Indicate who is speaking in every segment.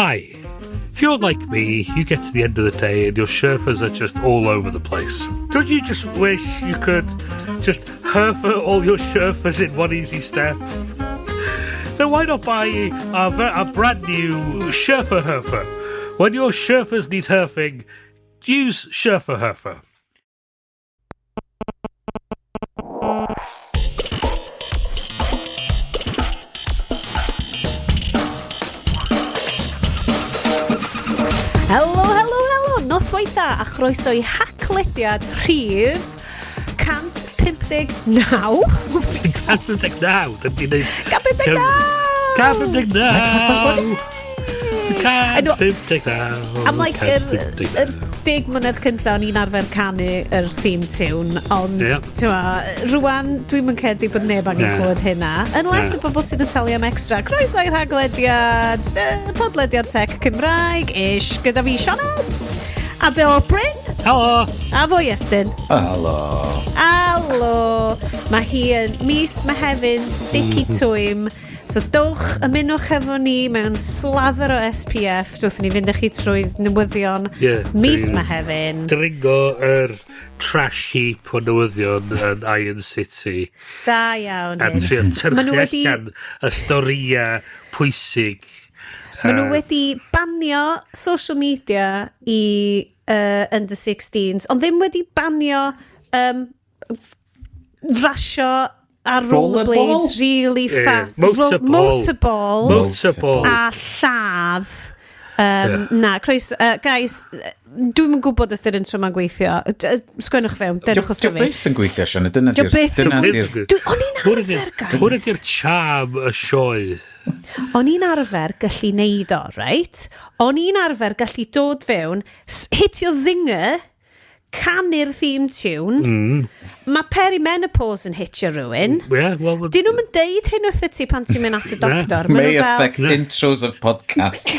Speaker 1: Hi. If you're like me, you get to the end of the day and your sherfers are just all over the place. Don't you just wish you could just herfer all your sherfers in one easy step? Then why not buy our brand new Sherfer Herfer? When your sherfers need herfing, use Sherfer Herfer.
Speaker 2: Helo, helo, helo! Noswaith dda a chroeso i haclediad rhif 159.
Speaker 1: 159! Dyn ni'n neud...
Speaker 2: 159!
Speaker 1: 159! 159!
Speaker 2: I'm like, yr 10 mlynedd cyntaf o'n i'n arfer canu yr theme tune, ond yeah, tyma, rwan dwi'm yn credu bod neb angen clywed hynna. Unless y bobl sydd yn talu am extra. Croeso i'r haglediad, podlediad tech Cymraeg, ish, gyda fi Sioned, a Bill Bryn.
Speaker 1: Helo!
Speaker 2: A fo Iestyn.
Speaker 3: Helo.
Speaker 2: Helo. Mae hi yn mis Mehefin, sticky twym. So dowch, ymunwch efo ni mewn slather o SPF. Dwch ni fynd â chi trwy newyddion mis Mehefin.
Speaker 1: Dringo yr trash heap o newyddion yn Iron City.
Speaker 2: Da iawn.
Speaker 1: A trio tyrchu allan y storïa pwysig.
Speaker 2: Maen nhw wedi banio social media i under 16s, ond ddim wedi banio rasio ar rollerblades really fast.
Speaker 1: Motorball.
Speaker 2: Motorball.
Speaker 1: Motorball.
Speaker 2: A lladd. Na, croes, guys, dwi'n yn gwybod os dy'r intro ma'n gweithio. Sgwennwch fewn, dewch wrtho
Speaker 3: fi. Dio byth yn gweithio, Sian, dyna di'r.
Speaker 2: Dyna di'r. O'n i'n arfer, guys.
Speaker 1: Hwn ydi'r charm y sioe.
Speaker 2: O'n i'n arfer gallu neud o, right? O'n i'n arfer gallu dod fewn, hitio zinger, canu'r theme tune. Mae perimenopause yn hitio rhywun.
Speaker 1: Yeah, well,
Speaker 2: Dyn nhw'n deud hyn wrth ti pan ti'n mynd at y doctor.
Speaker 3: May affect intros of podcasts.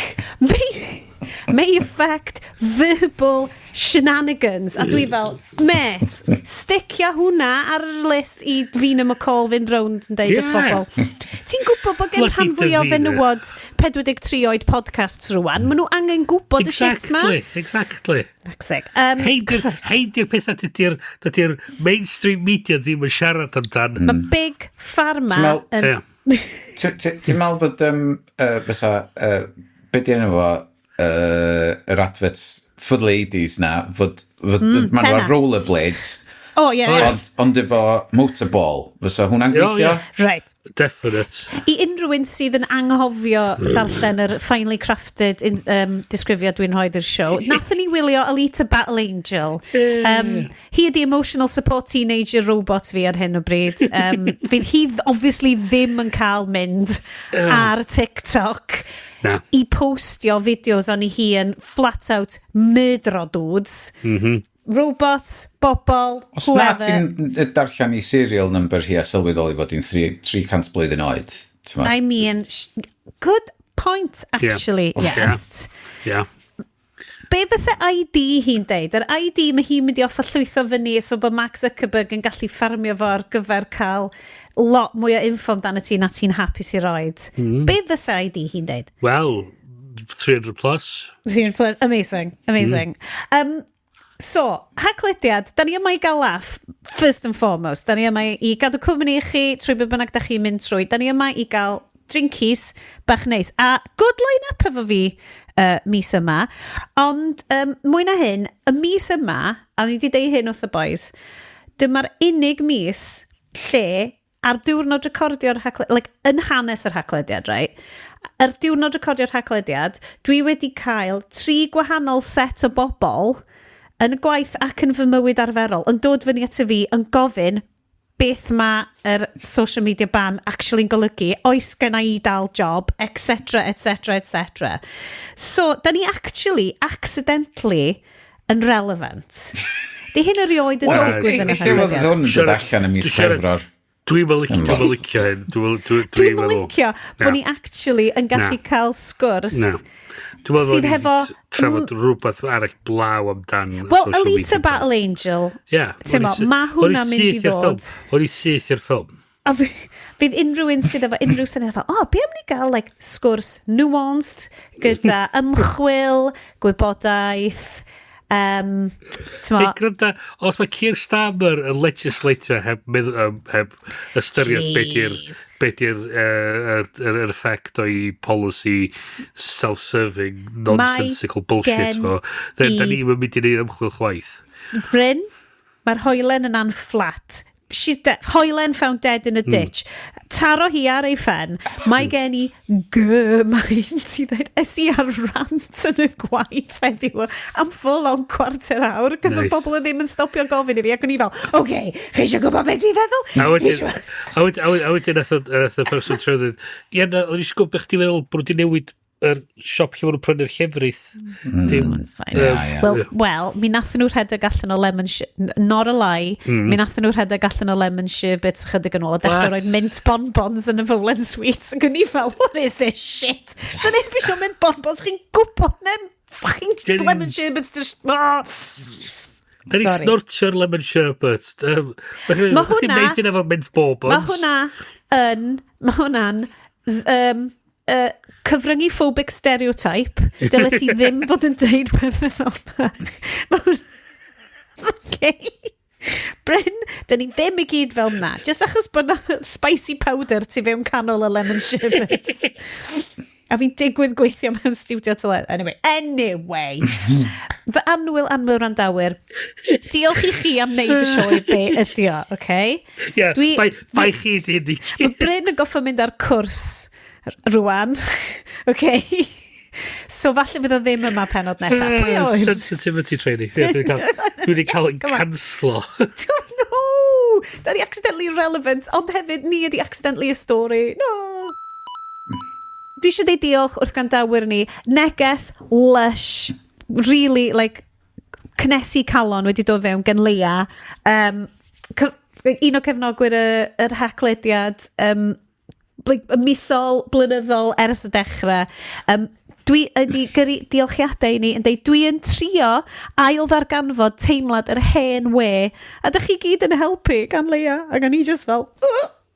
Speaker 2: May affect verbal shenanigans. A dwi fel, "Mate, sticia hwnna ar y list i Davina McCall fynd rownd yn deud wrth bobl." Ti'n gwybod bod gen rhan fwyaf o fenywod 43 oed podcasts rwan? Maen nhw angen gwybod y shit ma.
Speaker 1: Exactly. Hein di'r pethau dydy'r mainstream media ddim yn siarad amdan.
Speaker 2: Mae Big Pharma yn.
Speaker 3: Ti'n meddwl bod fysa, be di enw fo, yr adverts for the ladies na, fod maen nhw ar rollerblades.
Speaker 2: Oh, yes.
Speaker 3: Ond efo motorball, fysa hwnna'n gweithio?
Speaker 1: Oh, yeah.
Speaker 2: Right.
Speaker 1: Definite.
Speaker 2: I unrhyw un sydd yn anghofio darllen yr finely crafted disgrifiad dwi'n rhoi i'r show, nathon ni wylio Alita Battle Angel. Hi ydi emotional support teenager robot fi ar hyn o bryd. Fydd hi obviously ddim yn cael mynd ar TikTok
Speaker 1: Na.
Speaker 2: i postio fideos o'n i hi yn flat out murdero dudes. Robots, bobl,
Speaker 3: Os na ti'n darllen i serial number hi a sylweddoli fod hi'n 300 blwyddyn oed.
Speaker 2: I mean, good point, actually, yes. Be fysa ID hi'n deud? Yr ID mae hi'n mynd i offa llwytho fyny so bod Mark Zuckerberg yn gallu ffarmio fo ar gyfer cael lot mwy o info amdano ti na ti'n hapus i roed. Be fysa ID hi'n deud?
Speaker 1: Well, 300 plus.
Speaker 2: 300 plus, amazing, amazing. So, haclediad, da ni yma i gael laff, first and foremost. Da ni yma i gadw cwmni i chi trwy be bynnag da chi'n mynd trwy. Da ni yma i gael drinkies bach neis. A good line-up efo fi mis yma. Ond mwy na hyn, y mis yma, a ni wedi deud hyn wrth y boys, dyma'r unig mis lle ar diwrnod recordio'r haglediad, like, yn hanes yr haglediad, right? Ar diwrnod recordio'r haglediad, dwi wedi cael tri gwahanol set o bobl yn y gwaith ac yn fy mywyd arferol yn dod fyny at y fi yn gofyn beth mae'r social media ban actually'n golygu, oes gen i dal job, etc, etc, etc. So, da ni actually, accidentally, yn relevant. Di hyn erioed yn digwydd yn y
Speaker 3: Lle oedd hwn yn dod allan ym mis Chwefror?
Speaker 1: Dwi'n meddwl licio hyn.
Speaker 2: Dwi'n licio bod ni actually yn gallu cael sgwrs
Speaker 1: Dwi'n meddwl sydd hefo trafod rhywbeth arall blaw amdan.
Speaker 2: Wel, Alita Battle Angel.
Speaker 1: Yeah.
Speaker 2: Ti'n mo, mae hwnna'n mynd i ddod.
Speaker 1: O'n i syth i'r ffilm.
Speaker 2: A fydd unrhyw un sydd efo unrhyw syniad fel, "O, oh, be am ni gael, like, sgwrs nuanced gyda ymchwil, gwybodaeth,"
Speaker 1: Hey, gwranda, os mae Keir Starmer yn legislator heb, heb ystyried be di'r yr effect o'i policy self-serving nonsensical bullshit fo, then da ni'n mynd i neud ymchwil chwaith.
Speaker 2: Bryn, mae'r hoelen yna'n flat. She's dead. Hoelen found dead in a ditch. Taro hi ar ei phen. Mae gen i gymaint i ddweud. Es i ar rant yn y gwaith heddiw am full on cwarter awr. Cos oedd pobl yn ddim yn stopio gofyn i fi. Ac o'n i fel, "Oce, okay, chi eisiau gwybod beth dwi'n feddwl?"
Speaker 1: A wedyn nath y person trwy ddweud, "Ie, na, o'n i eisiau gwybod beth chdi'n meddwl bod nhw wedi newid yr siop lle maen nhw'n prynu'r llefrith."
Speaker 3: Dim,
Speaker 2: Fine. Well, mi nathon nhw rhedeg allan o lemon. Not a lie. Mi nathon nhw rhedeg allan o lemon sherbets chydig yn ôl a dechrau
Speaker 1: What?
Speaker 2: rhoi mint bonbons yn y fowlen sweets. Ac o'n i fel, "What is this shit?" So neb eisiau mint bonbons, chi'n gwybod nem fucking lemon sherbets just. Ah.
Speaker 1: Da ni
Speaker 2: Sorry.
Speaker 1: snortio'r lemon sherbet.
Speaker 2: Ma'
Speaker 1: Mae hwnna efo mint bonbons.
Speaker 2: Mae hwnna'n cyfryngu phobic stereotype. Dyle ti ddim fod yn deud pethau fel yna. Okay. Bryn, dyn ni ddim i gyd fel na. Just achos bod na spicy powder tu fewn canol y lemon sherbets. A fi'n digwydd gweithio mewn studio teledu. Anyway, anyway. Fy annwyl, annwyl randawyr, diolch i chi am wneud y sioe be ydi o, okay?
Speaker 1: Ie, bai chi di hynny.
Speaker 2: Mae Bryn yn goffo mynd ar cwrs rwan, okay? So falle fydd o ddim yma penod nesaf. Pwy a ŵyr?
Speaker 1: Sensitivity training. Ie, dwi wedi cael yn
Speaker 2: Come on.
Speaker 1: canslo.
Speaker 2: No! Da ni accidentally relevant, ond hefyd ni ydi accidentally a story. No! Dwi eisiau deud diolch wrth gwrandawyr ni. Neges lush, really, like, cnesu calon wedi dod fewn gen Leia. Un o cefnogwyr yr Haclediad, like, y misol, blynyddol ers y dechrau. Dwi ydi gyrru diolchiadau i ni yn deud dwi yn trio ail ddarganfod teimlad yr hen we a dych chi gyd yn helpu gan Leia ac o'n i just fel,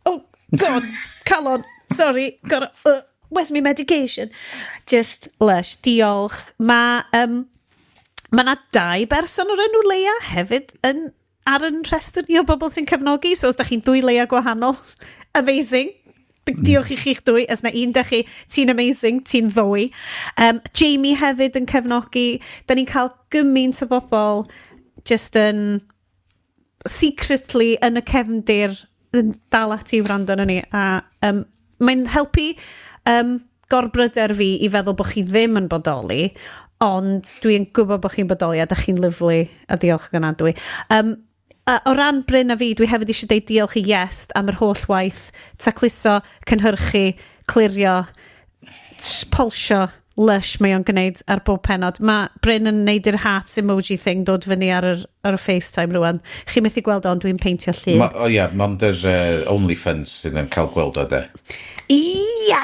Speaker 2: "Oh God, calon, sorry, gotta, where's my medication?" Just lush, diolch. Mae 'na dau berson o'r enw Leia hefyd yn ar yn rhestr ni o bobl sy'n cefnogi, so os da chi'n dwy Leia gwahanol, amazing. Diolch i chi'ch dwy, os na un da chi, ti'n amazing, ti'n ddwy. Jamie hefyd yn cefnogi. Da ni'n cael gymaint o bobl just yn secretly yn y cefndir yn dal ati i wrando arno ni. A mae'n helpu gorbryder fi i feddwl bod chi ddim yn bodoli, ond dwi'n gwybod bod chi'n bodoli a da chi'n lyfli a diolch yn dwi. A o ran Bryn a fi, dwi hefyd eisiau deud diolch i Iest am yr holl waith tacluso, cynhyrchu, clirio, polsio, lush mae o'n gwneud ar bob penod. Mae Bryn yn neud yr hearts emoji thing dod fyny ar y FaceTime rwan. Chi methu gweld o, ond dwi'n peintio llun.
Speaker 3: O ia, mond yr OnlyFans sydd yn cael gweld o, de.
Speaker 2: Ia!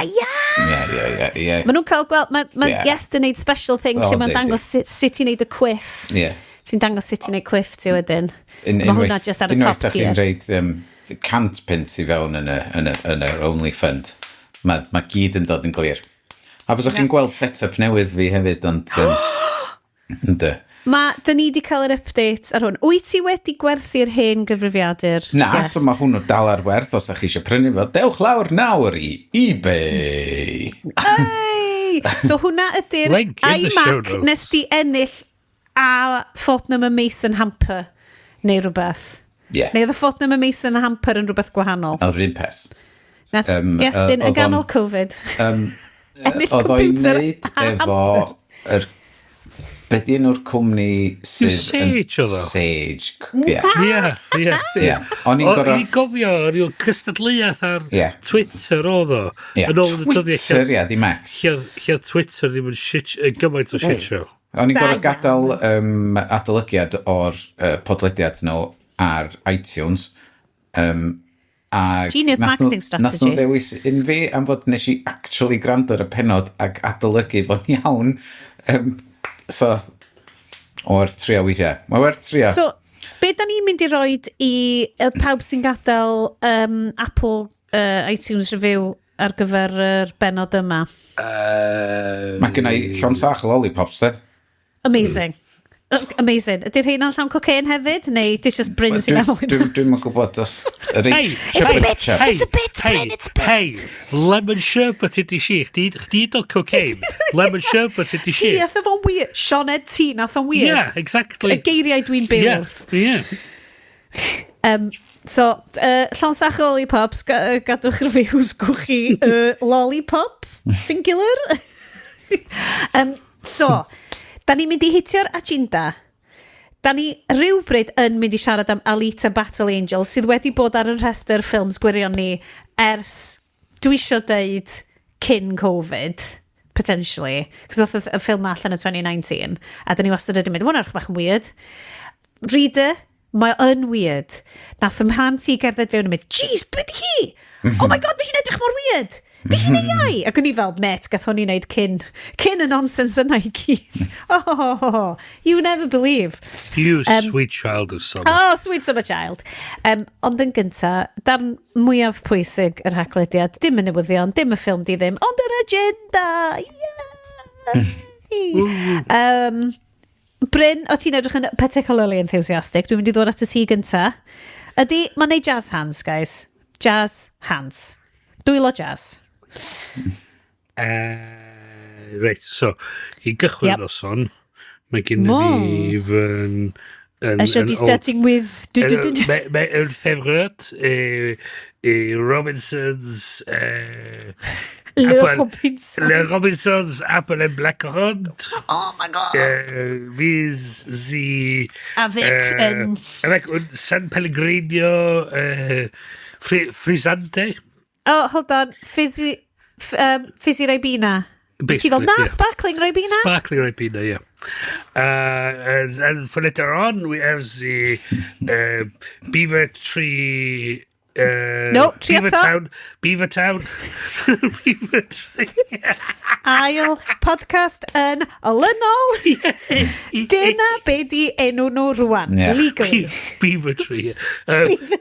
Speaker 3: Ie.
Speaker 2: Maen nhw'n cael gweld, mae Iest yn neud special thing lle mae'n dangos sut i wneud y quiff. Ti'n dangos sut i wneud quiff ti wedyn. Mae hwnna just ar y top
Speaker 3: Unwaith da chi'n
Speaker 2: tier.
Speaker 3: rhoid 100 punt i fewn yn y OnlyFund, mae gyd yn dod yn glir. A fyswch chi'n gweld set-up newydd fi hefyd, ond ynddo.
Speaker 2: Mae, dyn ni wedi cael yr update ar hwn. Wyt ti wedi gwerthu'r hen gyfrifiadur?
Speaker 3: Na,
Speaker 2: Iest?
Speaker 3: so mae hwnnw dal ar werth os ydych chi eisiau prynu fo. Dewch lawr nawr i eBay.
Speaker 2: Hey! So hwnna ydy'r
Speaker 1: Link in the show
Speaker 2: iMac
Speaker 1: notes.
Speaker 2: nes di ennill a Fortnum and Mason hamper neu rhywbeth.
Speaker 3: Ie.
Speaker 2: Neu oedd y Fortnum and Mason hamper yn rhywbeth gwahanol.
Speaker 3: Oedd yr un peth.
Speaker 2: Nath Iestyn yn
Speaker 3: oedd o'n
Speaker 2: ganol Covid ennill
Speaker 3: Oedd o'i
Speaker 2: computer
Speaker 3: wneud
Speaker 2: a
Speaker 3: efo
Speaker 2: hamper.
Speaker 3: yr. Be di enw'r cwmni sydd
Speaker 1: Sage oedd o?
Speaker 3: Sage, ie.
Speaker 1: Ie.
Speaker 3: Ie. O'n i'n gorfod
Speaker 1: O'n i'n gofio rhyw cystadleuaeth ar Twitter oedd o.
Speaker 3: Ie,
Speaker 1: Yn ôl yn y dyddiau
Speaker 3: Twitter, ie, di Max.
Speaker 1: lle oedd Twitter ddim yn shit, yn gymaint o shit show.
Speaker 3: O'n i'n
Speaker 2: Da
Speaker 3: gorfod
Speaker 2: iawn.
Speaker 3: gadael adolygiad o'r podlediad nhw ar iTunes. A
Speaker 2: Genius marketing strategy.
Speaker 3: Nath nhw ddewis un fi am fod nes i actually gwrando ar y penod ac adolygu fo'n iawn. So, o'r trio weithiau. Mae werth trio.
Speaker 2: So, Be da ni'n mynd i roed i pawb sy'n gadael Apple iTunes review ar gyfer yr benod yma?
Speaker 3: Mae gen i llond sach o lollipops, de.
Speaker 2: Amazing. Amazing. Ydy'r rheina'n llawn cocaine hefyd? Neu di just Bryn sy'n meddwl?
Speaker 3: Dwi'n yn gwybod os...
Speaker 1: Hey,
Speaker 2: It's a bit, it's a bit, Bryn, it's a bit.
Speaker 1: Hey, lemon sherbet ydi si. Chdi dod cocaine. Lemon sherbet ydi si.
Speaker 2: Ti, ath fo'n weird. Sioned ti, nath o'n weird.
Speaker 1: Yeah, exactly.
Speaker 2: Y geiriau dwi'n byw wrth.
Speaker 1: Yeah,
Speaker 2: yeah. So, llond sach o lollipops, gadwch reviews gwch chi lollipop, singular. So, da ni'n mynd i hitio'r agenda. Da ni rhywbryd yn mynd i siarad am Alita Battle Angel, sydd wedi bod ar y rhestr ffilms gwirion ni ers, dwi isio deud, cyn Covid, potentially. Cos oedd y ffilm allan yn 2019, a da ni wastad wedi mynd, hwnna'n bach yn weird. Reader, mae yn weird. Nath ym mhlant i gerdded fewn yn mynd, jeez, be di hi? Oh my God, mae hi'n edrych mor weird. Di hi'n AI? Ac o'n i fel, met, gath hwn i wneud cyn y nonsense yna i gyd. Oh, you never believe.
Speaker 1: You sweet child of summer.
Speaker 2: Oh, sweet summer child. Ond yn gynta, darn mwyaf pwysig yr haglediad, dim y newyddion, dim y ffilm di ddim, ond yr agenda! Yeah! Bryn, o ti'n edrych yn particularly enthusiastic, dwi'n mynd i ddod at y ti gynta. Ydy, mae'n neud jazz hands, guys. Jazz hands. Dwylo jazz.
Speaker 1: Reit, so, i gychwyn noson, mae gen i fy...
Speaker 2: I shall be starting with...
Speaker 1: Mae un ffefryd, Robinson's...
Speaker 2: Le Robinsons.
Speaker 1: Le Robinsons, Apple and Blackcurrant.
Speaker 2: Oh my God.
Speaker 1: Wie sie...
Speaker 2: Avec un...
Speaker 1: Avec un San Pellegrino Frizzante.
Speaker 2: Oh, hold on. Fizzy Ribena. Ti fel, na, sparkling Ribena?
Speaker 1: Sparkling Ribena, yeah. And for later on, we have the Beaver Tree...
Speaker 2: no,
Speaker 1: Beaver Town. Beaver Town. Beaver Tree.
Speaker 2: Ail podcast yn olynol. Dyna be di enw nhw rwan.
Speaker 3: Yeah.
Speaker 2: Legally.
Speaker 1: Beaver Tree.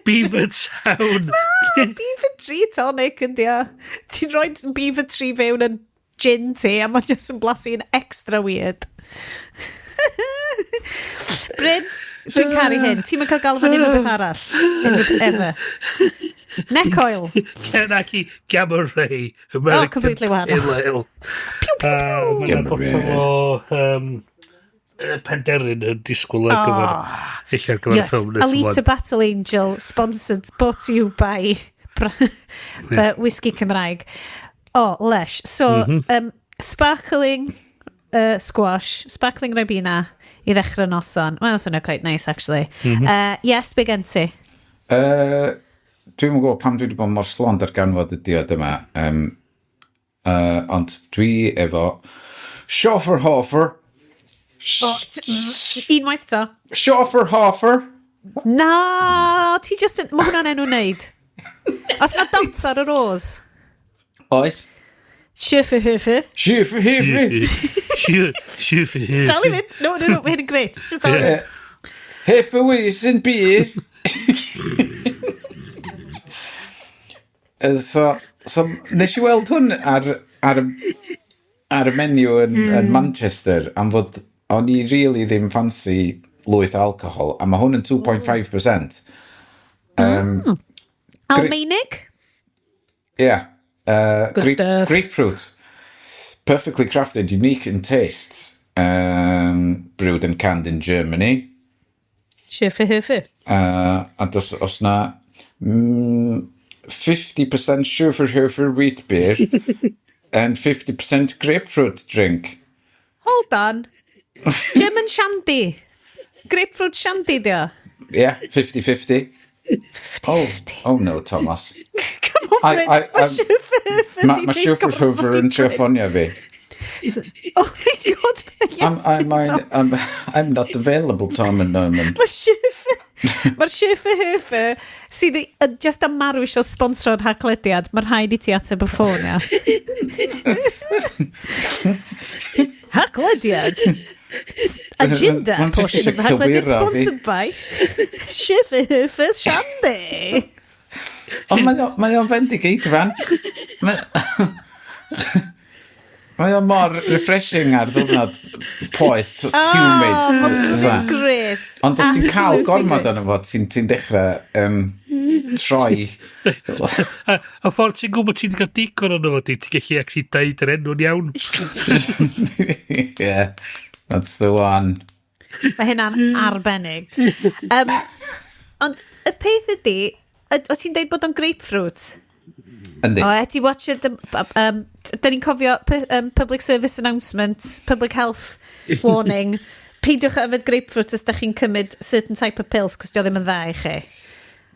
Speaker 1: Beaver Town.
Speaker 2: No, Beaver Tree tonic yndi o. Ti'n rhoi Beaver Tree fewn yn gin ti a mae'n just yn blasu'n extra weird. Bryn, dwi'n caru hyn. Ti'n mynd cael galw fan unrhyw beth arall. Unrhyw ever. Neck oil.
Speaker 1: Kenaki Gamma Ray. American
Speaker 2: oh, completely wahanol.
Speaker 1: Pale Ale.
Speaker 2: Piw, piw, piw.
Speaker 1: Mae'n botol o Penderyn yn disgwyl ar gyfer eich ar gyfer ffilm nes
Speaker 2: Alita Battle Angel, sponsored, brought to you by Whisky Cymraeg. Oh, lush. So, sparkling squash, sparkling Ribena i ddechrau noson. Mae'n swnio quite nice, actually. Yes, be gen ti?
Speaker 3: Dwi'n gwybod pam dwi wedi bod mor slond ar ganfod y diod yma. Ond dwi efo Schofferhofer.
Speaker 2: Unwaith to.
Speaker 3: Schofferhofer.
Speaker 2: Na, ti just... Mae hwnna'n enw wneud. Os na dots ar yr o's?
Speaker 3: Oes.
Speaker 2: Schofferhofer.
Speaker 3: Schofferhofer.
Speaker 1: Schofferhofer.
Speaker 2: Dal i fynd. No, mae hyn yn grêt. Just dal i fynd.
Speaker 3: Hefewis yn beer. So, nes i weld hwn ar y menu yn Manchester am fod o'n i really ddim fancy lwyth alcohol, a mae hwn yn 2.5%.
Speaker 2: Almaenig?
Speaker 3: Yeah.
Speaker 2: Good stuff.
Speaker 3: Grapefruit. Perfectly crafted, unique in taste. Brewed and canned in Germany.
Speaker 2: Schofferhofer.
Speaker 3: A os na 50% Schofferhofer wheat beer and 50% grapefruit drink.
Speaker 2: Hold on. German shandy. Grapefruit shandy, dio.
Speaker 3: Yeah, 50-50. Oh no, Thomas.
Speaker 2: Come on, Bryn. Mae Schofferhofer
Speaker 3: Mae Schofferhofer yn trio ffonio fi.
Speaker 2: Oh my God.
Speaker 3: I'm not available, Tom and Norman.
Speaker 2: Mae Schofferhofer sydd just am marw eisiau sponsorio'r haglediad. Mae rhaid i ti ateb y ffôn, ia. Haglediad? Agenda portion of the Haclediad sponsored by Schiffer Shandy.
Speaker 3: Ond mae o'n fendigeidfran. Mae o mor refreshing ar ddwrnod poeth, humid.
Speaker 2: Oh, mae'n great.
Speaker 3: Ond os ti'n cael gormod ono fo, ti'n ti dechrau troi.
Speaker 1: A ffordd ti'n gwybod ti'n cael digon ono fo, ti'n gallu actually deud yr enw'n iawn.
Speaker 3: Yeah, that's the one.
Speaker 2: Mae hynna'n arbennig. Ond y peth ydy, o ti'n deud bod o'n grapefruit?
Speaker 3: Yndi.
Speaker 2: O, e, ti watch it, da ni'n cofio public service announcement, public health warning. Peidiwch â yfed grapefruit os da chi'n cymryd certain type of pills, cos dio ddim yn dda i chi.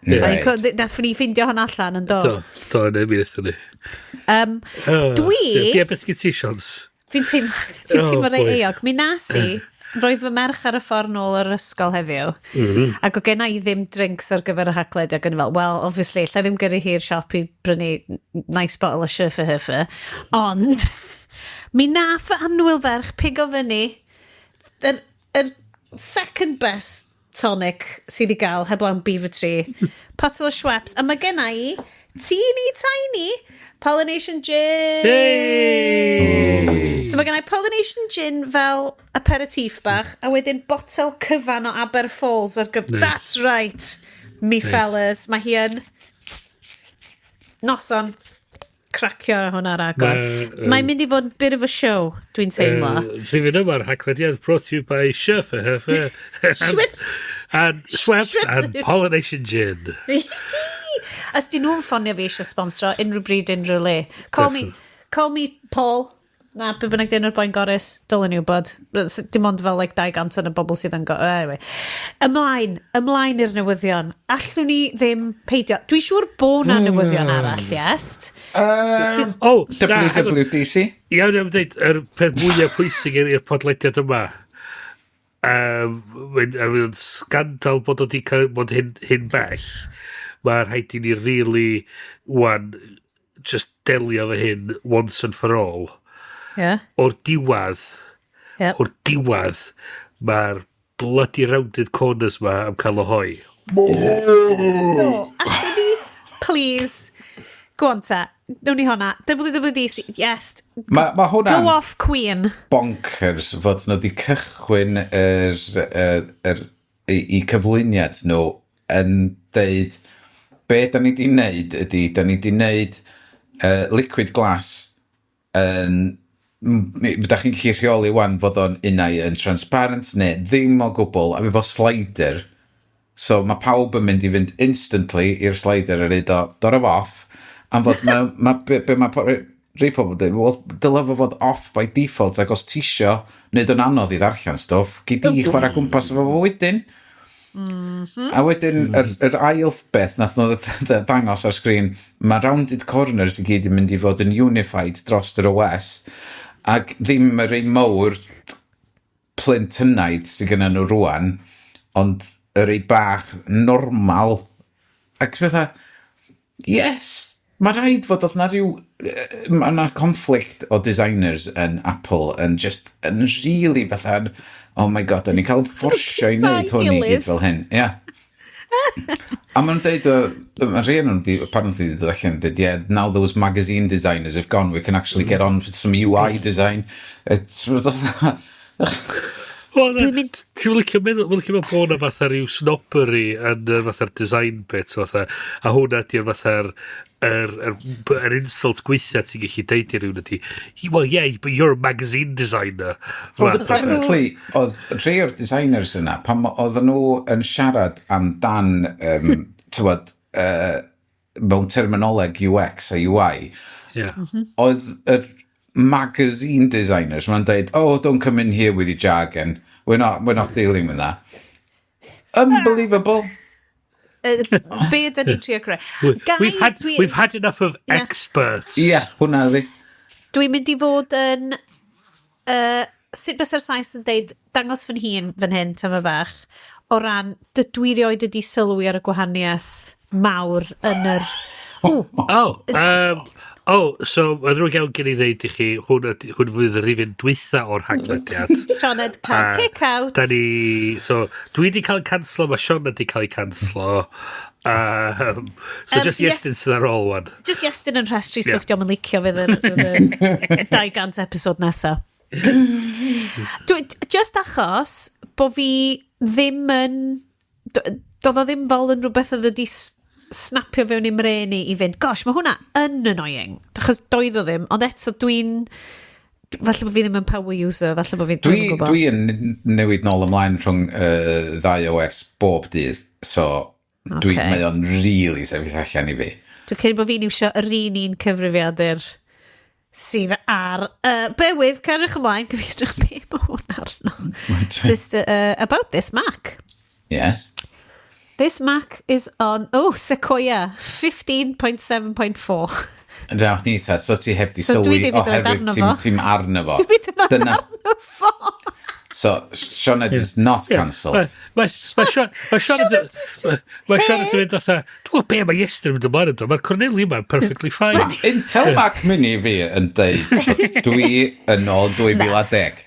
Speaker 3: Right.
Speaker 2: Nath ni ffeindio hwn allan yn do.
Speaker 1: Do, do, ne, mi wnaethon ni. Ie, beth sgyn ti, Sions?
Speaker 2: Fi'n teimlo, fi teimlo rei euog. Mi nas i, roedd fy merch ar y ffordd nôl o'r ysgol heddiw, ac o genna i ddim drinks ar gyfer y Haclediad, ac o'n i fel, well, obviously, lla ddim gyrru hi'r siop i brynu nice bottle o Schiffer Heffer, ond mi nath fy annwyl ferch pigo fyny yr second best tonic sydd i gael heblaw am Beaver Tree, potel o Schweppes, a mae genna i teeny tiny Pollination Gin!
Speaker 1: Hey!
Speaker 2: So mae gen i Pollination Gin fel aperitif bach, a wedyn botel cyfan o Aber Falls ar gyfer.
Speaker 1: Nice.
Speaker 2: That's right, me
Speaker 1: Nice.
Speaker 2: fellas. Mae hi yn noson cracio ar hwnna ragor. Mae'n mynd i fod yn bit of a show, dwi'n teimlo.
Speaker 1: Rhifyn yma'r Haclediad brought to you by Schiffer Heffer.
Speaker 2: Schweppes.
Speaker 1: And Schweppes
Speaker 2: Schweppes.
Speaker 1: and Pollination Gin.
Speaker 2: Os di nhw'n ffonio fi eisiau sponsro unrhyw bryd, unrhyw le. Call me, call me Paul. Na, be bynnag dyn nhw'r boi'n gorus, dylen ni wybod. Dim ond fel like 200 yn y bobl sydd yn go... Anyway. Ymlaen, ymlaen i'r newyddion. Allwn ni ddim peidio. Dwi'n siŵr bod na newyddion arall, yes.
Speaker 1: Oh, na, hang on.
Speaker 3: WWDC?
Speaker 1: Iawn, iawn, dweud, yr peth mwyaf pwysig i'r podlediad yma. Mae'n scandal bod o di cael, bod hyn bell. Mae rhaid i ni really, wan, just delio efo hyn once and for all. O'r diwedd, o'r diwedd, mae'r bloody rounded corners ma am cael o hoi.
Speaker 2: So, allwn ni, please, go on ta. Nawn ni honna. WWDC, yes.
Speaker 3: Ma hwnna'n
Speaker 2: Go off, Queen.
Speaker 3: Bonkers fod nhw wedi cychwyn yr, i cyflwyniad nhw yn deud be da ni di wneud ydy, da ni di wneud liquid glass yn da chi'n gallu rheoli wan fod o'n unai yn transparent neu ddim o gwbl, a efo slider, so mae pawb yn mynd i fynd instantly i'r slider a reid o dod o off am fod ma, be mae rhai pobl yn dweud, wel, dylai fo fod off by default, ac os ti isio wneud o'n anodd i ddarllen stwff, gei di chwarae gwmpas efo fo wedyn. A wedyn, yr ail beth nath nhw ddangos ar sgrin, mae rounded corners i gyd yn mynd i fod yn unified dros yr OS, ac ddim yr un mawr plentynaidd sydd gyda nhw rwan, ond yr ei bach normal. Ac fatha, yes, mae rhaid fod oedd na rhyw... Mae yna conflict o designers yn Apple yn just, yn really fatha, oh my God, da ni'n cael fforsio i wneud hwn i gyd fel hyn. Yeah. A maen nhw'n deud, mae rhai nhw'n di, apparently di dod allan yn dweud, "Yeah, now those magazine designers have gone, we can actually get on with some UI design." It's,
Speaker 1: Wel,
Speaker 2: Dwi'n
Speaker 1: ti'n licio meddwl, mae'n licio meddwl bod 'na fatha rhyw snobbery yn y fatha'r design bit, fatha, a hwnna di'r fatha'r yr insult gweithia ti'n gallu deud i rhywun ydi, "Well, yeah, but you're a magazine designer."
Speaker 3: Well,
Speaker 1: Fath o beth.
Speaker 3: apparently, oedd rhai o'r designers yna, pan oedden nhw yn siarad amdan, tywod, mewn terminoleg UX a UI, oedd yr magazine designers, ma'n deud, "Oh, don't come in here with your jargon. We're not dealing with that." Unbelievable.
Speaker 2: Be ydyn ni'n trio creu?
Speaker 1: We've had enough of experts.
Speaker 3: Ie, yeah, hwnna ydi.
Speaker 2: Dwi'n mynd i fod yn... sut bysa'r Sais yn deud, dangos fy hun fan hyn, tyma bach, o ran, dydw i rioed wedi sylwi ar y gwahaniaeth mawr yn yr...
Speaker 1: Oh, Oh, so, mae'n ddrwg iawn gen i ddeud i chi, hwn fydd yr rhifyn dwytha o'r Haclediad.
Speaker 2: Sioned cael kick out.
Speaker 1: Da ni, so, dwi wedi cael canslo, mae Sioned wedi cael ei canslo. So, just Iestyn sydd ar ôl, wan.
Speaker 2: Just Iestyn yn rhestru stwff yeah. Diolch yn licio fydd yr 200 episod nesa. Dwi, just achos bo fi ddim yn... Doedd o ddim fel yn rhywbeth oedd wedi snapio fewn i'm mrên i i fynd, gosh, mae hwnna yn annoying. Achos doedd o ddim, ond eto dwi'n... Falle bod fi ddim yn power user, falle bod fi
Speaker 3: ddim yn gwybod. Dwi yn newid nôl ymlaen rhwng ddau OS bob dydd, so dwi, mae o'n really sefyll allan i fi.
Speaker 2: Dwi'n credu bod fi'n iwsio yr un cyfrifiadur sydd ar... Bear with, cerwch ymlaen, gyfeiriwch be mae hwn arno. Sister, about this Mac.
Speaker 3: Yes.
Speaker 2: This Mac is on, oh, Sequoia, 15.7.4.
Speaker 3: Rhaid ni ta, so ti heb di
Speaker 2: So dwi
Speaker 3: sylwi
Speaker 2: ddim hyd yn oed
Speaker 3: oherwydd
Speaker 2: arno fo.
Speaker 3: Ti'n arno fo.
Speaker 2: Dwi ddim
Speaker 3: Dyna-
Speaker 2: arno fo.
Speaker 3: So, Sioned is not cancelled.
Speaker 1: Mae Sioned
Speaker 2: Sioned is just
Speaker 1: Mae Sioned yn mynd fatha, dwi'n gwybod be mae Iestyn yn mynd ymlaen amdano, mae'r Corneli yma'n perfectly fine.
Speaker 3: Intel Mac Mini fi yn deud bod dwi yn ôl 2010.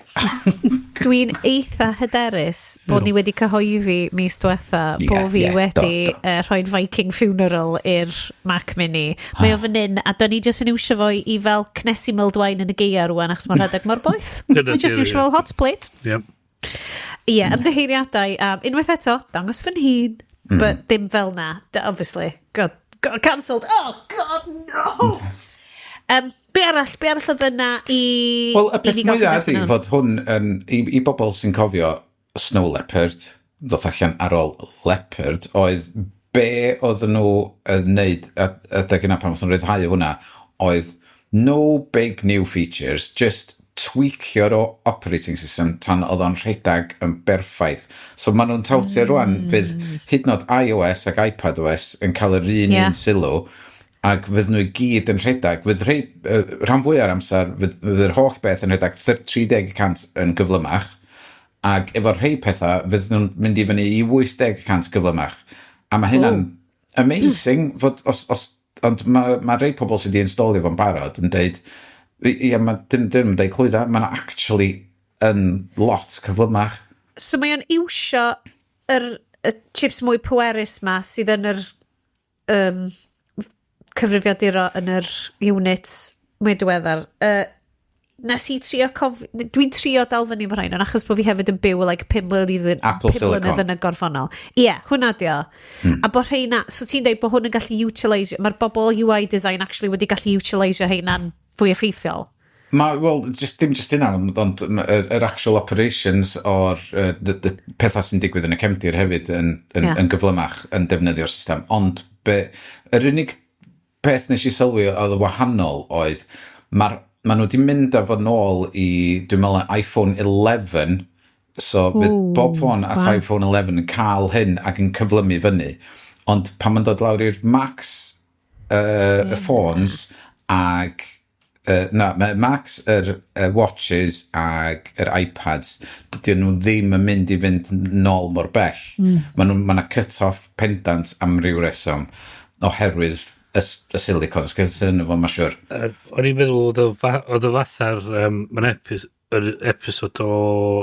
Speaker 2: Dwi'n eitha hyderus bod ni wedi cyhoeddi mis diwetha bod fi wedi
Speaker 3: do, do.
Speaker 2: rhoi'n Viking funeral i'r Mac Mini. Mae o fan hyn, a da ni jyst yn iwsio fo i fel cnesu mulled wine yn y gaea rwan, achos mae'n rhedeg mor boeth.
Speaker 1: Dyna
Speaker 2: Mae'n jyst
Speaker 1: di'r-
Speaker 2: iwsio fel hot plate.
Speaker 1: Yep.
Speaker 2: Ie, yeah, ymddiheuriadau. Unwaith eto, dangos fy hun. But ddim fel na. Obviously. God, God, cancelled. Oh, God, no! Be arall oedd yna i...
Speaker 3: Wel, y
Speaker 2: i
Speaker 3: peth
Speaker 2: ni gael
Speaker 3: mwyaf
Speaker 2: ffeindio
Speaker 3: ydi
Speaker 2: allan?
Speaker 3: fod hwn yn, i bobl sy'n cofio Snow Leopard, ddoth allan ar ôl Leopard, oedd be oedden nhw yn neud adeg yna pan oedden nhw'n rhyddhau hwnna, oedd no big new features, just tweakio'r operating system tan oedd o'n rhedeg yn berffaith. So maen nhw'n tawtio rwan, fydd hyd yn oed iOS ac iPadOS yn cael yr un un sylw, ac fydd nhw i gyd yn rhedeg, fydd rhai, rhan fwy o'r amser, fydd yr holl beth yn rhedeg 30% yn gyflymach, ac efo rhai pethau, fydd nhw'n mynd i fyny i 80% gyflymach. A mae hynna'n amazing, fod, os, ond mae rhai pobl sydd wedi installio fo'n barod yn deud, ia, mae dim yn deud clwydda, mae'n actually yn lot cyflymach.
Speaker 2: So mae o'n iwsio y chips mwy pwerus ma sydd yn yr cyfrifiaduro yn yr units mwy diweddar. Nes i trio cof... Dwi'n trio dal fyny efo rhain, ond achos bod fi hefyd yn byw like 5 mlynedd,
Speaker 3: Apple
Speaker 2: 5 mlynedd
Speaker 3: Silicon.
Speaker 2: yn y gorffennol. Ie, yeah, hwnna di o. A bod rheina... So ti'n deud bod hwn yn gallu utilise... Mae'r bobl UI design actually wedi gallu utilise heina'n fwy effeithiol.
Speaker 3: Mae, wel, just, dim just hynna, ond yr actual operations o'r the pethau sy'n digwydd yn y cefndir hefyd yn
Speaker 2: Ie.
Speaker 3: yn gyflymach yn defnyddio'r system. Ond be, yr unig peth nes i sylwi oedd yn wahanol oedd, ma nhw wedi mynd â fo nôl i, dwi'n meddwl, iPhone 11, so fydd bob ffôn at iPhone 11 yn cael hyn ac yn cyflymu fyny. Ond pan mae'n dod lawr i'r Macs y ffôns ag na, mae Macs, yr watches ag yr iPads, dydyn nhw ddim yn mynd i fynd nôl mor bell. Mm. Mae yna cut-off pendant am ryw reswm oherwydd y silicon, sgyn fo, mae'n siwr.
Speaker 1: O'n i'n meddwl oedd o fatha'r mae'n yr episod o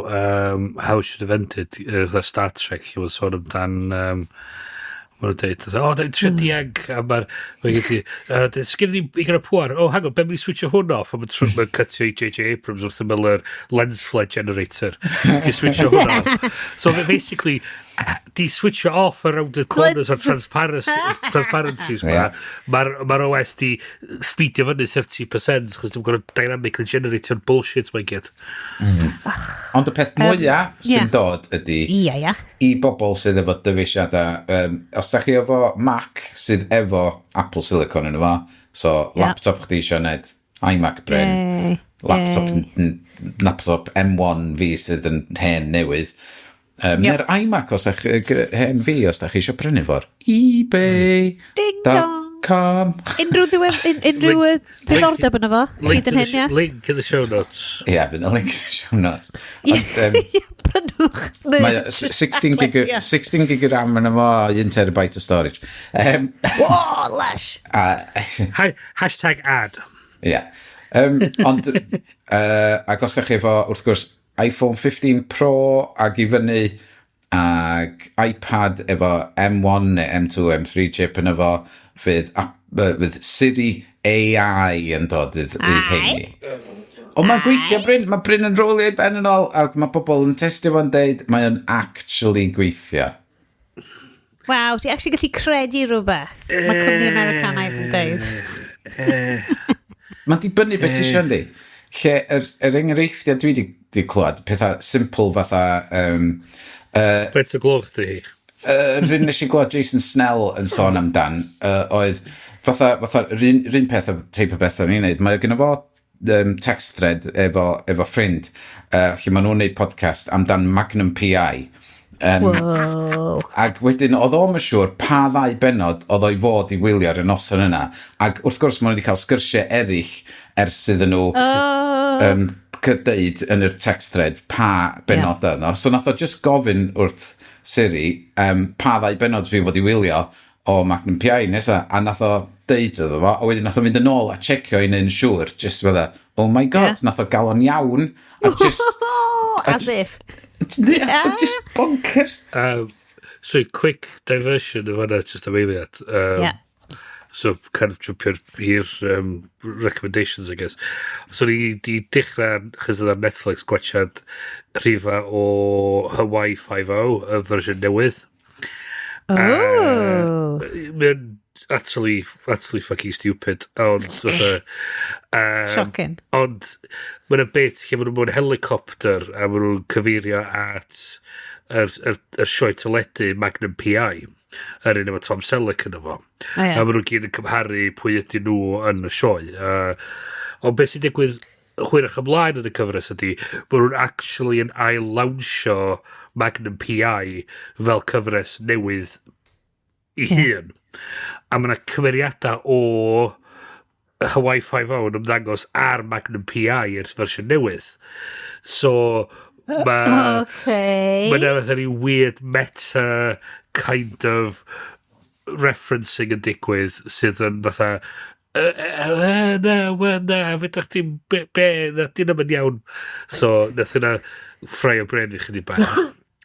Speaker 1: How It Should Have Ended, fatha Star Trek, lle mae'n sôn amdan maen nhw'n dweud, o, da ni'n trio dianc, a mae'n gen ti, sgyn ni i gyda pwar, oh, hang on, be mynd i switcho hwn off, a mae'n cutio i J.J. Abrams wrth ymyl yr lens flare generator, di switcho hwn off. So basically, di switcho off around the corners o'r transparencies ma, mae'r ma OS di speedio fyny 30% chos dim gorfod dynamically generate-io'r bullshit mae'n gyd.
Speaker 3: Ond y peth mwyaf sy'n dod ydy
Speaker 2: Ia, ia.
Speaker 3: i bobl sydd efo dyfeisiadau, os da chi efo Mac sydd efo Apple Silicon yn efo, so laptop chdi eisiau neud, iMac Bryn,
Speaker 2: Yay.
Speaker 3: laptop,
Speaker 2: Yay.
Speaker 3: laptop M1 fi sydd yn hen newydd, neu'r iMac os da chi, hen fi os da chi eisiau prynu fo'r eBay
Speaker 2: Ding
Speaker 3: dot
Speaker 2: dong.
Speaker 3: Apple.com.
Speaker 2: Unrhyw ddiwedd, unrhyw ddiddordeb yna fo? Hyd yn hyn, yes?
Speaker 1: Link in the show notes.
Speaker 3: Ie, yeah, fydd yna link in the show notes. Ond,
Speaker 2: Prynwch
Speaker 3: mae 16 gig, 16 gig o RAM yna fo, 1 terabyte o storage.
Speaker 2: Whoa, lush!
Speaker 1: #ad.
Speaker 3: Ie. Yeah. Ond, ac os ydych chi efo, wrth gwrs, iPhone 15 Pro ag i fyny, ag iPad efo M1 neu M2, M3 chip yna fo, fydd Siri AI yn dod i heini. Ond mae'n gweithio, Bryn. Mae Bryn yn rolio ei ben yn ôl, ac mae pobl yn testio fo'n deud, mae o'n actually gweithio.
Speaker 2: Waw, ti actually gallu credu rhywbeth. Mae cwmni Americanaidd yn deud.
Speaker 3: Mae'n dibynnu beth ti eisiau, yndi? Lle, yr enghreifftiau dwi wedi clywed, pethau simple fatha...
Speaker 1: Beth o gloch di hi?
Speaker 3: Yr un nes i glywed Jason Snell yn sôn amdan, oedd fatha yr un peth o teip o beth o'n i'n neud. Mae gynno fo text thread efo ffrind, lle maen nhw'n neud podcast amdan Magnum PI.
Speaker 2: Wow.
Speaker 3: Ac wedyn, oedd o'm yn siŵr pa ddau benod oedd o'i fod i wylio ar y noson yna. Ac wrth gwrs, maen nhw wedi cael sgyrsiau eraill ers iddyn nhw deud yn yr text thread pa benodau yeah. So nath o just gofyn wrth Siri pa ddau benod dwi fod i wylio o Magnum PI nesa, a nath o deud iddo fo, a wedyn nath o fynd yn ôl a checio i neud yn siŵr, just fydda, oh my God, nath o gael o'n iawn, a just...
Speaker 2: As if.
Speaker 3: Yeah. Just bonkers.
Speaker 1: So, quick diversion o fanna, just am eiliad.
Speaker 2: Yeah.
Speaker 1: So, kind of jumpio'r i'r recommendations, I guess. So, ni di dechrau, chos oedd ar Netflix, gwachad rhifa o Hawaii 5-0, y fersiwn newydd.
Speaker 2: Oh.
Speaker 1: Mae'n utterly, utterly fucking stupid. Ond, fatha,
Speaker 2: Shocking.
Speaker 1: Ond, mae'n y bit lle maen nhw mewn helicopter a maen nhw'n cyfeirio at yr sioe teledu Magnum PI, yr un efo Tom Selleck yn efo.
Speaker 2: O, ie.
Speaker 1: A maen nhw gyd yn cymharu pwy ydyn nhw yn y sioe. Ond beth sy'n digwydd hwyrach ymlaen yn y cyfres ydy, bod nhw'n actually yn ail-lawnsio Magnum PI fel cyfres newydd i hun. A mae yna cymeriadau o Hawaii 5-0 yn ymddangos ar Magnum PI i'r fersiwn newydd. So, mae... Mae yna fatha ryw weird meta kind of referencing yn digwydd sydd yn fatha na, wel, na, fedrwch chdi be, na, di ddim yn iawn. So, nath yna ffraeo brain fi chydig bach.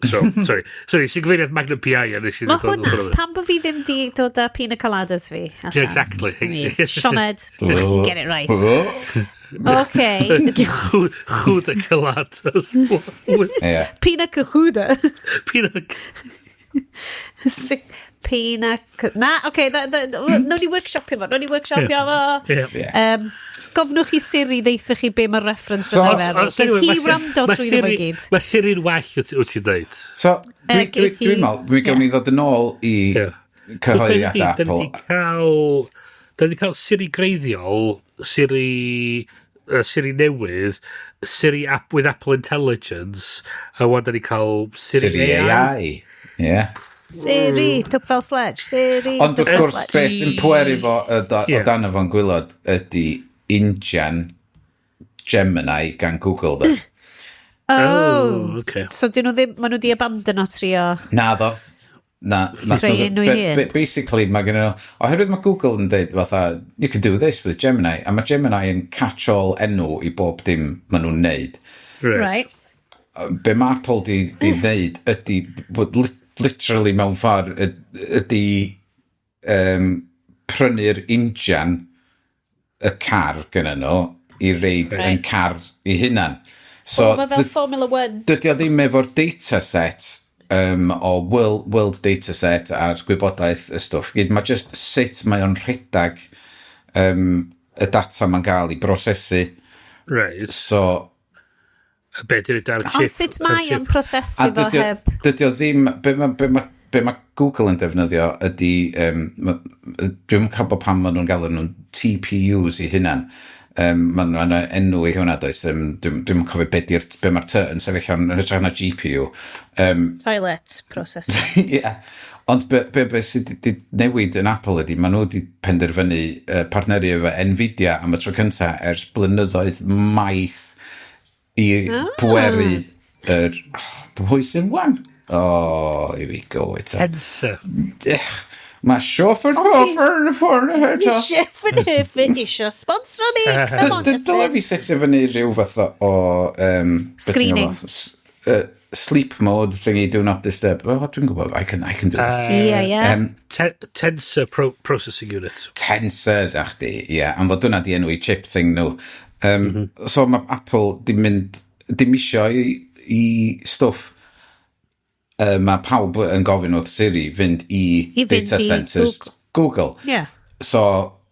Speaker 1: So, sorry. Sorry, sy'n gyfeiriad Magnum PI a nes i
Speaker 2: Mae hwn, pam bod fi ddim di dod â pina coladas fi allan?
Speaker 1: Yeah, exactly.
Speaker 2: Sioned, get it right. Okay.
Speaker 1: Chwda coladas.
Speaker 3: Yeah.
Speaker 2: Pina cychwda.
Speaker 1: Pina...
Speaker 2: Pina... Na, oce, nawn ni workshopio fo, nawn ni workshopio fo.
Speaker 1: Yeah.
Speaker 2: Gofnwch i Siri ddeitha chi be mae'r reference yn ei feddwl.
Speaker 1: So anyway,
Speaker 2: Geith hi wrando trwy fo i gyd.
Speaker 1: Mae Siri'n well wyt ti'n dweud.
Speaker 3: So,
Speaker 2: Geith hi-
Speaker 3: dwi'n meddwl, mi gawn ni ddod yn ôl i cyhoeddiad
Speaker 1: Da
Speaker 3: Apple.
Speaker 1: ni 'di cael... Da ni 'di cael Siri greiddiol, Siri newydd, Siri app with Apple Intelligence, a wan da ni cael Siri,
Speaker 3: Siri AI. Yeah.
Speaker 2: Siri, twp fel sledge. Siri,
Speaker 3: Ond
Speaker 2: twp
Speaker 3: wrth
Speaker 2: fel
Speaker 3: gwrs,
Speaker 2: sledge.
Speaker 3: beth sy'n pweru fo o dan y fo'n gwylod ydy injan Gemini gan Google, de.
Speaker 2: Oh.
Speaker 1: Oh, okay.
Speaker 2: So dyn nhw ddim, maen nhw di abandono trio.
Speaker 3: Na ddo. Na. Nath
Speaker 2: Creu nhw i hun.
Speaker 3: Basically, mae gen nhw... Oherwydd mae Google yn dweud fatha, "You can do this with Gemini," a mae Gemini yn catch-all enw i bob dim maen nhw'n neud.
Speaker 2: Right.
Speaker 3: Be mae Apple di wneud ydy, bod literally mewn ffordd, ydy prynu'r injan y car gyda nhw i reid yn car i hunan. So,
Speaker 2: So, mae fel Formula One.
Speaker 3: Dydy o ddim efo'r data set o world data set a'r gwybodaeth y stwff. Gyd, mae just sut mae o'n rhedag y data mae'n gael i brosesu. So,
Speaker 1: A be di'n ar chip?
Speaker 2: Ond sut mae o'n prosesu
Speaker 3: A
Speaker 2: fo
Speaker 3: dydy o,
Speaker 2: heb?
Speaker 3: dydy o ddim, be ma Google yn defnyddio ydy, dwi'm yn cofio pam maen nhw'n galw nhw'n TPUs i hunan. Maen nhw'n enw i hwnna, does. Dwi'm yn cofio be mae'r T yn sefyll am, yn hytrach na GPU.
Speaker 2: Toilet processor.
Speaker 3: Yeah. Ond be sydd wedi newid yn Apple ydy, maen nhw wedi penderfynu partneru efo Nvidia am y tro cyntaf ers blynyddoedd maith i pweru yr... Oh, pwy sy'n wan? Oh, here we go eto.
Speaker 1: Tensor.
Speaker 3: Mae Sioffer Hoffer yn y ffordd eto.
Speaker 2: Sioffer Hoffer isio sponsro ni. Come on,
Speaker 3: Dyle fi setio fyny rhyw fath o
Speaker 2: Screening.
Speaker 3: Sleep mode thingy, do not disturb. Well, dwi'n gwybod, I can do that.
Speaker 2: Ie.
Speaker 1: Tensor Processing Unit.
Speaker 3: Tensor, ach di, ie. Yeah. Am fod hwnna di enw i chip thing nhw. So mae Apple di mynd, dim isio i stwff mae pawb yn gofyn wrth Siri fynd i
Speaker 2: fynd
Speaker 3: data
Speaker 2: i
Speaker 3: centers Google. So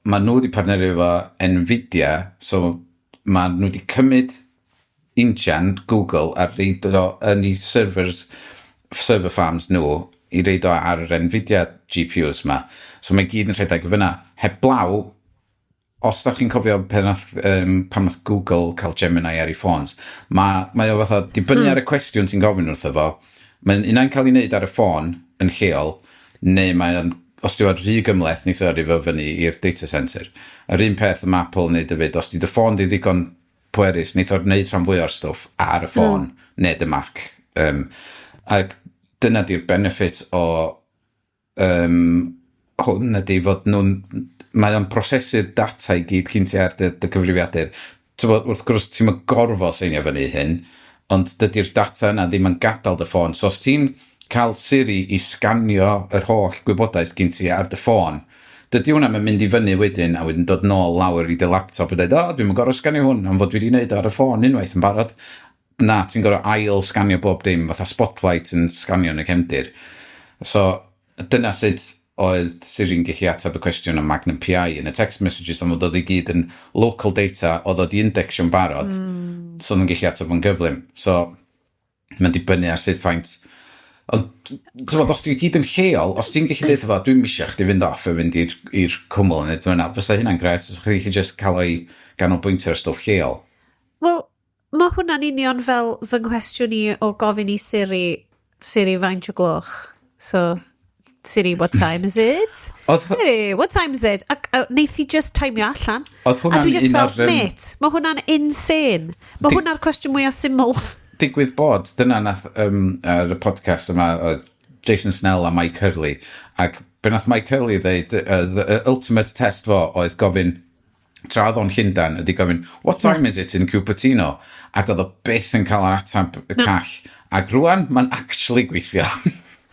Speaker 3: mae nhw wedi partneru efo Nvidia, so mae nhw wedi cymryd injan Google a reid o yn ei servers, server farms nhw i reid o ar yr Nvidia GPUs ma. So mae gyd yn rhedeg fyna. Heblaw, os da chi'n cofio pan nath Google cael Gemini ar ei ffôns, mae o fatha, dibynnu ar y cwestiwn ti'n gofyn wrtho fo, mae'n unai'n cael ei wneud ar y ffôn yn lleol, neu mae'n, os di o'n rhy gymhleth, neith o yrru fo fyny i'r data center. Yr un peth mae Apple yn neud hefyd, os di dy ffôn di ddigon pwerus, neith o'r wneud rhan fwy o'r stwff ar y ffôn, neu dy Mac. Ac dyna di'r benefit o hwn ydy fod nhw'n, mae o'n prosesu'r data i gyd cyn ti ar dy cyfrifiadur. T'bod, wrth gwrs, ti'n mynd gorfod seinio fyny hyn, ond dydy'r data yna ddim yn gadael dy ffôn. So os ti'n cael Siri i sganio yr holl gwybodaeth gyn ti ar dy ffôn, dydy hwnna'n mynd i fyny wedyn a wedyn dod nôl lawr i dy laptop a dweud, "O, dwi'n gorfod sganio hwn, am fod dwi wedi gwneud ar y ffôn unwaith yn barod." Na, ti'n gorfod ail sganio bob dim, fatha Spotlight yn sganio yn y cefndir. So, dyna sut oedd Siri'n gallu ateb y cwestiwn am Magnum PI yn y text messages, am fod oedd i gyd yn local data, oedd o di indexio'n barod, so oedd yn gallu ateb yn gyflym. So, mae'n dibynnu ar sut faint. Ond, ti'n, os ti'n gyd yn lleol, os ti'n gallu dweud fo, "Dwi'n misio chdi fynd off a fynd i'r cwmwl yn edrych yna," fysa hynna'n gret, os chdi gallu just cael o'i ganolbwyntio ar stwff lleol.
Speaker 2: Wel, mae hwnna'n union fel fy nghwestiwn i o gofyn i Siri, "Siri, faint o gloch?" So, "Siri, what time is it?" "Siri, what time is it?" Ac neith i just timio allan.
Speaker 3: Oedd
Speaker 2: A
Speaker 3: hwnna'n
Speaker 2: dwi just
Speaker 3: un
Speaker 2: fel,
Speaker 3: o'r
Speaker 2: mate, mae hwnna'n insane. Mae hwnna'r cwestiwn mwyaf syml.
Speaker 3: Digwydd bod, dyna nath ar y podcast yma, oedd Jason Snell a Mike Hurley, ac be nath Mike Hurley dweud, the ultimate test fo oedd gofyn, tra oedd o'n Llundan, ydy gofyn, "What time is it in Cupertino?" Ac oedd o byth yn cael yr ateb y call. Ac rwan, mae'n actually gweithio.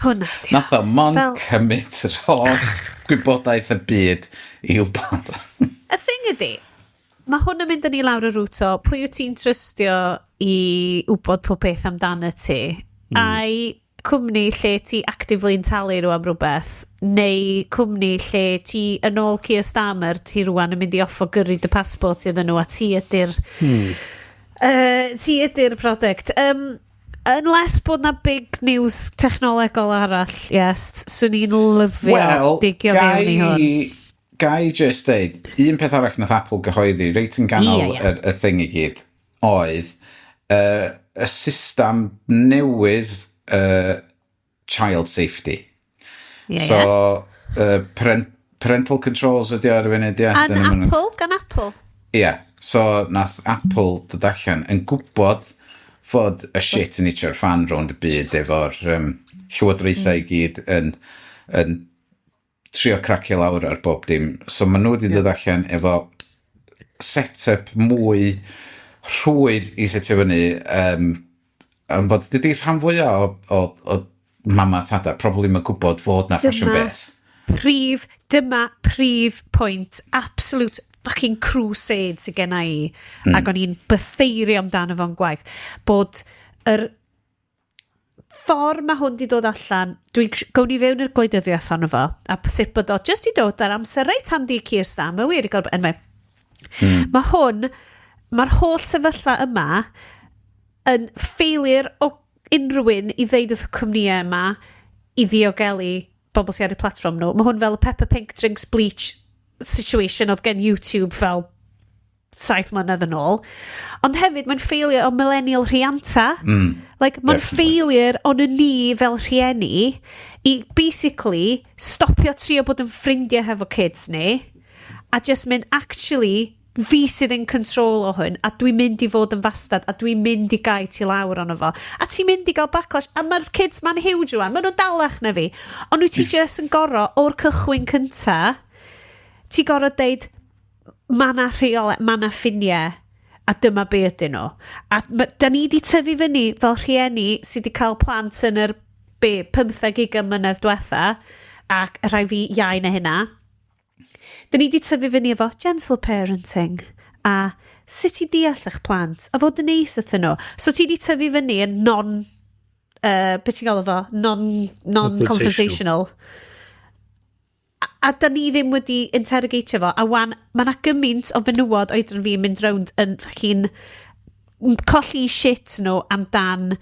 Speaker 2: Hwnna, di.
Speaker 3: Nath o mond cymryd yr holl gwybodaeth y byd i wybod.
Speaker 2: Y thing ydy, mae hwn yn mynd â ni lawr y route o pwy wyt ti'n trystio i wybod pob peth amdano ti, ai cwmni lle ti actively'n talu nhw am rhywbeth, neu cwmni lle ti yn ôl Keir Starmer, ti rwan yn mynd i offo gyrru dy passport iddyn nhw, a ti ydy'r product. Unless bod na big news technolegol arall, yes, swn i'n lyfio
Speaker 3: Wel,
Speaker 2: digio fewn i hwn.
Speaker 3: Gai just deud, un peth arall nath Apple gyhoeddi, reit yn ganol
Speaker 2: Ie, ie.
Speaker 3: y thing i gyd, oedd y system newydd child safety. So, parental controls ydy o ar y funud, ie.
Speaker 2: An
Speaker 3: Dyna ma' nhw'n-
Speaker 2: Apple, gan Apple.
Speaker 3: Ie, so nath Apple dod allan yn gwybod fod y shit yn hitio'r fan rownd y byd efo'r llywodraethau i gyd yn trio cracio lawr ar bob dim. So maen nhw wedi dod allan efo set-up mwy rhwydd i setio fyny. Am fod dydy rhan fwyaf o mama a tada probably mae'n gwybod fod na ffasiwn beth.
Speaker 2: Dyma prif pwynt, absolute fucking crusade sydd gen i, ac o'n i'n bytheirio amdano fo'n gwaith, bod yr ffordd mae hwn di dod allan, dwi'n gawn ni fewn i'r gwleidyddiaeth arno fo, a sut bod o just i dod ar amser reit handi i Keir Starmer, wir i gael, anyway, mae hwn, mae'r holl sefyllfa yma yn failure o unrhyw un i ddeud wrth y cwmnïau yma i ddiogelu bobl sydd ar y platform nhw. Mae hwn fel y Peppa Pink drinks bleach situation oedd gen YouTube fel 7 mlynedd yn ôl. Ond hefyd mae'n failure o millennial rhianta. Like, mae'n failure on y ni fel rhieni i basically stopio trio bod yn ffrindiau hefo kids ni a just mynd, actually, fi sydd in control o hwn a dwi'n mynd i fod yn fastad a dwi'n mynd i gau ti lawr ono fo. A ti'n mynd i gael backlash a mae'r kids ma'n huge rwan, maen nhw'n dalach na fi. Ond wyt ti just yn goro o'r cychwyn cynta, ti goro deud, ma' na rheolau, ma' na ffiniau, a dyma be ydyn nhw. A da ni di tyfu fyny fel rhieni sydd wedi cael plant yn yr be, 15-20 mlynedd diwetha, ac y rhai fi iau na hynna. Da ni di tyfu fyny efo gentle parenting a sut i deall eich plant a fod yn neis wrthyn nhw. So ti di tyfu fyny yn non, beth ti'n galw fo? Non-confrontational. A da ni ddim wedi interrogatio fo. A wan, mae yna gymaint o fenywod oedran fi yn mynd rownd yn fucking colli shit nhw amdan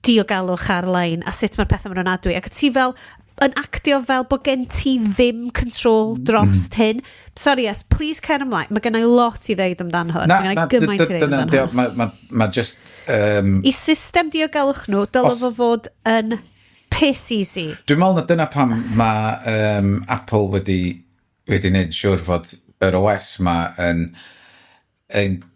Speaker 2: diogelwch ar-lein a sut mae'r pethau maen nhw'n adwy. Ac ti fel yn actio fel bod gen ti ddim control dros hyn. Sorry, yes, please cer ymlaen. Mae gen i lot i ddeud amdan hwn. Mae gen i gymaint i ddeud amdan hwn.
Speaker 3: Ma just
Speaker 2: I system diogelwch nhw, dylai fo fod yn piss easy.
Speaker 3: Dwi'n meddwl na dyna pam mae Apple wedi gwneud siŵr fod yr OS ma yn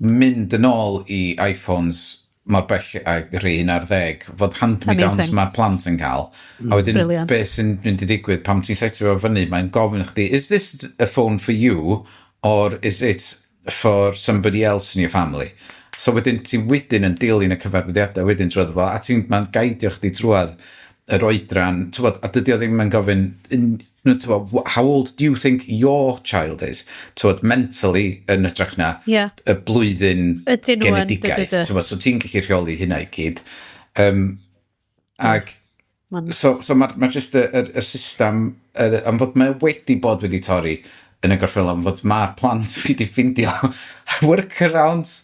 Speaker 3: mynd yn ôl i iPhones mor bell ag rhai 11, fod hand-me-downs mae'r plant yn cael. A wedyn, beth sy'n mynd i digwydd, pam ti'n setio fo fyny, mae'n gofyn i chdi, "Is this a phone for you, or is it for somebody else in your family?" So wedyn, ti wedyn yn dilyn y cyfarwyddiadau wedyn drwodd fo, a ti'n, mae'n gaidio chdi drwodd yr oedran, t'wod, a dydy o ddim yn gofyn, t'wod, "How old do you think your child is?" T'wod, mentally, yn hytrach na y blwyddyn
Speaker 2: Ydyn nhw yn,
Speaker 3: genedigaeth. T'wod, so ti'n gallu rheoli hynna i gyd. Ac so mae ma just y system, am fod mae wedi bod wedi torri yn y gorffennol, am fod mae'r plant wedi ffindio workarounds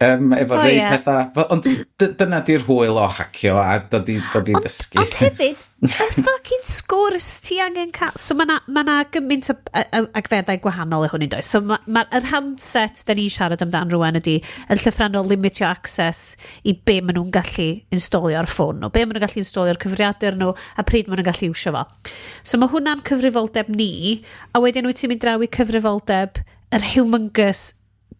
Speaker 3: efo rei pethau. Ond dyna di'r hwyl o hacio a dod i ddysgu.
Speaker 2: Ond hefyd, y fucking sgwrs ti angen cael. So mae na, ma na gymaint o agweddau gwahanol i hwn yn does. So mae'r ma, yr handset da ni'n siarad amdan rwan ydy yn llythrennol limitio access i be maen nhw'n gallu installio ar ffôn nhw, be maen nhw'n gallu installio ar cyfrifiadur nhw, a pryd maen nhw'n gallu iwsio fo. So mae hwnna'n cyfrifoldeb ni, a wedyn wyt ti'n mynd draw i cyfrifoldeb yr humongous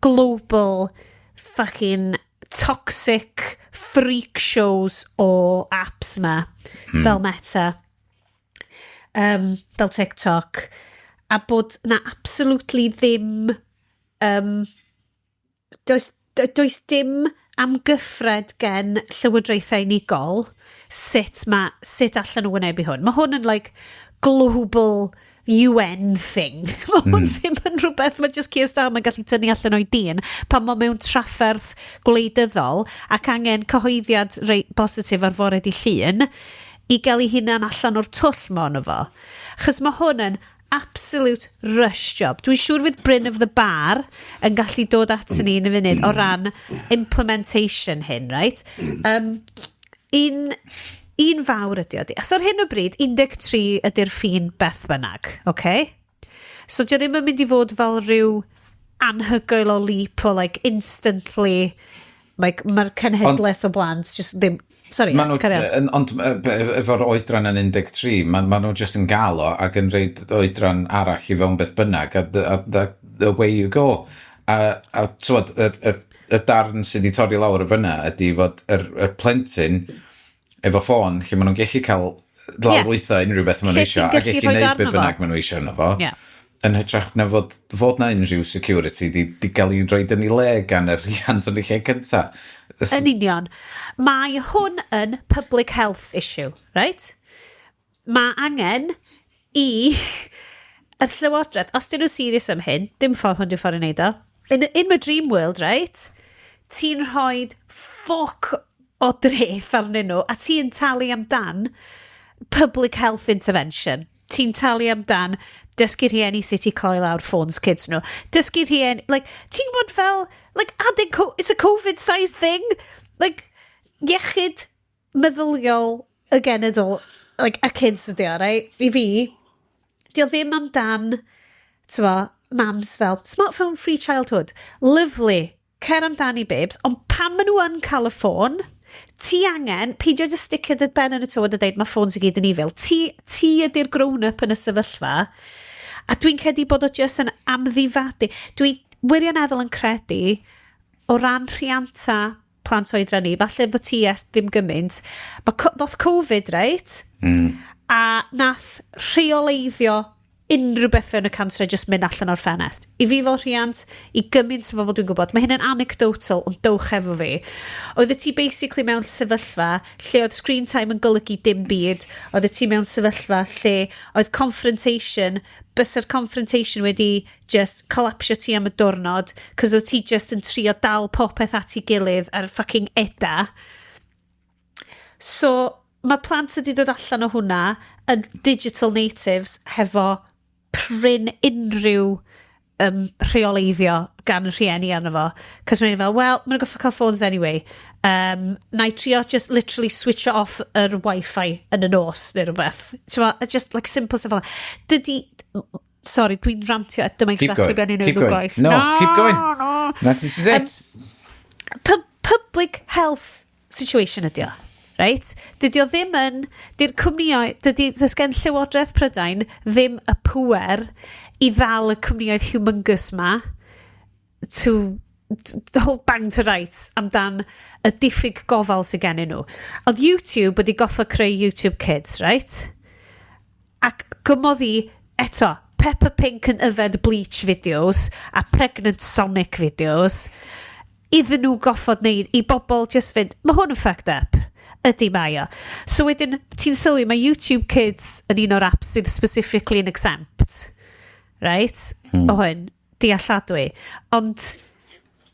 Speaker 2: global fucking toxic freak shows o apps ma, fel Meta, fel TikTok, a bod na absolutely ddim, does dim amgyffred gen llywodraethau unigol sut allan nhw wynebu hwn. Mae hwn yn like global UN thing. Mae hwn ddim yn rhywbeth mae just Keir Starmer yn gallu tynnu allan o'i din pan mae mewn trafferth gwleidyddol ac angen cyhoeddiad reit bositif ar fore di llun i gael ei hunan allan o'r twll ma ono fo. Chos mae hwn yn absolute rush job. Dwi'n siŵr fydd Bryn of the Bar yn gallu dod at ni yn y funud o ran implementation hyn, right? Un fawr ydi o di. So ar hyn o bryd, 13 ydy'r ffin beth bynnag, okay? So dio ddim yn mynd i fod fel rhyw anhygoel o leap o like instantly like, mae'r cenhedlaeth o blant just ddim. Sorry,
Speaker 3: Ma
Speaker 2: yes,
Speaker 3: nhw,
Speaker 2: carry on.
Speaker 3: Ond efo'r oedran yn 13, ma nhw just yn gael o ac yn rhoid oedran arall i fewn beth bynnag, a away you go. A t'wod, y darn sydd wedi torri lawr y fyna ydy fod yr plentyn efo ffôn lle maen nhw'n gallu cael lawrlwytho unrhyw beth maen nhw
Speaker 2: Lle ti'n
Speaker 3: eisiau a
Speaker 2: gallu
Speaker 3: gallu
Speaker 2: rhoid
Speaker 3: neud
Speaker 2: arno
Speaker 3: be
Speaker 2: fo.
Speaker 3: bynnag maen nhw eisiau arno fo. Yn hytrach na fod na unrhyw security di gael ei roed yn ei le gan y rhiant yn y lle cynta.
Speaker 2: Yn union. Mae hwn yn public health issue, right? Mae angen i y llywodraeth, os dyn nhw serious am hyn, dim ffordd hwn di'r ffordd i wneud o. In my dream world, right? Ti'n rhoi ffoc o dreth arnyn nhw, a ti'n talu amdan public health intervention. Ti'n talu amdan dysgu rhieni sut i cloi lawr ffôns kids nhw. Dysgu rhieni, like, ti'n gwybod fel, like, adding, it's a COVID-sized thing. Like, iechyd meddyliol y genedl, like, a kids ydi o, right? I fi, di o ddim amdan, t'mo, mams fel, smartphone free childhood. Lovely. Cer amdani, babes. Ond pan maen nhw yn cael y ffôn, Ti angen, peidio just sticio dy ben yn y tywod a deud mae ffôns i gyd yn evil. Ti ydy'r grown-up yn y sefyllfa. A dwi'n credu bod o just yn amddifadu. Dwi wirioneddol yn credu o ran rhianta plant oedran ni, falle fo ti es ddim gymaint, mae ddoth Covid, right? A nath rheoleiddio unrhyw beth fewn y cantre just mynd allan o'r ffenest. I fi fel rhiant, i gymaint o bobl dwi'n gwybod, mae hyn yn anecdotal, ond dowch efo fi. Oedd ti basically mewn sefyllfa lle oedd screen time yn golygu dim byd, oedd ti mewn sefyllfa lle oedd confrontation, bysa'r confrontation wedi just collapsio ti am y diwrnod, cos oedd ti just yn trio dal popeth at ei gilydd ar fucking eda. So, mae plant wedi dod allan o hwnna yn digital natives hefo prin unrhyw rheoleiddio gan y rhieni arno fo. Cos mae'n fel, "Well, mae'n gorfod cael phones anyway. Na i trio just literally switch off yr wifi yn y nos neu rhywbeth." T'mo, just like simple stuff fel 'na. Dydy... Sorry, dwi'n rantio. Dyma
Speaker 3: Keep
Speaker 2: exactly
Speaker 3: going.
Speaker 2: be o'n i'n
Speaker 3: Keep
Speaker 2: neud nhw
Speaker 3: going.
Speaker 2: gwaith.
Speaker 3: No, keep going.
Speaker 2: No.
Speaker 3: That is it.
Speaker 2: Public health situation ydi o. Right? Dydy o ddim yn... Dy'r cwmnïau... Dydy, does gen Llywodraeth Prydain ddim y pŵer i ddal y cwmnïoedd humongous ma to hold bang to rights amdan y diffyg gofal sydd gennyn nhw. Oedd YouTube wedi gorfod creu YouTube Kids, right? Ac gymodd i, eto, Peppa Pink yn yfed bleach videos a Pregnant Sonic videos iddyn nhw goffod wneud i bobl just fynd, "Mae hwn yn fucked up." Ydy mae o. So wedyn, ti'n sylwi, mae YouTube Kids yn un o'r apps sydd specifically yn exempt. Right? O hyn, dealladwy. Ond,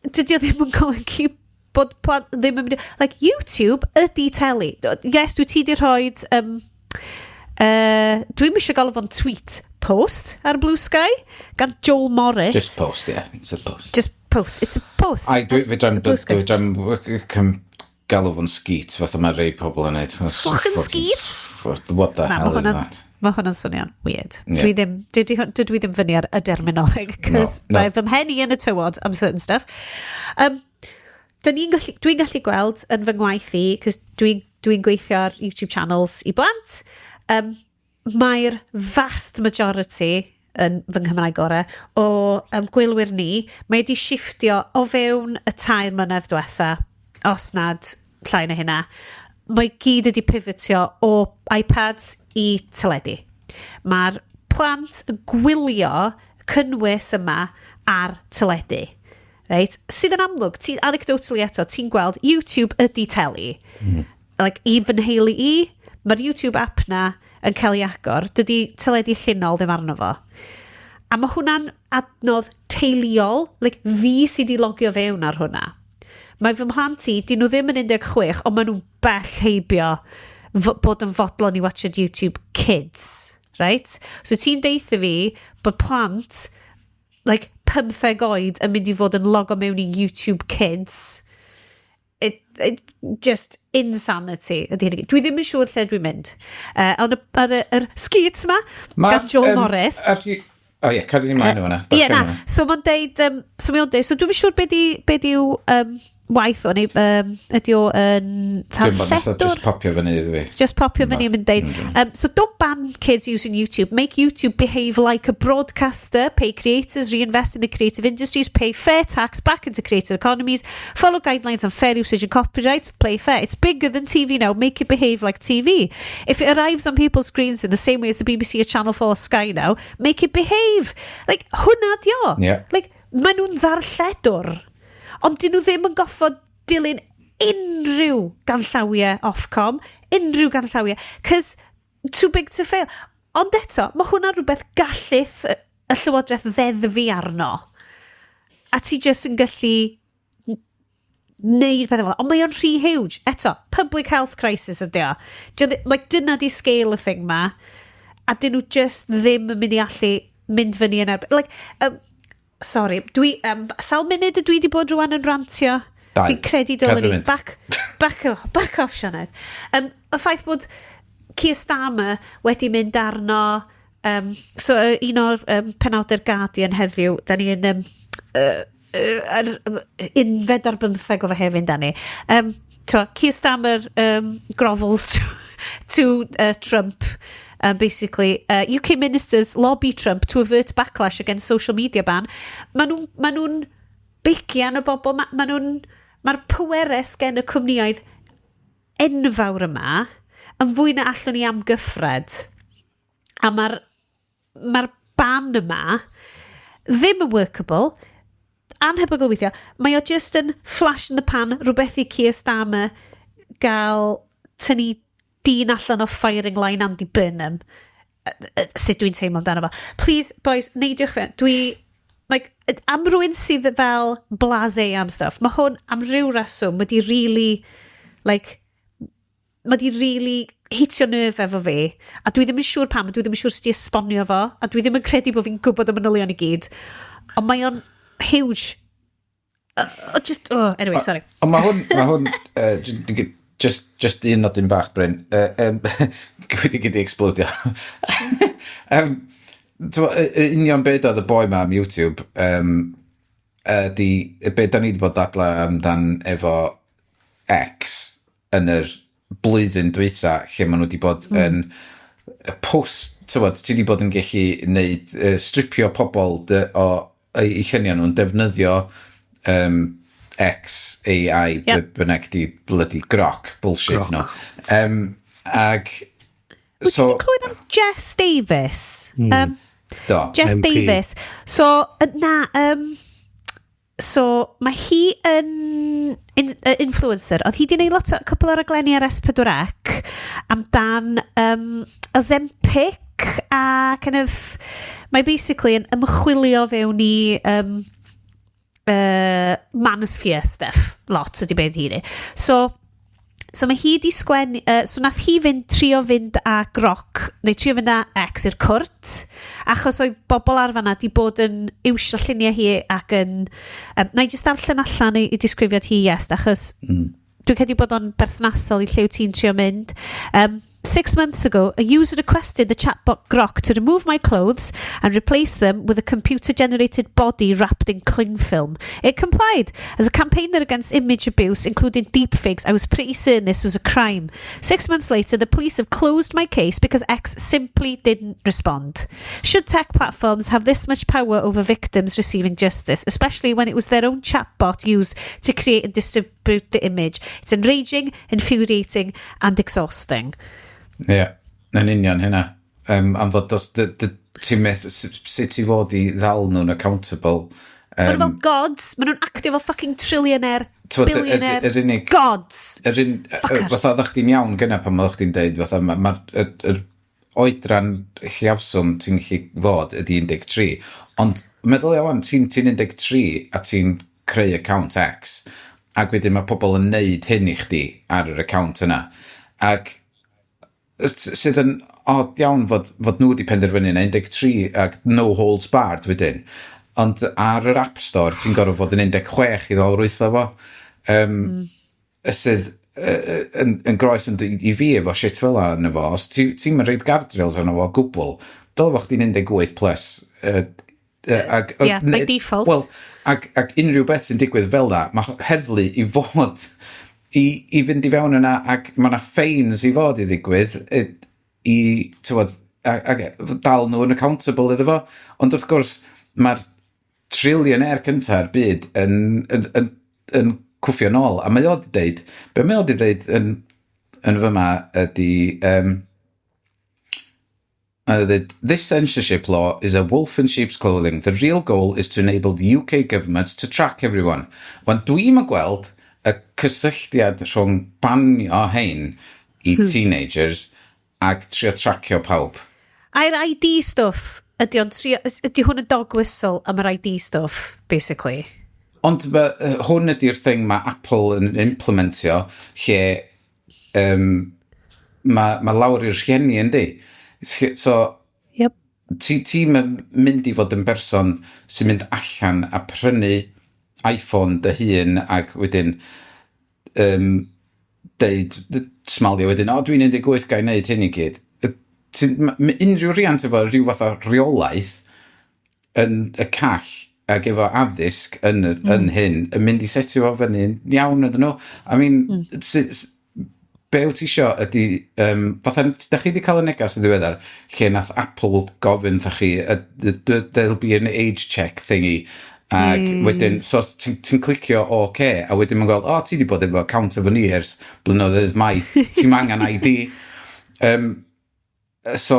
Speaker 2: dydy o ddim yn golygu bod plant ddim yn mynd. Like, YouTube ydy teli. Yes, dwi ti di rhoi... Dwi'n eisiau galw fo'n tweet post ar Blue Sky gan Joel Morris.
Speaker 3: Just post, yeah. It's a post.
Speaker 2: Just post. It's a post.
Speaker 3: Ai, dwi fedra
Speaker 2: Blue Sky.
Speaker 3: dwi fedra galw fo'n skeet, fatha mae rei pobl yn neud.
Speaker 2: Fucking skeet?
Speaker 3: What the
Speaker 2: Na,
Speaker 3: hell
Speaker 2: ma'
Speaker 3: is
Speaker 2: hwnna'n-
Speaker 3: that?
Speaker 2: Mae hwnna'n swnio'n weird.
Speaker 3: Yeah.
Speaker 2: Dwi ddim fyny ar y derminoleg, cos
Speaker 3: No, no.
Speaker 2: mae fy mhen i yn y tywod am certain stuff. Dwi'n gallu gweld yn fy ngwaith i, cos dwi gweithio ar YouTube channels i blant, mae'r vast majority yn fy Nghymraeg gorau o gwylwyr ni, mae wedi shiftio o fewn y 3 mlynedd diwetha, os nad llai na hynna, mae gyd wedi pivotio o iPads i teledu. Mae'r plant yn gwylio cynnwys yma ar teledu. Right? Sydd yn amlwg, ti, anecdotally eto, ti'n gweld YouTube ydy teli. Like, even Hayley E, mae'r YouTube app na yn cael ei agor, dydy teledu llinol ddim arno fo. A mae hwnna'n adnodd teuluol, like fi sydd wedi logio fewn ar hwnna. Mae fy mhlant i, dyn nhw ddim yn 16, ond maen nhw'n bell heibio bod yn fodlon i watchad YouTube Kids. Right? So ti'n deutha fi bod plant like 15 oed yn mynd i fod yn logo mewn i YouTube Kids. It just insanity ydy hyn i gyd. Dwi ddim yn siŵr lle dwi'n mynd. Ond ar y skeet yma, gan Joel Morris.
Speaker 3: O ie, cario di mlaen o hwnna.
Speaker 2: Ie, na. So mae'n deud, so mae'n deud, so dwi'n siŵr be di yw waith o, neu ydy o yn
Speaker 3: Dwi'n bod nes o
Speaker 2: ddarlledwr?
Speaker 3: just popio fyny iddo fi.
Speaker 2: Just popio fyny yn mynd deud. So don't ban kids using YouTube. Make YouTube behave like a broadcaster. Pay creators, reinvest in the creative industries, pay fair tax back into creative economies, follow guidelines on fair usage and copyright, play fair. It's bigger than TV now. Make it behave like TV. If it arrives on people's screens in the same way as the BBC or Channel 4 Sky now, make it behave. Like, hwnna di o. Like, maen nhw'n ddarlledwr. Ond dyn nhw ddim yn goffod dilyn unrhyw ganllawiau Ofcom, unrhyw ganllawiau, cos too big to fail. Ond eto, mae hwnna rhywbeth gallith y Llywodraeth ddeddfu arno. A ti just yn gallu neud pethau fel 'na. Ond mae o'n rhy huge. Eto, public health crisis ydy o. Like, dyna di scale y thing ma. A dyn nhw just ddim yn mynd i allu mynd fyny yn erbyn. Like, sorry, dwi, sawl munud ydw i wedi bod rwan yn rantio?
Speaker 3: Dau.
Speaker 2: Fi'n credu dylwn
Speaker 3: Cadw
Speaker 2: ni.
Speaker 3: fynd.
Speaker 2: Back off, Sioned. Y ffaith bod Keir Starmer wedi mynd arno, so un o'r penawdau'r Guardian heddiw, da ni yn 11 o Fehefin, Danny. Keir Starmer grovels to Trump. Basically, UK ministers lobby Trump to avert backlash against social media ban. Maen nhw'n ma nhw beigian y bobl, ma nhw'n, mae'r pwerau gen y cwmnïoedd enfawr yma yn fwy na allwn ni amgyffred. A mae'r ma ban yma ddim yn workable, anhebygol weithio. Mae o just yn flash in the pan, rhywbeth i Keir Starmer gael tynnu dyn allan o firing line Andy Burnham. Sut dwi'n teimlo amdano fo. Please, boys, neidiwch fe. Dwi, like, am rywun sydd fel blasé am stuff, mae hwn am ryw reswm wedi really, like, mae di really hitio nerve efo fi, a dwi ddim yn siŵr pam, a dwi ddim yn siŵr sut i esbonio fo, a dwi ddim yn credu bod fi'n gwybod y manylion i gyd, ond mae o'n huge. Just, oh, anyway, sorry.
Speaker 3: Ond mae hwn, just un nodyn bach, Bryn. Wedi gyd i explodio. Union beth oedd y boi ma am YouTube, di, be da ni wedi bod dadla amdan efo X yn yr blwyddyn dwytha, lle maen nhw wedi bod yn y post, tywod, ti wedi bod yn gallu neud, stripio pobl dy, o eu lluniau nhw'n defnyddio X, AI, yep, bynnag di bloody Grok, bullshit. Grok. No. Ag,
Speaker 2: Wyt ti wedi clywed am Jess Davis?
Speaker 3: Do.
Speaker 2: Jess
Speaker 1: MP.
Speaker 2: Davis. So, na, so mae hi yn influencer. Oedd hi wedi gwneud lot o cwpl o raglenni ar S4C amdan Ozempic a kind of, mae basically yn ymchwilio fewn i manosphere stuff. Lot ydy beth hi ni. So mae hi di sgwennu, so nath hi fynd, trio fynd â Grok, neu trio fynd â X i'r cwrt, achos oedd bobl ar fanna di bod yn iwsio lluniau hi ac yn... Na i just darllen allan i disgrifiad hi, yes, achos dwi'n credu bod o'n berthnasol i lle wyt ti'n trio mynd. 6 months ago, a user requested the chatbot Grok to remove my clothes and replace them with a computer-generated body wrapped in cling film. It complied. As a campaigner against image abuse, including deepfakes, I was pretty certain this was a crime. 6 months later, the police have closed my case because X simply didn't respond. Should tech platforms have this much power over victims receiving justice, especially when it was their own chatbot used to create and distribute the image? It's enraging, infuriating, and exhausting.
Speaker 3: Ie, yeah, yn union hynna. Am fod os ti'n meth, sut i fod i ddal nhw'n accountable.
Speaker 2: Maen nhw fel gods, maen nhw'n actio fel fucking trillionaire,
Speaker 3: T'wod,
Speaker 2: billionaire,
Speaker 3: yr unig
Speaker 2: gods.
Speaker 3: Yr un,
Speaker 2: Fuckers.
Speaker 3: Fatha oeddech chdi'n iawn gynna pan oeddech chdi'n deud, fatha mae'r ma, yr, yr oedran lliafswm ti'n gallu fod ydy 13. Ond meddwl iawn, ti'n ti 13 a ti'n creu account X, ac wedyn mae pobl yn neud hyn i chdi ar yr account yna. Ac sydd yn odd iawn fod nhw wedi penderfynu na 13 ac no holds barred wedyn. Ond ar yr App Store ti'n gorfod fod yn 16 i ddalrwytho fo. Sydd yn groes yn, i fi efo shit fel 'na arno fo. Os ti'n ti mynd rhoid guardrails arno fo o gwbl, dyle fo chdi'n 18 plus. Ag,
Speaker 2: Yeah, by default.
Speaker 3: Wel, ac unrhyw beth sy'n digwydd fel na, mae heddlu i fod i fynd i fewn yna ac mae yna fines i fod i ddigwydd i, tywod, ac dal nhw yn accountable iddo fo. Ond wrth gwrs, mae'r trillionaire cynta'r byd yn cwffio nôl. A mae o wedi deud, be mae o wedi deud yn fyma ydy, "This censorship law is a wolf in sheep's clothing. The real goal is to enable the UK government to track everyone." Wan dwi'n yn gweld y cysylltiad rhwng banio hein i teenagers ac trio tracio pawb.
Speaker 2: A'r ID stuff, ydy o'n trio, ydy hwn yn dog whistle am yr ID stuff, basically?
Speaker 3: Ond hwn ydy'r thing mae Apple yn implementio lle mae lawr i'r rhieni, yndi. So, ti mynd i fod yn berson sy'n mynd allan a prynu iPhone dy hun ac wedyn deud, smalio wedyn, "O, dwi'n 18, ga i wneud hyn i gyd." Unrhyw riant efo rhyw fath o reolaeth yn y call ac efo addysg yn, yn hyn yn mynd i setio fo fyny'n iawn iddyn nhw. I mean, be wyt ti isio ydy, fatha, da chi wedi cael y negas yn ddiweddar, lle nath Apple gofyn wrtha chi, "There'll be an age check thingy," ac wedyn, so ti'n ti clicio OK, a wedyn mae'n gweld, "O, ti wedi bod efo account efo ni ers blynyddoedd maith, ti'n angen ID." So,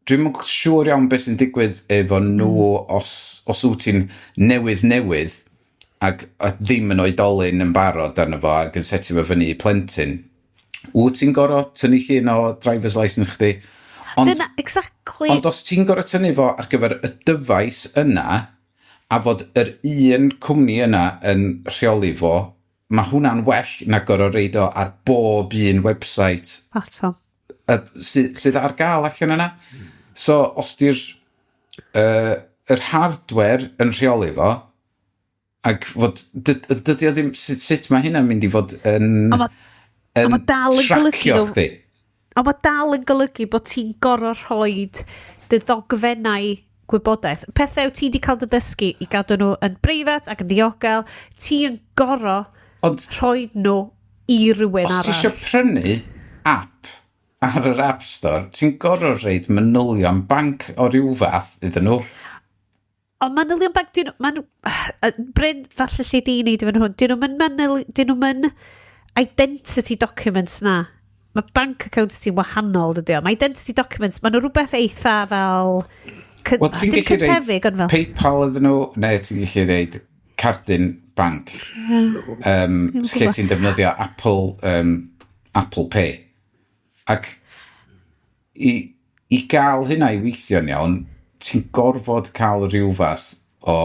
Speaker 3: dwi'n yn siŵr iawn beth sy'n digwydd efo nhw os wyt ti'n newydd newydd ac a ddim yn oedolyn yn barod arno fo ac yn setio fo fyny i plentyn. Wyt ti'n gorfod tynnu llun o driver's licence chdi? Ond,
Speaker 2: Dyna, exactly.
Speaker 3: ond os ti'n gorfod tynnu fo ar gyfer y dyfais yna, a fod yr un cwmni yna yn rheoli fo, mae hwnna'n well na gorfod roid o ar bob un website
Speaker 2: Platform.
Speaker 3: sydd ar gael allan yna. So, os di'r yr hardware yn rheoli fo, ac fod, dydy o ddim, sut mae hynna'n mynd i fod yn,
Speaker 2: Ond
Speaker 3: yn
Speaker 2: ond ma' dal yn golygu
Speaker 3: tracio chdi?
Speaker 2: Ond mae dal yn golygu bod ti'n gorfod rhoi dy ddogfennau gwybodaeth. Pethau ti wedi cael dy ddysgu i gadw nhw yn breifat ac yn ddiogel, ti yn gorfod
Speaker 3: Ond
Speaker 2: rhoi nhw i rywun
Speaker 3: os ti
Speaker 2: arall.
Speaker 3: eisiau prynu app ar yr App Store, ti'n gorfod rhoid manylion banc o ryw fath iddyn nhw.
Speaker 2: Ond manylion banc, dyn nhw, Bryn, falle lle di wneud efo hwn, dyn nhw'n mynd identity documents na. Mae bank accounts ti'n wahanol, dydy o. Mae identity documents, maen nhw rhywbeth eitha fel
Speaker 3: Wel, ti'n
Speaker 2: dim
Speaker 3: gallu roid
Speaker 2: cyntefig, ond fel
Speaker 3: PayPal iddyn nhw, neu ti'n gallu roid cardyn banc, lle
Speaker 2: gwbod.
Speaker 3: ti'n defnyddio Apple Pay. Ac i gael hynna i weithio'n iawn, ti'n gorfod cael rhyw fath o...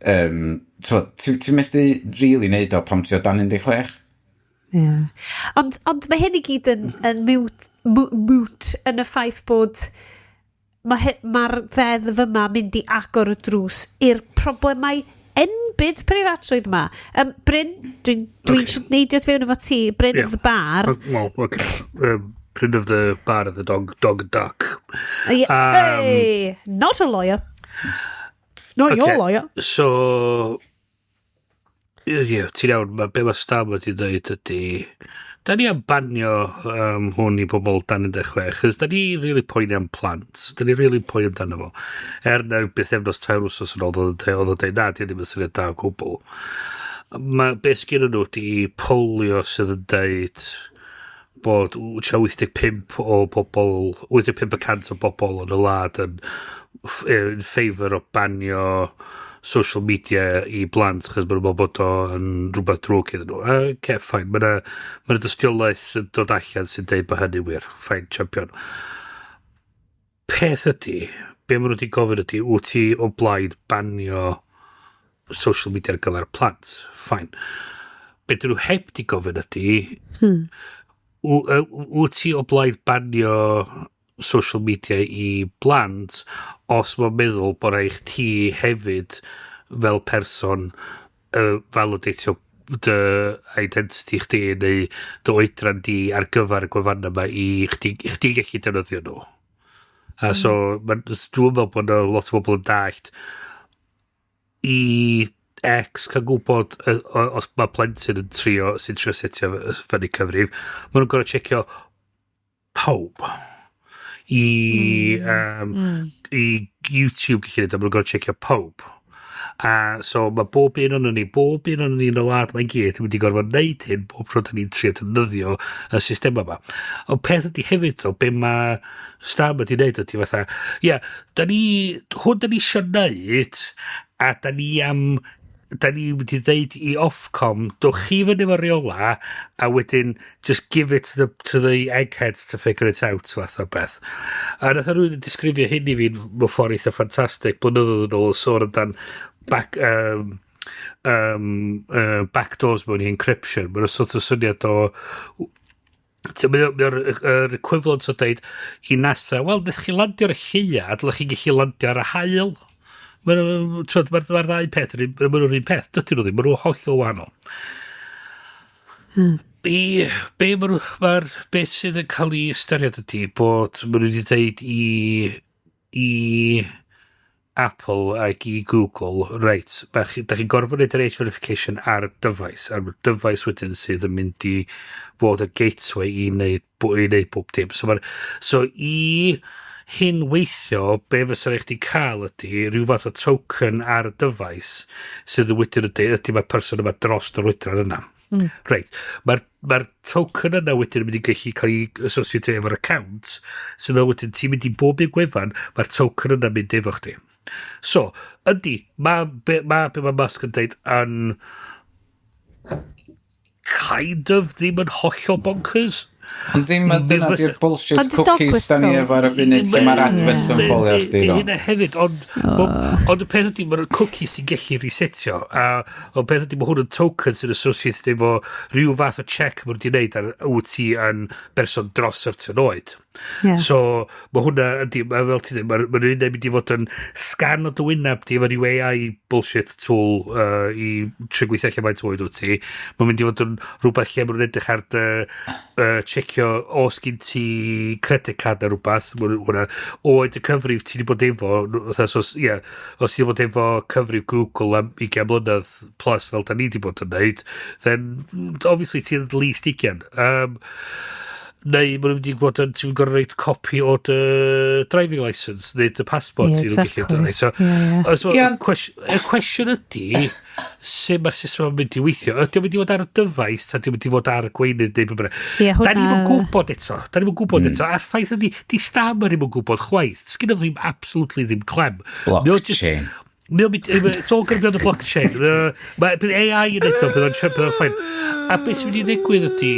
Speaker 3: Ti'n methu really neud o pam ti o dan 16.
Speaker 2: Yeah. Ond mae hyn i gyd yn moot yn y ffaith bod mae'r ma ddeddf yma mynd i agor y drws i'r problemau enbyd preifatrwydd yma. Bryn, dwi okay. neidio fewn efo ti, Bryn of the bar.
Speaker 1: Well, okay. Bryn of the bar of the dog and duck.
Speaker 2: Yeah. Hey, not a lawyer. Not your lawyer.
Speaker 1: So, ie, yeah, ti'n iawn, be mae Starmer wedi dweud ydy, da ni am banio hwn i bobl dan 16, chos da ni really poeni am plant, da ni really poeni amdano fo. Er na bythefnos, 3 wsos yn ôl, oedd o'n dweud, na, di ddim yn syniad da o gwbl. Mae be sgyn nhw di polio sydd yn dweud bod tua 85 o bobl, 85% o bobl yn y wlad yn favour o banio social media i blant, chos maen nhw'n meddwl bod o yn rhywbeth drwg iddyn nhw. Okay, fine. Mae yna ma dystiolaeth yn dod allan sy'n deud bod hynny wir. Fine, champion. Peth ydy, be maen nhw wedi gofyn ydy, wyt ti o blaid banio social media ar gyfer plant? Fine. Be dyn nhw heb di gofyn ydy, wyt ti o blaid banio social media i blant os mae'n meddwl bod rhaid ti hefyd fel person validatio dy identity chdi neu dy oedran di ar gyfer y gwefanna yma i chdi gallu defnyddio nhw. A so, dwi'n meddwl bod yna lot o bobl yn dallt i X cael gwybod os mae plentyn yn trio, sy'n trio setio fyny cyfrif, maen nhw'n gorfod checio pawb. I YouTube gallu neud o, maen nhw'n gorfod checio pawb. A so mae bob un o'n ni yn y wlad mae'n gyd yn mynd i gorfod neud hyn bob tro da ni'n trio defnyddio y system yma. Ond peth ydy hefyd o, be mae Starmer wedi neud ydy fatha, ia, da ni, hwn da ni isio neud, a da ni wedi dweud i Ofcom, dowch chi fyny efo reola, a wedyn just give it to the eggheads to figure it out, fath o beth. A nath rhywun yn disgrifio hyn i fi mewn ffordd eitha ffantastig, blynyddoedd yn ôl, sôn amdan backdoors mewn i encryption. Mae'n sort of syniad o mae'r yr equivalent o deud i NASA, "Wel, ddech chi landio ar y lleuad, dylech chi gallu landio ar y haul." Mae'r ma ddau peth, maen nhw'r un peth, dydyn nhw ddim, maen nhw'n hollol wahanol. I, be ma' nhw, ma'r, be sydd yn cael ei ystyried ydy bod maen nhw wedi dweud i Apple ac i Google, reit, da chi'n gorfod wneud yr age verification ar y dyfais, a'r dyfais wedyn sydd yn mynd i fod y gateway i wneud bob dim. So i hyn weithio, be fysa rhaid chdi cael ydy rhyw fath o token ar y dyfais sydd yn wedyn yn dweud ydy mae'r person yma dros yr oedran yna. Reit, mae'r token yna wedyn yn mynd i gallu cael ei associate efo'r account, sydd fel wedyn ti'n mynd i bob un gwefan, mae'r token yna mynd efo chdi. So, ydy, mae be mae Musk yn dweud yn kind of ddim yn hollol bonkers.
Speaker 3: Ond ddim yn dyna di'r bullshit
Speaker 2: Ond y dog
Speaker 3: cookies da ni
Speaker 2: whistle.
Speaker 3: efo ar y funud lle mae'r adverts yn ffolio chdi
Speaker 1: Di
Speaker 3: ddo.
Speaker 1: hynna hefyd, ond y peth ydy, mae'r cookies sy'n gallu resetio, a ond peth ydy, mae hwn yn token sy'n associated efo rhyw fath o check maen nhw wedi gwneud ar wyt ti yn berson dros certain oed. So, mae hwnna, ydy, mae fel ti'n dweud, mae'n ma un mynd i fod yn sgan o dy wyneb di efo rhyw AI bullshit tool i trio gweithio allan faint oed wyt ti. Mae'n mynd i fod yn rhywbeth lle maen nhw'n edrych ar dy checio os gyn ti credit card neu rhywbeth, ma' hwnna, oed y cyfrif ti wedi bod efo, fatha, so, ie, os ti wedi bod efo cyfrif Google am 20 mlynedd plus fel da ni wedi bod yn neud, then obviously ti'n at least 20. Neu maen nhw'n mynd i fod yn, ti'n gorfod rhoid copi o dy driving licence neu dy passport i nhw'n gallu dod. So,
Speaker 2: Ie, ie.
Speaker 1: so y cwestiwn ydy, sut mae'r system yn mynd i weithio? Ydy o'n mynd i fod ar y dyfais, ta ydy o'n mynd i fod ar y gweinydd neu beth bynnag?
Speaker 2: Ie,
Speaker 1: Da ni'm yn gwybod eto. Da ni'm yn gwybod eto. A'r ffaith ydy, di Starmer ddim yn gwybod chwaith. Sgyn o ddim, absolutely ddim clem. Mae o just-
Speaker 3: Blockchain.
Speaker 1: Mae o'n mynd, it's all going to be on the blockchain. Mae bydd AI yn eto, bydd o'n fine. A beth sy'n mynd i ddigwydd ydy,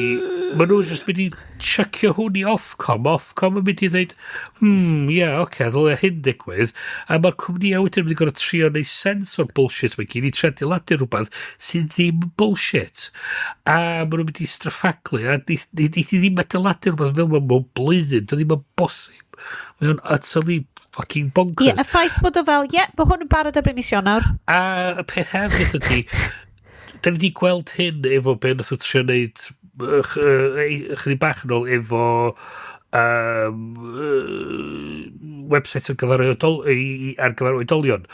Speaker 1: maen nhw'n just mynd i chuckio hwn i Ofcom. Ofcom yn mynd i dweud, ie, yeah, oce, okay, ddylai hyn digwydd. A mae'r cwmnïau wedyn yn mynd i gorfod trio neud sens o'r bullshit mae gyd i trio adeiladu rhywbeth sydd ddim bullshit. A maen nhw'n mynd i straffaglu, a di ddim adeiladu rhywbeth fel mewn blwyddyn, dio ddim yn bosib. Mae o'n utterly fucking bonkers.
Speaker 2: Ie, y ffaith bod o fel, ie, bod hwn yn barod erbyn mis Ionawr.
Speaker 1: A y peth hefyd ydy, da ni wedi gweld hyn efo be nath nhw trio wneud chydig bach yn ôl efo website ar gyfer oedolion.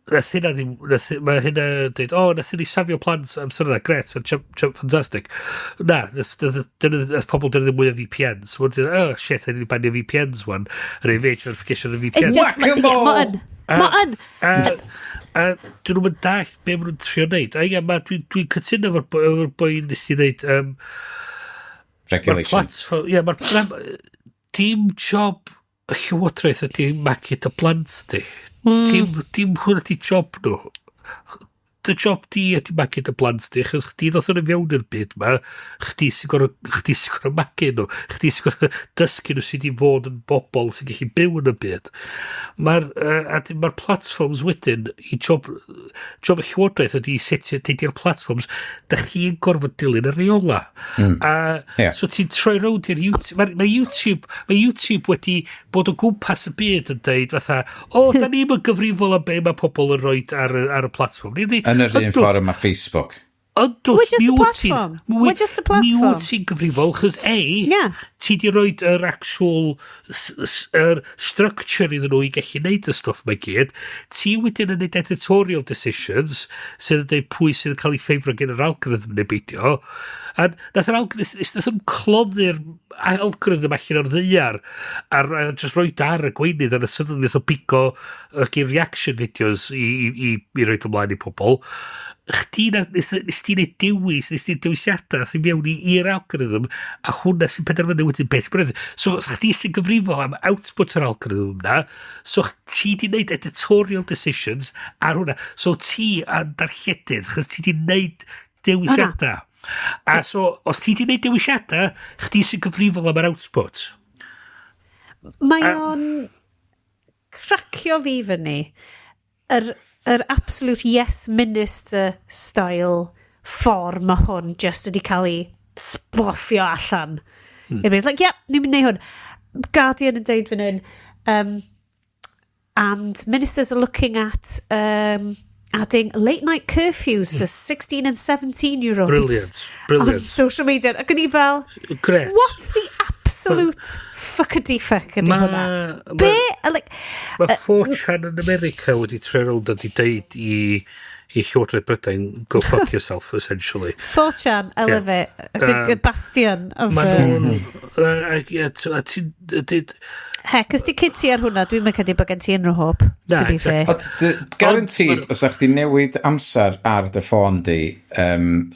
Speaker 1: Nath hynna ddim, nath, mae hynna dweud, o, nath ni safio plant amser yna, gret, jump, jump, fantastic. Na, nath pobl defnyddio mwy o VPNs. So, dweud, oh, shit, I need banio VPNs wan. Yn ei age verification o VPNs.
Speaker 2: It's just,
Speaker 3: Whack-a-mole!
Speaker 2: ma' yn. Ma' yn.
Speaker 1: A dyn nhw'n dallt be maen nhw'n trio wneud. A ia, dwi'n cytuno efo'r boi nes i ddeud, mae'r
Speaker 3: Regulation.
Speaker 1: platform, ia, dim job y llywodraeth ydy magu dy blant di. Dim hwnna di job nhw. Dy job di ydy magu dy blant di, achos chdi ddoth yn fewn i'r byd ma, chdi sy'n gorfod magu nhw, chdi sy'n gorfod dysgu nhw sydd i fod yn bobl sy'n gallu byw yn y byd. Mae'r platforms wedyn, i job y llywodraeth ydy setio, dydy'r platforms, da chi'n gorfod dilyn y reola. A so ti'n troi rownd i'r YouTube, mae YouTube wedi bod o gwmpas y byd yn deud fatha, o, da ni'm yn gyfrifol am be mae pobl yn rhoi ar y platform. Ni
Speaker 3: Yn yr un ffordd yma Facebook.
Speaker 1: Yndwt,
Speaker 2: We're just
Speaker 1: mi
Speaker 2: a
Speaker 1: wyt ti'n-
Speaker 2: platform. We're just a platform.
Speaker 1: Mi wyt ti'n gyfrifol, chos A, ti di roed yr actual yr structure iddyn nhw i gallu neud y stwff mae gyd. Ti wedyn yn neud editorial decisions sydd yn dweud pwy sydd yn cael ei ffeifro gen yr algorithm neu beidio. A nath yr algorithm, nath nhw'n cloddi'r algorithm allan o'r ddaear a just roed ar y gweinydd a sydyn nath o pigo y reaction videos i roed ymlaen i pobl. Chdi na, nes ti neud dewis, nes ti dewisiadau nath i mewn i'r algorithm, a hwnna sy'n penderfynu wedyn beth sy'n. So, chdi sy'n gyfrifol am output yr algorithm na, so ti di neud editorial decisions ar hwnna. So ti yn darlledydd, chos ti di neud dewisiadau. A so, os ti di neud dewisiadau, chdi sy'n gyfrifol am yr output.
Speaker 2: Mae o'n cracio fi fyny yr absolute yes minister style ffordd mae hwn just wedi cael ei sbloffio allan. It's like, yep, ni'n mynd i neud hwn. Guardian yn deud fan hyn, and ministers are looking at adding late night curfews for 16 and 17 year olds
Speaker 1: Brilliant, brilliant.
Speaker 2: on social media. Ac o'n i fel,
Speaker 1: Gret.
Speaker 2: what the absolute fuckity fuck ydy hwnna? Be? Like,
Speaker 1: Mae 4chan yn America wedi troi rownd a di deud i Llywodraeth Brydain, "Go fuck yourself," essentially.
Speaker 2: 4chan, I love it. The bastion of
Speaker 1: Mae nhw'n, ie, a ti'n
Speaker 2: Heck, os di kid ti ar hwnna, dwi'n mynd credu bod gen ti unrhyw hope,
Speaker 1: Na,
Speaker 2: to be fair.
Speaker 3: Ond guaranteed, os ydych chi newid amser ar dy ffôn di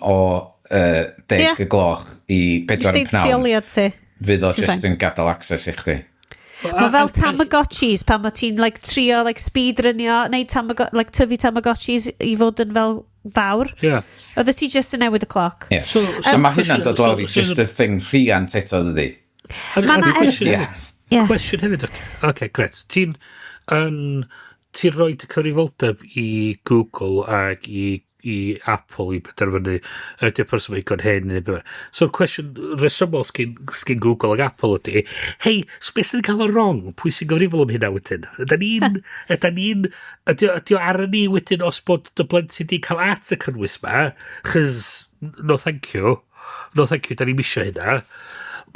Speaker 3: o 10 y gloch i 4
Speaker 2: Just
Speaker 3: y
Speaker 2: deud
Speaker 3: pnawn,
Speaker 2: lleoliad ti.
Speaker 3: fydd o
Speaker 2: Ti'n
Speaker 3: just
Speaker 2: fine.
Speaker 3: yn gadael access i chdi.
Speaker 2: Mae fel Tamagotchis pan mae ti'n like, trio like, speedrunio neu like, tyfu Tamagotchis i fod yn fel fawr. Oeddet ti just yn newid y clock.
Speaker 3: Yeah.
Speaker 1: So
Speaker 3: A mae hynna'n dod lawr i
Speaker 1: so
Speaker 3: just y thing rhiant eto, dydi?
Speaker 2: Ma' 'na
Speaker 1: cwestiwn
Speaker 3: Rhiant.
Speaker 1: Cwestiwn hefyd, oce, gret. Ti'n rhoi y cyfrifoldeb i Google ac i Apple i penderfynu ydy'r person mae'n digon hen neu beth. So'r cwestiwn resymol sgyn Google ac Apple ydy, hei, so beth sy'n cael o wrong? Pwy sy'n gyfrifol am hynna wedyn? Ydy ydy o ar y ni wedyn os bod dy blentyn di cael at y cynnwys ma? Chos, no thank you. No thank you, da ni'n misio hynna.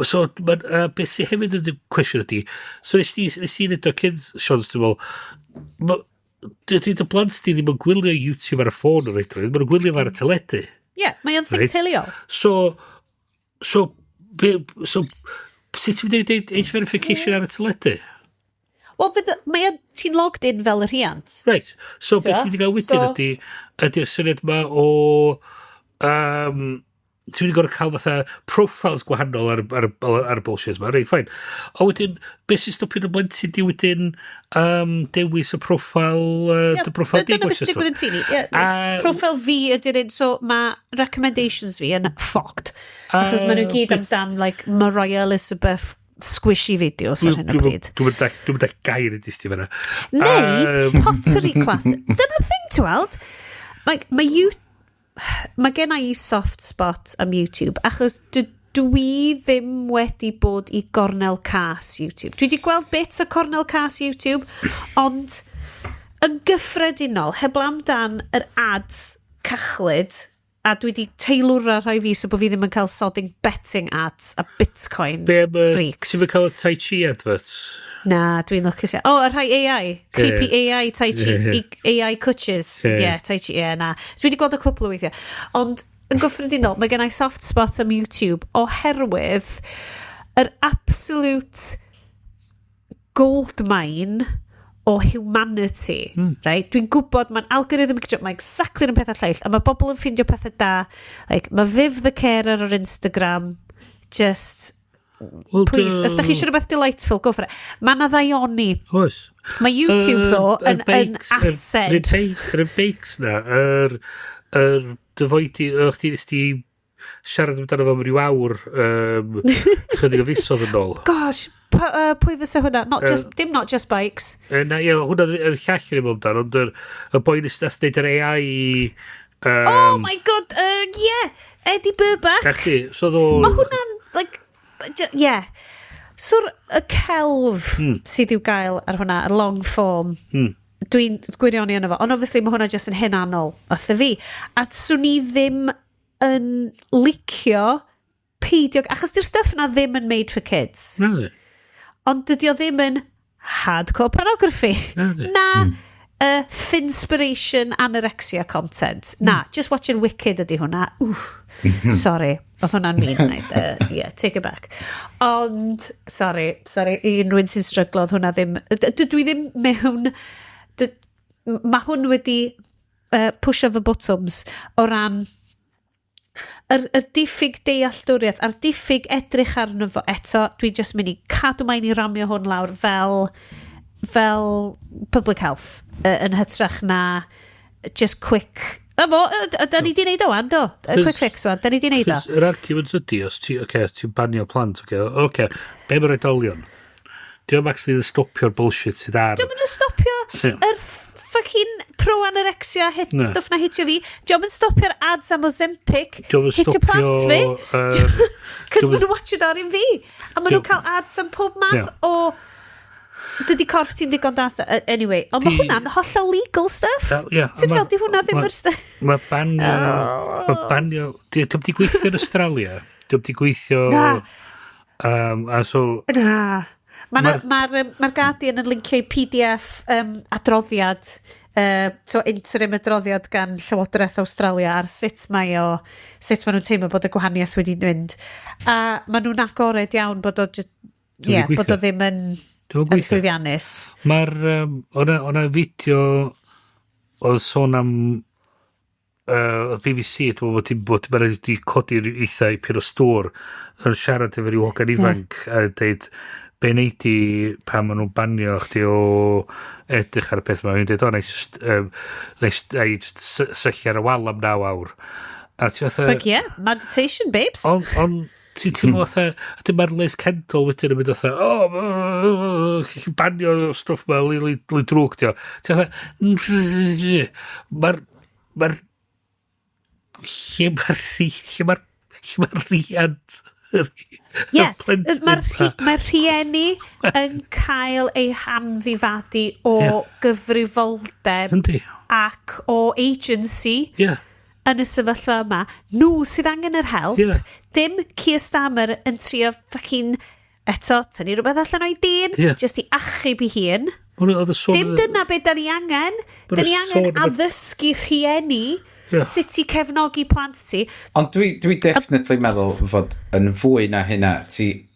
Speaker 1: So, beth sy'n hefyd yn y cwestiwn ydy, so nes ti neud o cyn, Sean, dwi'n meddwl, dydy dy blant di ddim yn gwylio YouTube ar y ffôn o reidrwydd, maen nhw'n gwylio fo ar y teledu.
Speaker 2: Ie, yeah, mae o'n thing teuluol.
Speaker 1: So, sut ti'n mynd i wneud age verification ar y teledu?
Speaker 2: Wel, mae o'n, ti'n logged in fel y rhiant.
Speaker 1: Right, so beth
Speaker 2: T'mo?
Speaker 1: ti'n mynd i gael wedyn ydy'r syniad ma o ti'n mynd i gorfod cael fatha profiles gwahanol ar y bullshit ma, reit, fine. A wedyn, beth sy'n stopio dy blentyn di wedyn dewis y profile, dy profile di?
Speaker 2: Dyna beth sy'n digwydd yn tŷ ni. Yeah, profile fi ydy'r un, so mae recommendations fi yn fucked. Achos maen nhw gyd amdan, like, Mariah Elizabeth squishy videos ar hyn o bryd.
Speaker 1: Dwi'n mynd gair i disti fanna.
Speaker 2: Neu pottery class. Dyna'r thing, ti'n weld? Like, mae gen i soft spot am YouTube, achos dwi ddim wedi bod i gornel cas YouTube. Dwi wedi gweld bits o cornel cas YouTube, ond yn gyffredinol, heblaw amdan yr ads cachlyd, a dwi wedi teilwra rhai fi so bod fi ddim yn cael sodding betting ads a Bitcoin
Speaker 1: Be am
Speaker 2: freaks.
Speaker 1: Ti'n mynd cael y Tai Chi adverts?
Speaker 2: Na, dwi'n lwcus iawn. O, y rhai AI. Creepy AI Tai Chi, AI coaches.
Speaker 1: Ie.
Speaker 2: Yeah, Tai Chi, yeah, na. Dwi wedi gweld y cwpl o weithiau. Ond, yn gyffredinol, mae gen i soft spot am YouTube oherwydd yr absolute gold mine o humanity, right? Dwi'n gwybod mae'n algorithmic job, mae'n exactly yr un peth â lleill, a mae bobl yn ffindio pethau da. Like, mae Viv the Carer ar Instagram, just,
Speaker 1: Well,
Speaker 2: please, os da chi eisiau rhywbeth delightful, go for it. Mae na ddaioni.
Speaker 1: Oes.
Speaker 2: Mae YouTube, ddo, yn asset.
Speaker 1: Yr beics na, yr dyfoedi, ych chi nes ti siarad amdano fo am ryw awr chydig o fisoedd yn ôl.
Speaker 2: Gosh, pwy fysa hwnna? Not just, dim Not Just Bikes.
Speaker 1: Na, ie, hwnna yr llall yn ymwneud amdano, ond y boi nes nath neud yr AI.
Speaker 2: Oh my God, yeah, Eddie Burback.
Speaker 1: Na chdi, so ddo.
Speaker 2: Mae hwnna'n, like, yeah. So'r y celf sydd i'w gael ar hwnna, yr long form, dwi'n gwirioni yno fo. Ond obviously mae hwnna jyst yn hunanol wrtho fi. A swn i ddim yn licio peidio, achos di'r stuff yna ddim yn made for kids.
Speaker 1: Na, di.
Speaker 2: Ond dydy o ddim yn hardcore pornography.
Speaker 1: Na, di.
Speaker 2: Na, thinspiration anorexia content. Na, just watching Wicked ydy hwnna. Oof. Sorry, oedd hwnna'n mean. Yeah, take it back. Ond, sorry, sorry, i unrhyw un sy'n stryglo, oedd hwnna ddim. Dydw i ddim mewn. Mae hwn wedi pwsio fy buttons o ran yr diffyg dealltwriaeth a'r diffyg edrych arno fo eto, dwi just mynd i cadw mae'n i ramio hwn lawr fel public health yn hytrach na just quick. Na fo, da ni di neud o wan, do. Y quick fix wan, da ni di neud o.
Speaker 1: Cos yr argument ydy, os ti, okay, os ti'n banio plant, okay, be mae'r oedolion? Diolch actually yn stopio'r bullshit sydd ar.
Speaker 2: Diolch yn stopio yr fucking pro-anorexia hit
Speaker 1: Na.
Speaker 2: stuff na hitio fi. Diolch yn stopio'r ads am Ozempic
Speaker 1: Dio'm yn
Speaker 2: hitio plant fi. Cos maen nhw'n watchad ar un fi. A maen nhw'n cael ads am pob math o dydy corff ti'n digon da. Anyway, ond mae hwnna'n hollol legal stuff.
Speaker 1: Ie,
Speaker 2: Ti'n fel, di hwnna ddim yr stuff.
Speaker 1: Mae banio. Mae banio. Diolch di gweithio yn Australia. Diolch di gweithio.
Speaker 2: Na.
Speaker 1: A so
Speaker 2: Na. Mae'r ma Guardian yn lincio i PDF adroddiad, so interim adroddiad gan Llywodraeth Australia ar sut maen nhw'n teimlo bod y gwahaniaeth wedi mynd. A maen nhw'n agored iawn bod o just, yeah, bod o ddim yn llwyddiannus.
Speaker 1: Mae'r, o'na fideo oedd sôn am BBC, dwi'n meddwl bod ti'n wedi codi'r eitha i pyn o stwr yn siarad efo ryw hogan ifanc a dweud, "Be nei di pan maen nhw'n banio chdi o edrych ar y peth yma?" Mae'n dweud, "O, na i just, just syllu ar y wal am 9 awr." A ti fatha...
Speaker 2: It's like, yeah, meditation, babes.
Speaker 1: Ond ti'n teimlo fatha, a dim mae'r Liz Kendall wedyn yn mynd fatha, "O, chi'n banio stwff ma, li drwg dio." Ti'n fatha, lle mae'r rhiant?
Speaker 2: Ie, mae'r ma rhieni yn cael eu hamddifadu o gyfrifoldeb ac o agency yn y sefyllfa yma. Nhw sydd angen yr help. Dim Keir Starmer yn trio fucking eto, tynnu rhywbeth allan o'i din, just i achub i hun. Dim dyna beth da ni angen. Da ni angen addysgu rhieni sut i cefnogi plant ti.
Speaker 3: Ond dwi definitely meddwl fod yn fwy na hynna, ti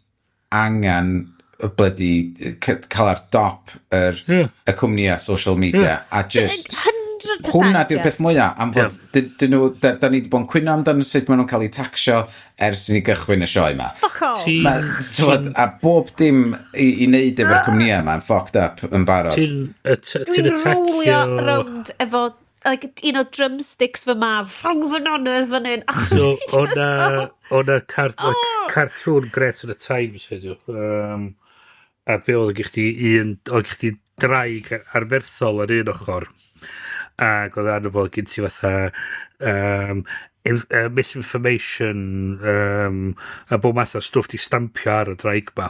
Speaker 3: angen y bloody cael ar dop y cwmnïau social media a just
Speaker 2: 100%.
Speaker 3: Hwnna di'r peth mwyaf, am fod dyn nhw, da ni wedi bod yn cwyno amdano sut maen nhw'n cael eu taxio ers i ni gychwyn y sioe yma.
Speaker 2: Fuck all.
Speaker 3: Ma, t'wod, a bob dim i wneud efo'r cwmnïau yma yn fucked up yn barod.
Speaker 2: Ti'n Dwi'n rolio rownd efo like, un o drumsticks fy mab rhwng fy nonedd fan hyn.
Speaker 1: So, o'na cartŵn gret yn y Times heddiw. A be oedd gen chdi un, oedd gen chdi draig arferthol ar un ochr. Ac oedd arno fo gen ti fatha misinformation a bob math o stwff di stampio ar y draig ma.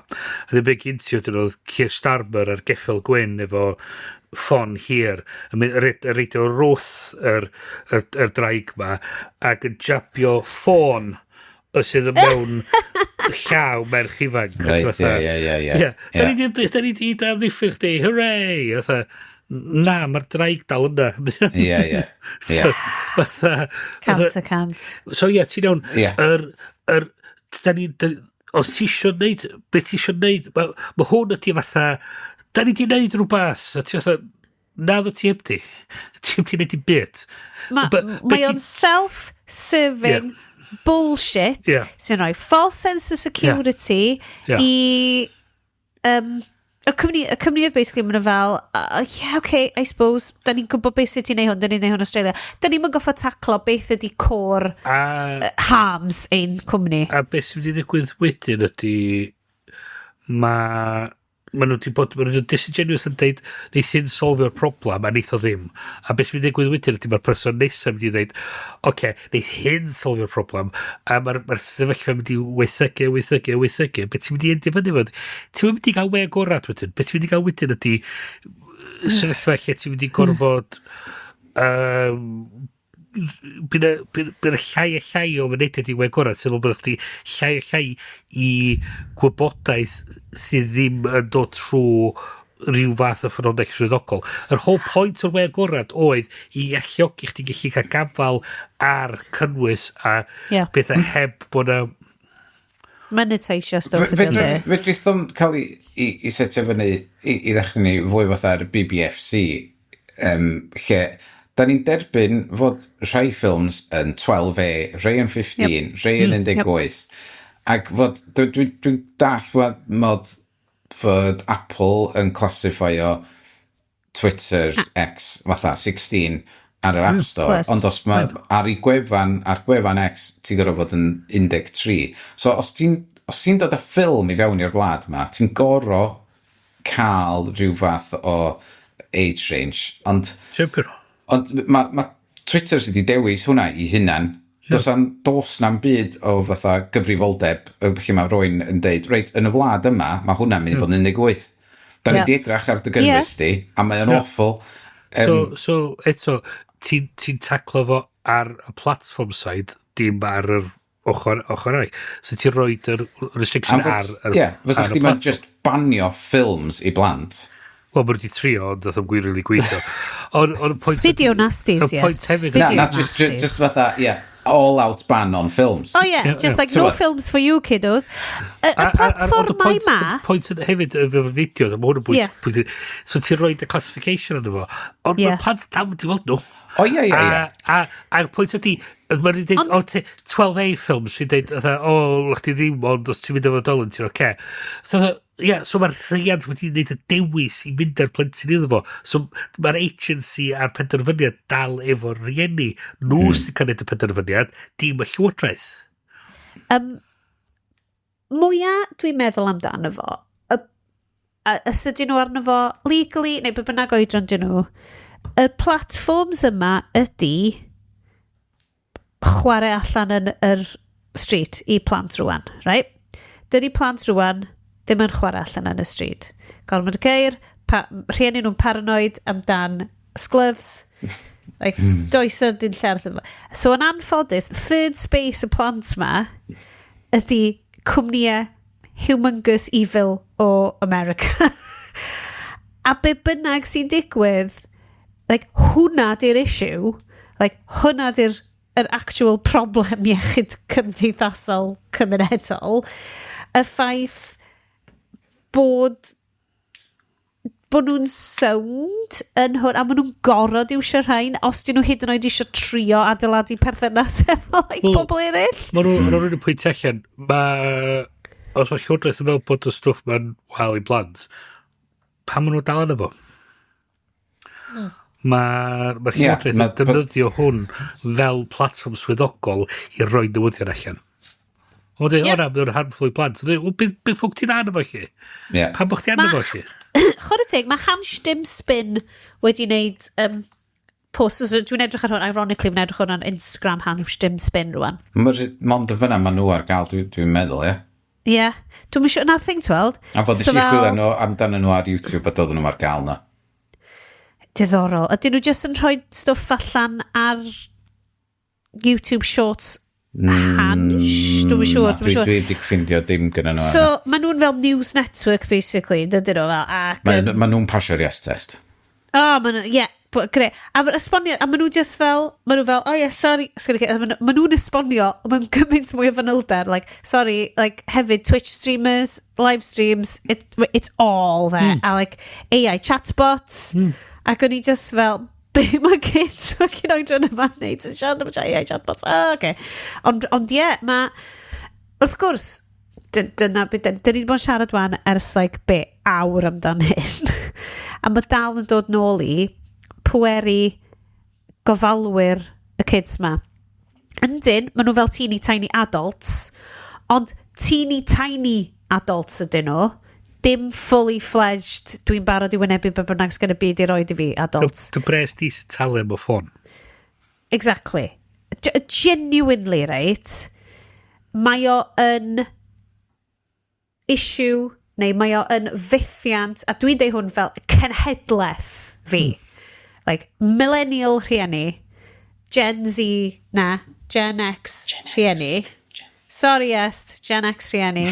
Speaker 1: A be gen ti wedyn oedd Keir Starmer ar geffyl gwyn efo ffon hir yn mynd reidio wrth yr draig ma ac yn jabio ffôn y sydd yn mewn llaw merch ifanc.
Speaker 3: Reit, ie.
Speaker 1: Ie. Da ni di amddiffyn chdi, hooray! Fatha, na, mae'r draig dal yna.
Speaker 3: Ie, ie. Ie.
Speaker 1: Fatha,
Speaker 2: 100%.
Speaker 1: So ie, ti'n iawn. Yr, da ni, da, os ti isio neud, be ti isio neud, ma hwn ydi fatha, da ni di neud rhywbeth, a ti fatha, na ddo ti heb di. Ti heb di neud dim byd.
Speaker 2: Mae o'n self-serving bullshit sy'n rhoi false sense of security i y cwmni oedd basically mynd fel, "Yeah, okay, I suppose, da ni'n gwybod beth sydd ti'n neud hwn, da ni'n neud hwn Australia. Da ni'n mynd goffo taclo beth ydi core harms ein cwmni."
Speaker 1: A beth sy'n mynd i ddigwydd wedyn ydy, mae nhw wedi bod, mae nhw wedi disingenuous yn deud, neith hyn solfio'r problem, a neith o ddim. A beth sy'n mynd i ddigwydd wedyn ydy mae'r person nesaf mynd i ddeud, "Oce, okay, neith hyn solfio'r problem," a mae'r sefyllfa mynd i waethygu, waethygu, waethygu. Beth ti'n mynd i endio fyny fod? Ti'n mynd i gael we agorad wedyn. Beth ti'n mynd i gael wedyn ydy sefyllfa lle ti'n mynd i gorfod bydd y llai a llai o fynediad i we agorad sy'n meddwl bod chdi llai a llai i gwybodaeth sydd ddim yn dod trwy rhyw fath o ffynhonnell swyddogol. Yr whole point o'r we agorad oedd i alluogi chdi gallu cael gafal ar cynnwys a bethau heb bod na
Speaker 2: Monetisio stwff ydy o, de.
Speaker 3: Fedrith o'm cael ei setio fyny i ddechrau ni fwy fatha'r BBFC, lle da ni'n derbyn fod rhai ffilms yn 12A, rhai yn 15, rhai yn 18, ac fod, dwi'n dwi dall fod, mod, fod Apple yn classifio Twitter X fatha 16 ar yr App Store,
Speaker 2: Plus.
Speaker 3: Ond os mae ar ei gwefan, ar gwefan X, ti'n gorfod bod yn 13. So os ti'n dod â ffilm i fewn i'r wlad ma, ti'n goro cael rhyw fath o age range. Ond,
Speaker 1: Siwr.
Speaker 3: ond ma Twitter sydd wedi dewis hwnna i hunan. Does na'm byd o fatha gyfrifoldeb lle mae rywun yn deud, "Reit, yn y wlad yma, mae hwnna'n mynd i fod yn 18. Da ni wedi edrych ar dy gynnwys di, a mae o'n awful."
Speaker 1: So eto, ti'n taclo fo ar y platform side, dim ar yr ochr, ochr arall. So ti'n rhoi yr restriction ar...
Speaker 3: Ie, fysa chdi mae'n just banio ffilms i blant.
Speaker 1: Wel, maen nhw wedi trio, ond oedd o'n gwir really gweithio. Ond
Speaker 2: pwynt... Video nasties, yes.
Speaker 1: Pwynt hefyd...
Speaker 3: Na, na, just fatha, yeah, all out ban on films.
Speaker 2: Oh yeah, just like no films for you kiddos. Y platfformau ma...
Speaker 1: Pwynt hefyd efo fideos, a mae hwn yn bwynt. Yeah. So ti'n rhoi y classification arno fo, ond mae plant dal wedi weld nhw.
Speaker 3: O ie, ie, ie.
Speaker 1: A'r pwynt ydy, mae'n dweud, o, 12A films sy'n dweud, o, lach ti ddim, ond os ti'n mynd efo oedolyn, ti'n oce. Okay. Ie, so mae'r rhiant wedi gwneud y dewis i mynd â'r plentyn iddo fo. So mae'r agency a'r penderfyniad dal efo'r rieni. Nhw sy'n cael gwneud y penderfyniad, dim y llywodraeth.
Speaker 2: Mwyaf dwi'n meddwl amdano fo, os ydyn nhw arno fo legally, neu be bynnag oedran dyn nhw, y platforms yma ydy chwarae allan yn yr street i plant rwan, right? Dydy plant rwan ddim yn chwarae allan yn y street. Gormod o ceir, rhieni nhw'n paranoid amdan sglyfs, like, does yr dyn lle arall. So yn anffodus, third space y plant ma ydy cwmnïau humongous evil o America. A be bynnag sy'n digwydd, like, hwnna di'r issue, like, hwnna di'r yr actual problem iechyd cymdeithasol cymunedol, y ffaith bod nhw'n sownd yn hwn, a maen nhw'n gorfod iwsio rhain, os dyn nhw hyd yn oed eisiau trio adeiladu perthynas efo like, well, pobl eraill.
Speaker 1: Maen nhw'n rhywun pwynt allan, os mae Llywodraeth yn meddwl bod y stwff ma'n wael i blant, pam maen nhw dal yna fo? Mae'r Llywodraeth yn defnyddio hwn fel platfform swyddogol i roi newyddion allan. O'n dweud, o na, mae'n harmful i plant. Wel, be ffwc ti'n arno fo chi?
Speaker 3: Yeah.
Speaker 1: Pam bod chdi arno fo chi?
Speaker 2: Chwarae teg, mae Hansh Dim Spin wedi wneud post, so dwi'n edrych ar hwn, ironically, dwi'n edrych ar hwn ar Instagram Hansh Dim Spin rwan.
Speaker 3: Mond y fyna maen nhw ar gael, dwi'n meddwl, ie.
Speaker 2: Ie. Yeah. Dwi'n siŵr, nothing to weld.
Speaker 3: A fod eisiau chwilio nhw amdano nhw ar YouTube a dod nhw ar gael na.
Speaker 2: Diddorol. Ydyn nhw jyst yn rhoi stwff allan ar YouTube Shorts Hansh? Dwi'n siŵr.
Speaker 3: Dwi wedi ffindio dim gyda nhw.
Speaker 2: So, maen nhw'n fel news network, basically, dydyn nhw fel. Ac,
Speaker 3: ma nhw'n pasio'r yes test.
Speaker 2: Oh, maen nhw, ie, yeah, gre. A maen esbonio, a maen nhw just fel, maen nhw fel, oh yeah, sorry, maen nhw'n esbonio, maen gymaint mwy o fanylder, like, sorry, like, hefyd, Twitch streamers, live streams, it's all there. A like, AI chatbots, ac o'n i just fel, be mae kids fucking oedran yma'n neud yn siarad am AI chatbots. Oh, okay. Ond ie, yeah, mae... Wrth gwrs, dyna, dyn ni wedi bod yn siarad wan ers like, be, awr amdan hyn. A mae dal yn dod nôl i pweru gofalwyr y kids ma. Yndyn, maen nhw fel teeny tiny adults, ond teeny tiny adults ydyn nhw. Dim fully fledged, dwi'n barod i wynebu be bynnag sgan y byd i roed i fi, adults.
Speaker 1: Dy bres di sy'n talu am y ffôn.
Speaker 2: Exactly. Genuinely, right, mae o yn issue, neu mae o yn fethiant, a dwi'n deud hwn fel cenhedlaeth fi. Like, millennial rhieni, Gen Z, na, Gen X rhieni. Sorry, yes, Gen X rhieni.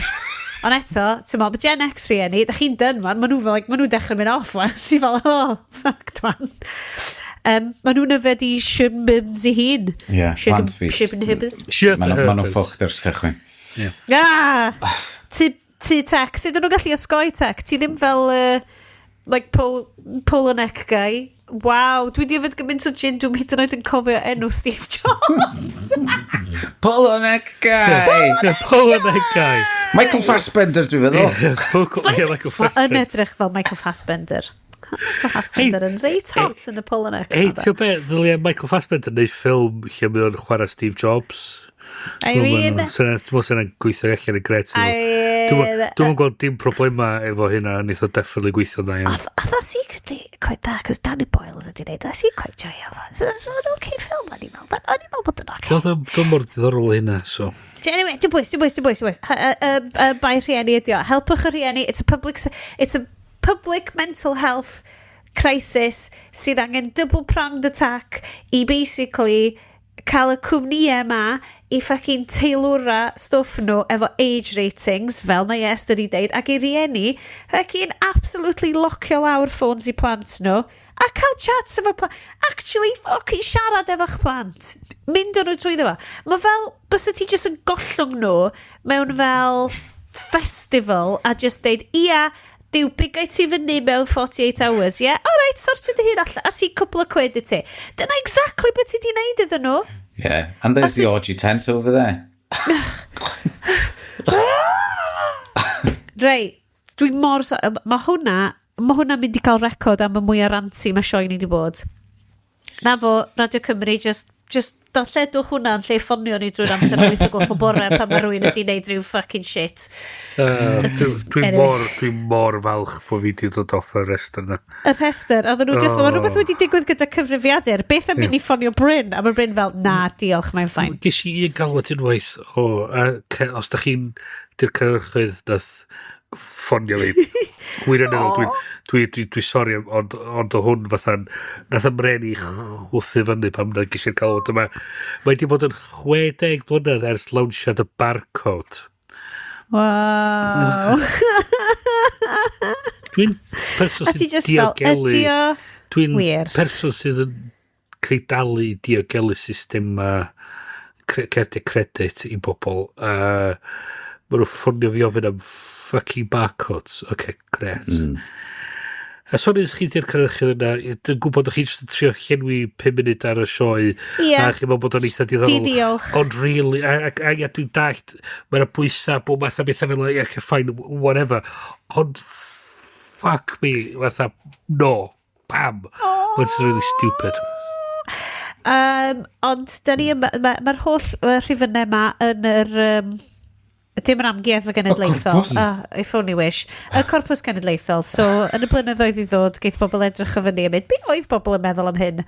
Speaker 2: Ond eto, ti'n meddwl, Gen X rhieni, da chi'n done, man, maen nhw fel, like, maen nhw'n dechrau mynd off, wan. Sy'n fel, oh, fuck, man. Maen nhw'n yfed i shibums i hun.
Speaker 3: Ie, plant fi.
Speaker 2: Shibyn hibbers.
Speaker 3: Maen nhw'n fucked ers cychwyn.
Speaker 2: Ah! Ti tech, sut ydyn nhw'n gallu osgoi tech? Ti ddim fel, like, polo neck guy. Waw, dwi di yfed gymaint o gin, dwi'n hyd yn oed yn cofio enw Steve Jobs.
Speaker 3: Polo neck guy!
Speaker 1: Polo neck guy!
Speaker 3: Michael Fassbender, dwi'n feddwl.
Speaker 1: Yeah, Michael Fassbender.
Speaker 2: Yn edrych fel Michael Fassbender. Michael Fassbender yn reit hot yn y polo neck.
Speaker 1: Ei, ti'n be, ddylia Michael Fassbender neud ffilm lle mae o'n chwarae Steve Jobs.
Speaker 2: I mean...
Speaker 1: Dwi'n meddwl sy'n gweithio allan yn gret. Dwi'n gweld dim problema efo hynna, neith o definitely gweithio dda iawn.
Speaker 2: Oedd o secretly quite dda, cos Danny Boyle oedd wedi gwneud, oedd quite joio fo. So it's an okay film, o'n i'n meddwl. O'n i'n meddwl bod yn okay.
Speaker 1: Dwi'n mor diddorol hynna, so...
Speaker 2: Anyway, dim bwys, dim bwys, dim bwys, dim bwys. Bai rhieni ydi o. Helpwch y rhieni. It's a public mental health crisis sydd angen double-pronged attack i basically Cael y cwmnïau yma i fucking teilwra stwff nhw efo age ratings, fel mae Esther wedi deud, ac i rieni, fucking absolutely locio lawr ffôns i plant nhw, a cael chats efo plant. Actually, fucking siarad efo'ch plant. Mynd â nhw trwyddo fo. Mae fel, bysa ti just yn gollwng nhw mewn fel festival a just deud, "Ia, Duw, bigau ti fyny mewn 48 hours, ie? Yeah? Alright, sortio dy hun allan, a ti cwpl o quid i ti." Dyna exactly beth ti di wneud iddyn nhw.
Speaker 3: Yeah, and there's the orgy tent over there.
Speaker 2: Reit, dwi'n mor... So, mae hwnna mynd i cael record am y mwyaf ranty mae sioe ni wedi bod. Na fo, Radio Cymru, just darlledwch hwnna yn lle ffonio ni drwy'r amser o 8 o gloch o bore pan mae rhywun wedi gwneud rhyw fucking shit.
Speaker 1: Dwi
Speaker 2: Anyway.
Speaker 1: Dwi mor falch bod fi wedi dod off y rhestr yna.
Speaker 2: Y rhestr, oedden nhw just, oh, mae rhywbeth wedi digwydd gyda cyfrifiadur. Beth am mynd i ffonio Bryn? A mae Bryn fel, "Na, diolch, mae'n fine."
Speaker 1: Ges i un galwad unwaith o, os da chi'n di'r cynhyrchydd nath ffonio fi. Wirioneddol, dwi sori, ond o hwn fatha'n, nath y mren i chwthu fyny pan na ges i'r galwad yma. Mae wedi bod yn 60 blynedd ers lawnsiad y barcode.
Speaker 2: Wow.
Speaker 1: Dwi'n person
Speaker 2: A ti
Speaker 1: sy'n
Speaker 2: just fel,
Speaker 1: diogelu.
Speaker 2: "Ydi o
Speaker 1: Dwi'n
Speaker 2: wir?"
Speaker 1: person sydd yn cael dalu i diogelu system cerdiau credit i bobl. Maen nhw'n ffonio fi ofyn am fucking barcodes. Oce, okay, gret. A sori os chi di'r cynhyrchydd yna, dwi'n gwybod bod chi jyst yn trio llenwi 5 munud ar y sioe. A chi'n meddwl bod o'n eitha diddorol.
Speaker 2: Di ddiolch.
Speaker 1: Ond really, a ia, dwi'n dallt, mae'n bwysau, bob math o bethau fel yna, ia, okay, fine, whatever. Ond fuck me, fatha, no, pam? Oh. It's really stupid.
Speaker 2: Ond da ni, mae'r ma holl rhifynnau yma yn yr... Dim yr Amgueddfa Genedlaethol.
Speaker 3: Corpws.
Speaker 2: Ah, if only wish. Y Corpws Genedlaethol. So, yn y blynyddoedd i ddod, geith bobl edrych o fyny a mynd, "Be oedd bobl yn meddwl am hyn?"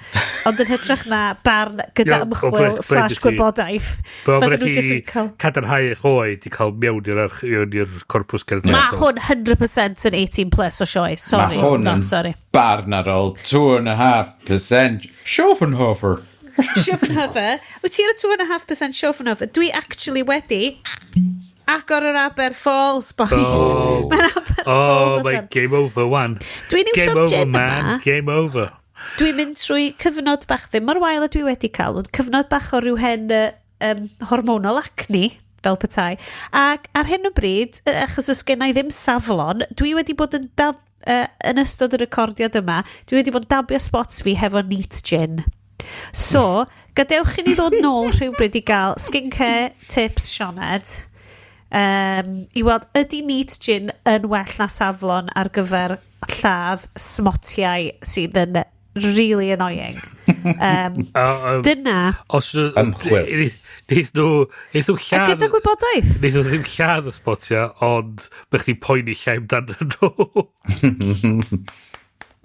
Speaker 2: Ond yn hytrach na barn gyda
Speaker 1: Ie, o,
Speaker 2: ymchwil slash gwybodaeth.
Speaker 1: Bo,
Speaker 2: Fydden nhw jyst yn cael.
Speaker 1: Cadarnhau eich oed i cael mewn i'r Corpws Genedlaethol.
Speaker 2: Mae hwn 100% yn 18 plus o sioe. Sorry,
Speaker 3: Mae hwn
Speaker 2: not
Speaker 3: yn
Speaker 2: sorry.
Speaker 3: barn ar ôl 2.5% Schopenhauer.
Speaker 2: Schopenhauer. Wyt ti ar y 2.5% Schopenhauer? Dwi actually wedi agor yr Aber Falls, boys.
Speaker 1: Oh.
Speaker 2: Mae'r Aber Falls
Speaker 1: Oh, my
Speaker 2: allan.
Speaker 1: game over, one.
Speaker 2: Dwi'n
Speaker 1: Game
Speaker 2: iwsio'r
Speaker 1: over,
Speaker 2: gin
Speaker 1: man.
Speaker 2: yma.
Speaker 1: Game over.
Speaker 2: Dwi'n mynd trwy cyfnod bach, ddim mor wael a dwi wedi cael, ond cyfnod bach o ryw hen hormonal acne, fel petai. Ac ar hyn o bryd, achos oes gen i ddim Savlon, dwi wedi bod yn dab, yn ystod y recordiad yma, dwi wedi bod yn dabio spots fi hefo neat gin. So, gadewch i ni ddod nôl rhywbryd i gael skincare tips Sioned. I weld ydy neat gin yn well na Savlon ar gyfer lladd smotiau sydd yn really annoying. Dyna.
Speaker 1: Os
Speaker 3: Ymchwil.
Speaker 1: Neith nhw
Speaker 2: A
Speaker 1: lladd.
Speaker 2: gyda gwybodaeth.
Speaker 1: Neith nhw ddim lladd y spotiau, ond bych chi'n poeni llai amdano nhw.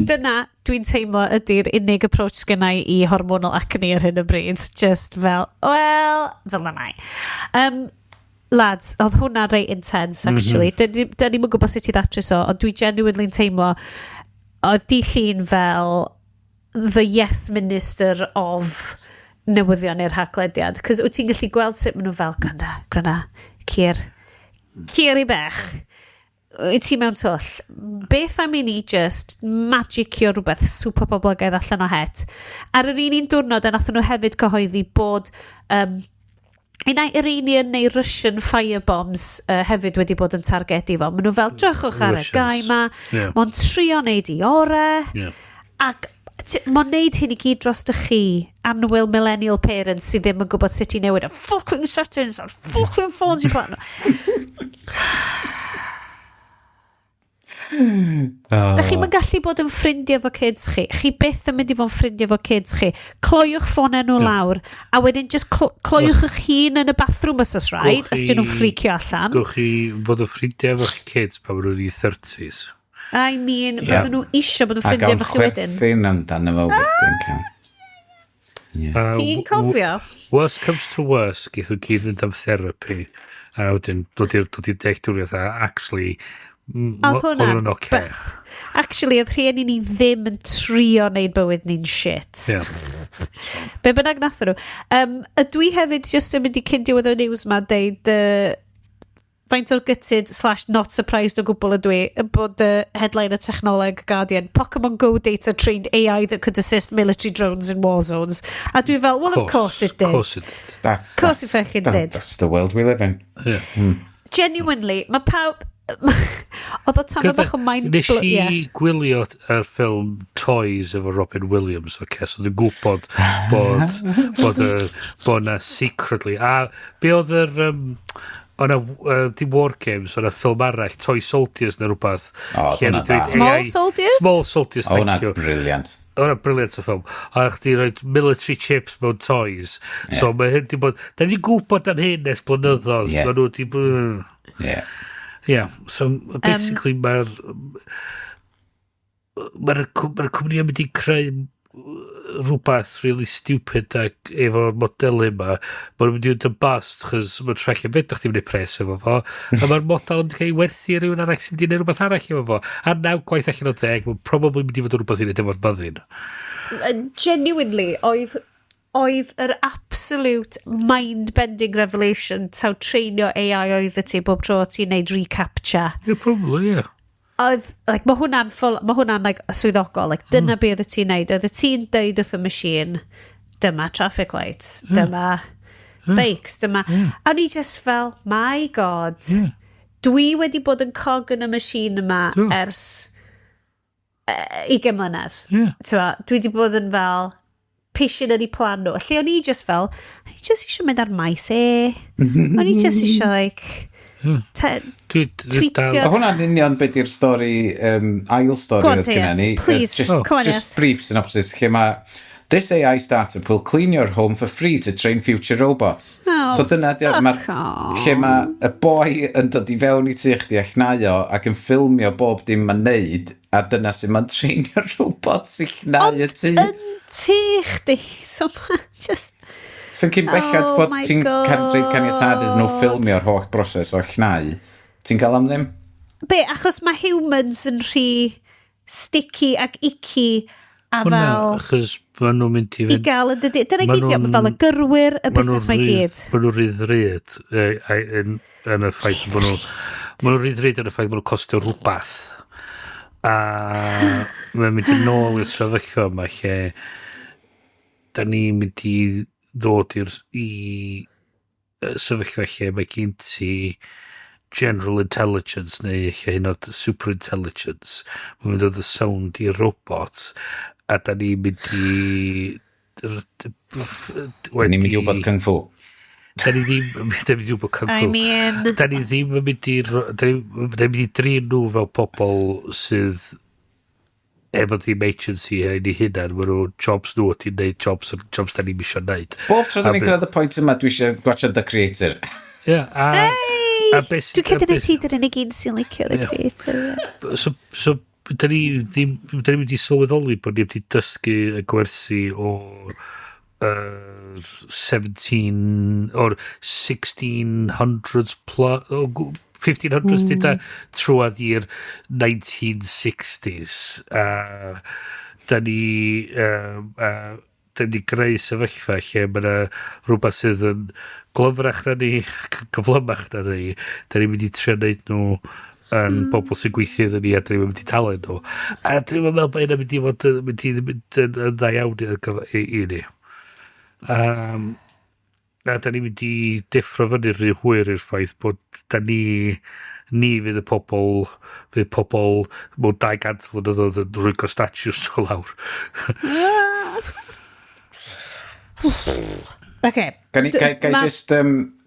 Speaker 2: Dyna dwi'n teimlo ydy'r unig approach sgennai i hormonal acne ar hyn o bryd. Just fel, well, fel na mai. Lads, oedd hwnna reit intense, actually. Mm -hmm. Da ni'n gwybod sut i ddatrys o, ond dwi genuinely'n teimlo oedd di llun fel the yes minister of newyddion i'r haglediad. Cos wyt ti'n gallu gweld sut maen nhw fel, "Gwranda, gwranda, Cier, Cier i bech. Wyt ti mewn twll. Beth am i ni just magicio rhywbeth super poblogaidd allan o het?" Ar yr un diwrnod, a nathon nhw hefyd cyhoeddi bod un ai Iranian neu Russian firebombs hefyd wedi bod yn targedu fo. Maen nhw fel, "Drychwch ar y
Speaker 1: Russians.
Speaker 2: guy ma, mae'n trio neud i ore," ac mae'n neud hyn i gyd dros dy chi, annwyl millennial parents sydd ddim yn gwybod sut i newid y fucking settings a'r fucking phones i plant. Da chi'm yn gallu bod yn ffrindiau efo kids chi. Chi byth yn mynd i fod yn ffrindiau efo kids chi. Cloiwch ffonau nhw lawr, a wedyn just cloiwch eich hun yn y bathroom os oes rhaid, os dyn nhw'n ffricio allan.
Speaker 1: Gwch chi fod yn ffrindiau efo chi kids pan maen nhw'n i 30s.
Speaker 2: I mean, fydden nhw isio bod yn
Speaker 3: A
Speaker 2: ffrindiau
Speaker 3: gawn
Speaker 2: efo chi wedyn.
Speaker 3: chwerthin amdano fo wedyn, cael.
Speaker 2: Ti'n cofio?
Speaker 1: Worst comes to worst, geith nhw gyd fynd am therapy. A wedyn dod i'r dealltwriaeth a actually,
Speaker 2: Oedd hwnna'n
Speaker 1: oce.
Speaker 2: Actually, oedd rhieni ni ddim yn trio neud bywyd ni'n shit.
Speaker 1: Yeah.
Speaker 2: Be bynnag nath nhw. Ydw i hefyd just yn mynd i cyn diwedd y news ma deud faint o'r gutted slash not surprised o gwbl ydw i bod y headline y technoleg Guardian, "Pokemon Go data trained AI that could assist military drones in war zones." A dwi fel, well, of course it did.
Speaker 1: Of course it did.
Speaker 3: That's,
Speaker 2: Course it fucking did.
Speaker 3: That's the world we live in.
Speaker 1: Yeah.
Speaker 2: Genuinely, mae pawb... Oedd o tam bach o mind
Speaker 1: Nes i
Speaker 2: yeah.
Speaker 1: gwylio y ffilm Toys efo Robin Williams, okay, so dwi'n gwybod bod na secretly. A be oedd yr... O'na, dim War Games, o'na ffilm arall, Toy Soldiers neu rhywbeth.
Speaker 3: O,
Speaker 1: lle
Speaker 3: hwnna
Speaker 1: nhw 'di
Speaker 3: dda.
Speaker 1: roid
Speaker 2: Small
Speaker 1: AI
Speaker 2: Soldiers?
Speaker 1: Small Soldiers,
Speaker 3: O,
Speaker 1: thank
Speaker 3: hwnna
Speaker 1: you.
Speaker 3: brilliant.
Speaker 1: O'na brilliant o ffilm. A chdi roed military chips mewn toys. So mae hyn di bod... Da ni'n gwybod am hyn ers blynyddoedd.
Speaker 3: Ie.
Speaker 1: Ma' nhw di bod...
Speaker 3: Yeah.
Speaker 1: Yeah, so basically mae'r cwmni yn mynd i creu rhywbeth really stupid ac efo'r modelu yma, maen nhw'n mynd i fynd yn bust, chos mae'n trellu fedrwch chdi'n mynd i pres efo fo, a mae'r model yn mynd i cael ei werthu i rhywun arall sy'n mynd i wneud rhywbeth arall efo fo. A 9 gwaith allan o 10, mae'n probably mynd i fod yn rhywbeth i wneud efo'r byddin.
Speaker 2: Genuinely, oedd yr absolute mind-bending revelation taw treinio AI oedd y ti bob tro ti'n neud recaptcha.
Speaker 1: Yeah, probably, yeah.
Speaker 2: Oedd, like, mae hwnna'n full, mae hwnna'n like, swyddogol, like, dyna be oedd y ti'n neud. Oedd y ti'n deud wrth y machine, "Dyma traffic lights, dyma bikes, dyma..." A ni just fel, my God, dwi wedi bod yn cog yn y machine yma ers 20 mlynedd. T'mo, dwi wedi bod yn fel pishin yn ei plan nhw. Lle o'n i just fel, o'n i just eisiau mynd ar maes e. O'n i just eisiau, like,
Speaker 1: Dwi
Speaker 2: tweetio.
Speaker 3: O, hwnna'n union beth yw'r stori, ail stori
Speaker 2: Go on,
Speaker 3: oedd gynna
Speaker 2: Teus,
Speaker 3: ni.
Speaker 2: please.
Speaker 3: Just,
Speaker 2: Oh. Come on,
Speaker 3: just
Speaker 2: Iest.
Speaker 3: brief synopsis, lle mae "This AI startup will clean your home for free to train future robots."
Speaker 2: Oh,
Speaker 3: So dyna,
Speaker 2: fuck
Speaker 3: ma, lle mae y boi yn dod i fewn i tŷ chdi a llnau ac yn ffilmio bob dim mae'n neud, a dyna sy'n mae'n treinio'r robots i llnau y tŷ.
Speaker 2: Yn tŷ chdi. So ma just...
Speaker 3: So cyn bellad
Speaker 2: Oh
Speaker 3: fod
Speaker 2: my
Speaker 3: ti'n rhoi caniatâd iddyn nhw
Speaker 2: God.
Speaker 3: ffilmio'r holl broses o llnau, ti'n cael am ddim?
Speaker 2: Be, achos mae humans yn rhy sticky ac icky a
Speaker 1: Hwnna,
Speaker 2: fel
Speaker 1: achos maen nhw'n mynd i
Speaker 2: i
Speaker 1: fynd...
Speaker 2: gael y dydy. Dyna
Speaker 1: Ma'
Speaker 2: gyd,
Speaker 1: nhw'n-
Speaker 2: fel y gyrwyr, y
Speaker 1: Ma'
Speaker 2: busnes
Speaker 1: nhw'n
Speaker 2: mae
Speaker 1: rhy-
Speaker 2: gyd.
Speaker 1: Ma' nhw'n rhy ddrud yn y ffaith bod nhw... Ma' nhw'n rhy ddrud yn y ffaith bod nhw'n costio rhywbeth. A mae'n mynd yn ôl i'r sefyllfa yma lle da ni'n mynd i ddod i sefyllfa lle mae gen ti general intelligence neu lle hyn oed super intelligence. Mae'n mynd o sound i robot a da ni'n mynd i
Speaker 3: Da ni'n mynd i wybod Kung Fu.
Speaker 1: Da ni ddim, da ni ddim wybod Kung
Speaker 2: I
Speaker 1: Fu.
Speaker 2: mean...
Speaker 1: Da ni ddim yn mynd i, da ni'n mynd i drin nhw fel pobl sydd efo ddim agency yn ei hunan. Mae nhw, jobs nhw ydy wneud jobs da ni'n misio wneud.
Speaker 3: Bob tro da ni'n
Speaker 1: A
Speaker 3: cyrraedd y pwynt yma, dwi eisiau gwachio The Creator.
Speaker 1: Ie, a...
Speaker 2: Hey!
Speaker 1: A beth
Speaker 2: Dwi'n credu
Speaker 1: a
Speaker 2: na
Speaker 1: beth-
Speaker 2: ti dy'r unig un sy'n licio The Creator. Ie.
Speaker 1: So, da ni ddim, da ni'n mynd i sylweddoli bod ni wedi dysgu y gwersi o 17 o'r 1600s plus, o, 1500s mm. trwad i'r 1960s. Da ni greu sefyllfa lle mae yna rhywbeth sydd yn glyfrach na ni, gyflymach na ni. Da ni'n mynd i trio wneud nhw yn bobl sy'n gweithio iddyn ni a da ni'n mynd i talu nhw. A dwi'n meddwl bod hynna'n mynd i fod yn, mynd i mynd yn dda iawn i ni. A da ni'n mynd i deffro fyny rhy hwyr i'r ffaith bod da ni fydd y pobl, fydd pobl mewn 200 flynyddoedd yn rwygo statues nhw lawr.
Speaker 2: Okay.
Speaker 3: Ga i just...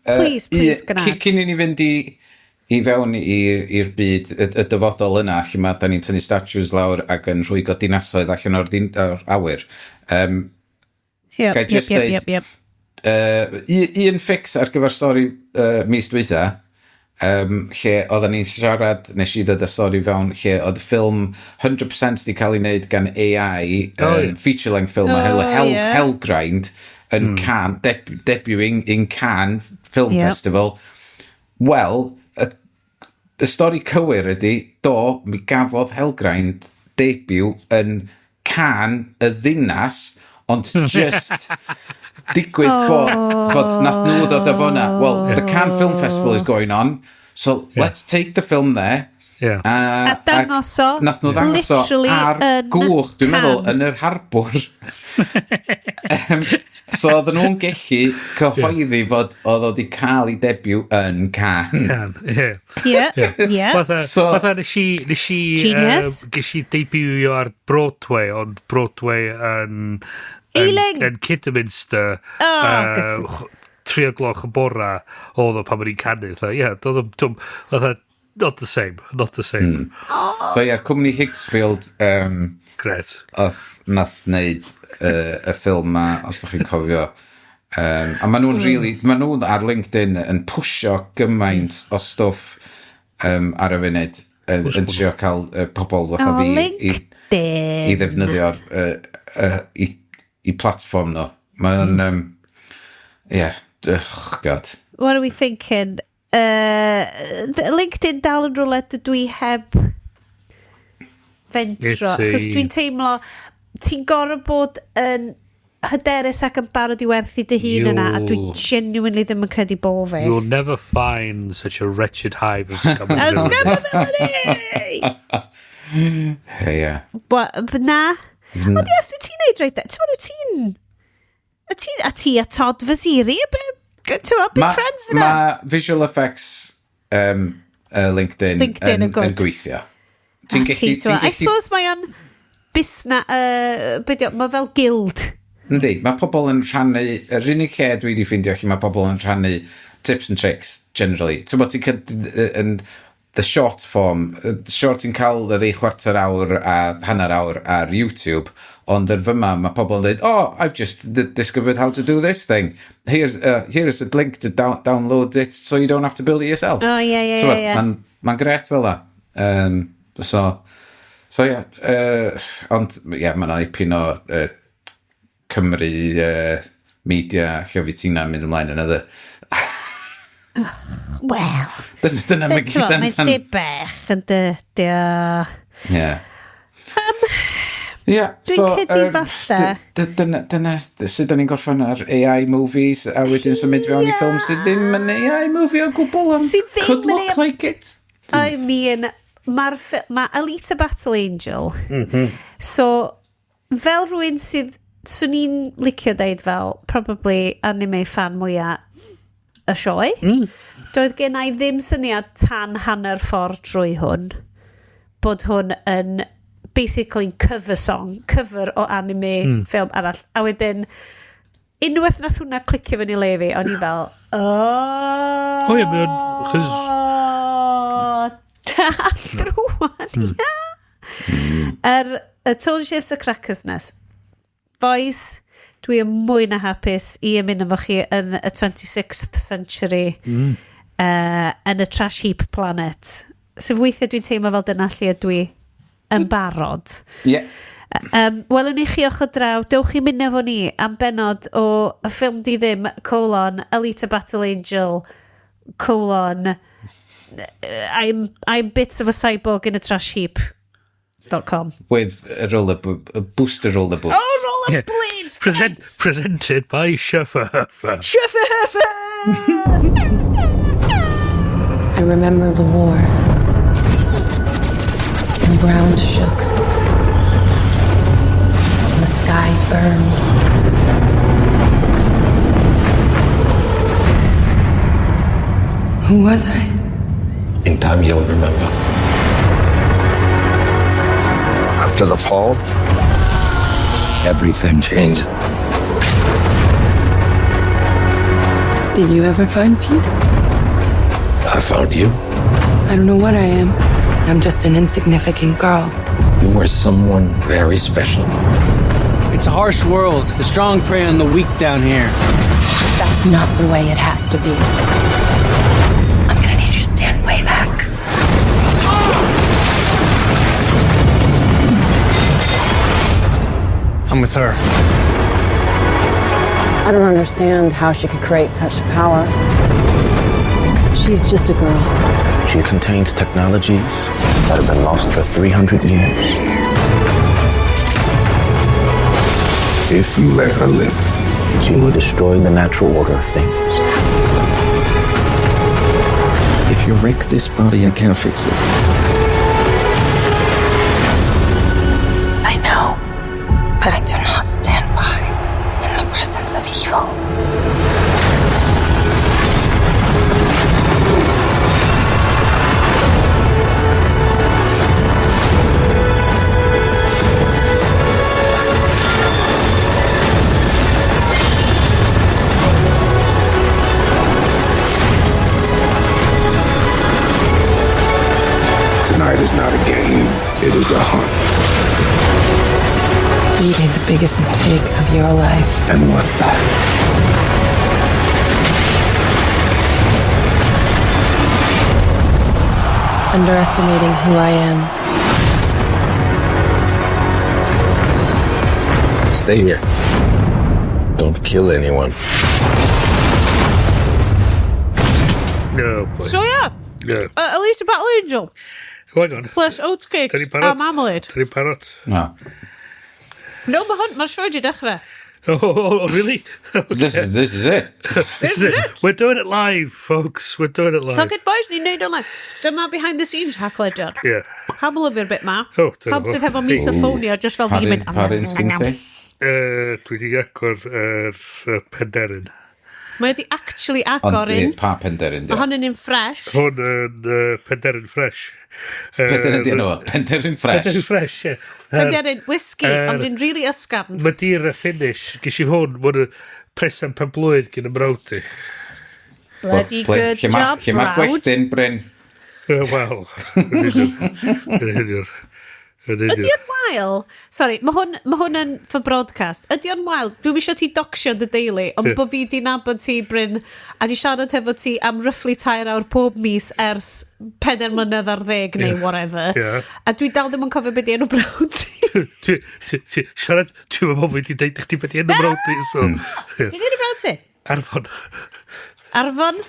Speaker 2: Please, please, gwna.
Speaker 3: Cyn i ni fynd i fewn i'r byd, y dyfodol yna, lle mae da ni'n tynnu statues lawr ac yn rhwygo dinasoedd allan o'r awyr. Ga i just deud, un fix ar gyfer stori mis dwytha, lle oedden ni'n siarad, nes i ddod y stori fewn, lle oedd y ffilm 100% di cael ei wneud gan AI,
Speaker 1: Oh, ie.
Speaker 3: feature-length film, oh, Hellgrind, yn Cannes, debuting in Cannes Film Festival. Wel, y Y stori cywir ydy, do, mi gafodd Helgrind debut yn Cannes y ddinas, ond just digwydd bod nath nhw ddod â fo na. Well, the Cannes Film Festival is going on, so let's take the film there.
Speaker 2: A dangos o
Speaker 3: Nath nhw ddangos o
Speaker 2: literally
Speaker 3: ar
Speaker 2: yn
Speaker 3: gwch, dwi'n meddwl,
Speaker 2: Cannes.
Speaker 3: yn yr harbwr. So oedden nhw'n gallu cyhoeddi fod oedd o wedi cael ei debut yn Cannes.
Speaker 1: Can, ie.
Speaker 2: Yeah.
Speaker 1: Fatha nes i,
Speaker 2: Genius.
Speaker 1: Ges i debutio ar Broadway, ond Broadway yn
Speaker 2: Ealing!
Speaker 1: yn Kidderminster.
Speaker 2: Oh, good.
Speaker 1: 3 o gloch y bora oedd o pan o'n i'n canu. Fatha, ie, doedd o'm, fatha, not the same, not the same.
Speaker 3: So ie, yeah, cwmni Higgsfield
Speaker 1: Gret.
Speaker 3: oedd nath wneud y ffilm ma, os ydych chi'n cofio. A maen nhw'n really, maen nhw'n ar LinkedIn yn pwsio gymaint o stwff ar y funud, yn trio cael pobl fatha
Speaker 2: Oh,
Speaker 3: fi i
Speaker 2: LinkedIn.
Speaker 3: ddefnyddio'r i platform nhw. Mae'n, yeah, oh God.
Speaker 2: What are we thinking? LinkedIn dal yn rhywle dydw i heb fentro. Chos dwi'n teimlo, ti'n gorfod bod yn hyderus ac yn barod i werthu dy hun yna, a dwi'n genuinely ddim yn credu bo fi.
Speaker 1: You'll never find such a wretched hive of scum.
Speaker 2: A scamability!
Speaker 3: Hey, yeah.
Speaker 2: But na. Ond yes, dwi ti'n neud reit. Ti'n meddwl ti'n... A ti a Todd Vaziri, a bit, ti'n meddwl, big friends yna.
Speaker 3: Ma visual effects LinkedIn,
Speaker 2: LinkedIn
Speaker 3: yn
Speaker 2: yn good.
Speaker 3: yn gweithio. Ti'n
Speaker 2: A
Speaker 3: gallu...
Speaker 2: ti,
Speaker 3: Ti'n
Speaker 2: ti'n I
Speaker 3: gallu
Speaker 2: suppose mae o'n busna, be 'di o, mae fel guild.
Speaker 3: Yndi, mae pobl yn rhannu, yr unig lle dwi wedi ffeindio lle mae pobl yn rhannu tips and tricks, generally. Ti'n bod ti'n cael yn the short form, short ti'n cael yr ei chwarter awr a hanner awr ar YouTube, ond yn fyma mae pobl yn dweud, "Oh, I've just discovered how to do this thing. Here's a link to download it so you don't have to build it yourself."
Speaker 2: Oh, ie,
Speaker 3: So,
Speaker 2: ie.
Speaker 3: Mae'n ma gret fel la. So ie, yeah, ond ie, yeah, mae yna ipyn o Cymru media lle fi ti'n mynd ymlaen yn ydy.
Speaker 2: Wel,
Speaker 3: Dyna mae
Speaker 2: ti'n
Speaker 3: gyd
Speaker 2: mae'n
Speaker 3: amdan.
Speaker 2: ddibech yn dy, dy,
Speaker 3: Ie. Ie,
Speaker 2: Dwi'n
Speaker 3: so,
Speaker 2: credu falle-
Speaker 3: Dyna sut da ni'n gorffen ar AI movies a wedyn symud fewn i ffilm sydd ddim yn AI movie o gwbl ond
Speaker 2: Sydd ddim
Speaker 3: could
Speaker 2: yn
Speaker 3: look
Speaker 2: AI
Speaker 3: like it.
Speaker 2: I mean, mae'r ma Alita Battle Angel. So, fel rhywun sydd, swn i'n licio deud fel, probably anime fan mwyaf y sioe. Doedd gen i ddim syniad tan hanner ffordd drwy hwn, bod hwn yn basically cover song, cover o anime ffilm arall. A wedyn, unwaith nath hwnna clicio fyny le fi, o'n i fel, oh.
Speaker 1: O ie, mae o'n
Speaker 2: Dall rwan, ia. Y Total Shifts o Crackersness. Boys, dwi yn mwy na hapus i ymuno efo chi yn y 26th century yn y trash heap planet. Sef weithiau dwi'n teimlo fel dyna lle dwi yn barod.
Speaker 3: Ie.
Speaker 2: Welwn ni chi ochr draw, dewch i mynd efo ni am benod o y ffilm di ddim, colon, Alita Battle Angel, colon, I'm bits of a cyborg in a trash heap. Dot com.
Speaker 3: With a roller a booster roller boots.
Speaker 2: Oh, roller blades!
Speaker 1: Presented by Schiffer.
Speaker 2: Schiffer!
Speaker 4: I remember the war. And the ground shook. And the sky burned. Who was I?
Speaker 5: In time, you'll remember. After the fall, everything changed.
Speaker 4: Did you ever find peace?
Speaker 5: I found you.
Speaker 4: I don't know what I am. I'm just an insignificant girl.
Speaker 5: You were someone very special.
Speaker 6: It's a harsh world. The strong prey on the weak down here.
Speaker 4: That's not the way it has to be. I'm gonna need you to stand way back.
Speaker 6: I'm with her.
Speaker 4: I don't understand how she could create such power. She She's just a girl.
Speaker 5: She contains technologies that have been lost for 300 years. If you let her live, she will destroy the natural order of things.
Speaker 7: If you wreck this body, I can't fix it.
Speaker 4: I know, but I do not stand by in the presence of evil.
Speaker 5: Tonight is not a game, it is a hunt.
Speaker 4: You made the biggest mistake of your life.
Speaker 5: And what's that?
Speaker 4: Underestimating who I am.
Speaker 5: Stay here. Don't kill anyone.
Speaker 1: No, boy.
Speaker 2: So yeah,
Speaker 1: Yeah.
Speaker 2: Alita Battle Angel.
Speaker 1: Hang on.
Speaker 2: Plus oatcakes a marmalade.
Speaker 1: Dyn ni'n parod?
Speaker 3: No.
Speaker 2: No, mae hwn, mae'r sioe di dechrau.
Speaker 1: Oh, really? Okay.
Speaker 3: This is it.
Speaker 1: This is it. We're doing it live, folks. We're doing it live.
Speaker 2: Fuck it, boys, ni'n neud o'n live. Dyma behind the scenes hacklediad.
Speaker 1: Yeah.
Speaker 2: Pam lyfio'r bit ma?
Speaker 1: Oh,
Speaker 2: Pam sydd hefo misophonia, just fel fi'n mynd...
Speaker 3: Parin sgyn ti?
Speaker 1: Dwi wedi agor yr penderyn.
Speaker 2: Mae wedi actually agor un.
Speaker 3: Ond pa penderyn,
Speaker 2: Mae hwn yn un fresh.
Speaker 1: Hwn yn penderyn fresh.
Speaker 3: Penderyn di enw, penderyn fresh.
Speaker 1: Penderyn fresh, ie.
Speaker 2: Penderyn whisky, ond yn really ysgafn.
Speaker 1: Madeira finish. Ges i hwn, mae'n presan pen blwydd gen y mrawd i.
Speaker 2: Bloody good job, brawd.
Speaker 3: Lle mae'r gwelltyn, Bryn?
Speaker 1: Wel, yn union.
Speaker 2: Ydy o'n wael? Sorry, mae hwn yn for broadcast. Ydy o'n wael? Dwi'n eisiau ti docsio dy deulu, ond bod fi di nabod ti, Bryn, a di siarad hefo ti am roughly 3 awr pob mis ers 4 mlynedd ar 10 neu whatever.
Speaker 1: Yeah.
Speaker 2: A dwi dal ddim yn cofio beth di enw brawd ti.
Speaker 1: Siarad, dwi'n meddwl fi di deud chdi beth di enw brawd ti. So,
Speaker 2: Be di enw brawd ti?
Speaker 1: Arfon.
Speaker 2: Arfon?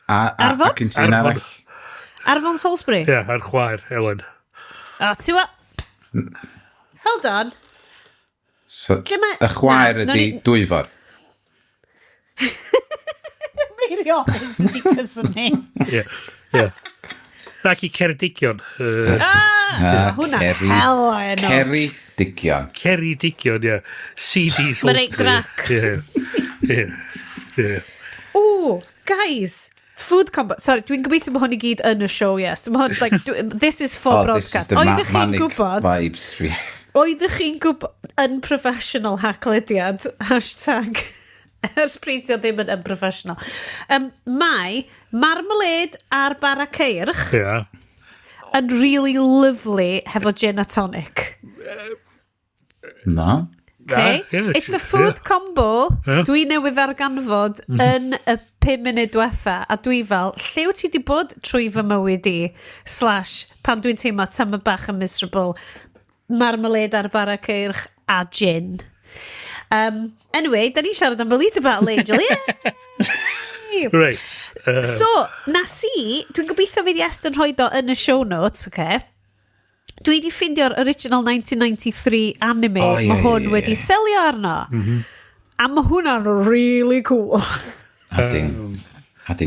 Speaker 3: Arfon? A cyn ti'n arall.
Speaker 2: Arfon Salisbury?
Speaker 1: Ie, yeah, a'r chwaer, Ellen.
Speaker 2: Oh, ti wa... Hold on.
Speaker 3: So, y chwaer ydi Dwyfor.
Speaker 2: Meirion ydi cysyni.
Speaker 1: Ie, ie. Nac i Ceredigion.
Speaker 2: Ah, hwnna hell o enw.
Speaker 3: Ceredigion.
Speaker 1: Ceredigion, ie. CD Salisbury.
Speaker 2: Mae'n reit grac.
Speaker 1: Ie, ie.
Speaker 2: Ooh, guys. Food combo. Sorry, dwi'n gobeithio bod hwn i gyd yn y show, yes. Hwn, like, this is for broadcast.
Speaker 3: This is the
Speaker 2: Oeddech chi'n gwybod...
Speaker 3: vibes.
Speaker 2: Oeddech chi'n gwybod... Unprofessional haclediad. Hashtag. Ers pryd o ddim yn unprofessional. Mae marmalade a'r bara ceirch
Speaker 1: yeah.
Speaker 2: yn really lovely hefo gin a tonic.
Speaker 3: No.
Speaker 2: Okay.
Speaker 1: Yeah,
Speaker 2: it's a food combo dwi newydd ddarganfod yn y 5 munud diwetha, a dwi fel, lle wyt ti wedi bod trwy fy mywyd i / pan dwi'n teimlo tyma bach yn miserable, marmalade ar bara ceirch a gin. Anyway, da ni'n siarad am Alita Battle Angel. Yeah!
Speaker 1: Right.
Speaker 2: So, nas i, dwi'n gobeithio fydd Iest yn rhoi do yn y show notes, okay? Dwi wedi ffeindio'r original 1993 anime
Speaker 3: oh, yeah,
Speaker 2: mae hwn wedi selio arno.
Speaker 1: Mm -hmm.
Speaker 2: A mae hwnna'n really cool.
Speaker 3: A ding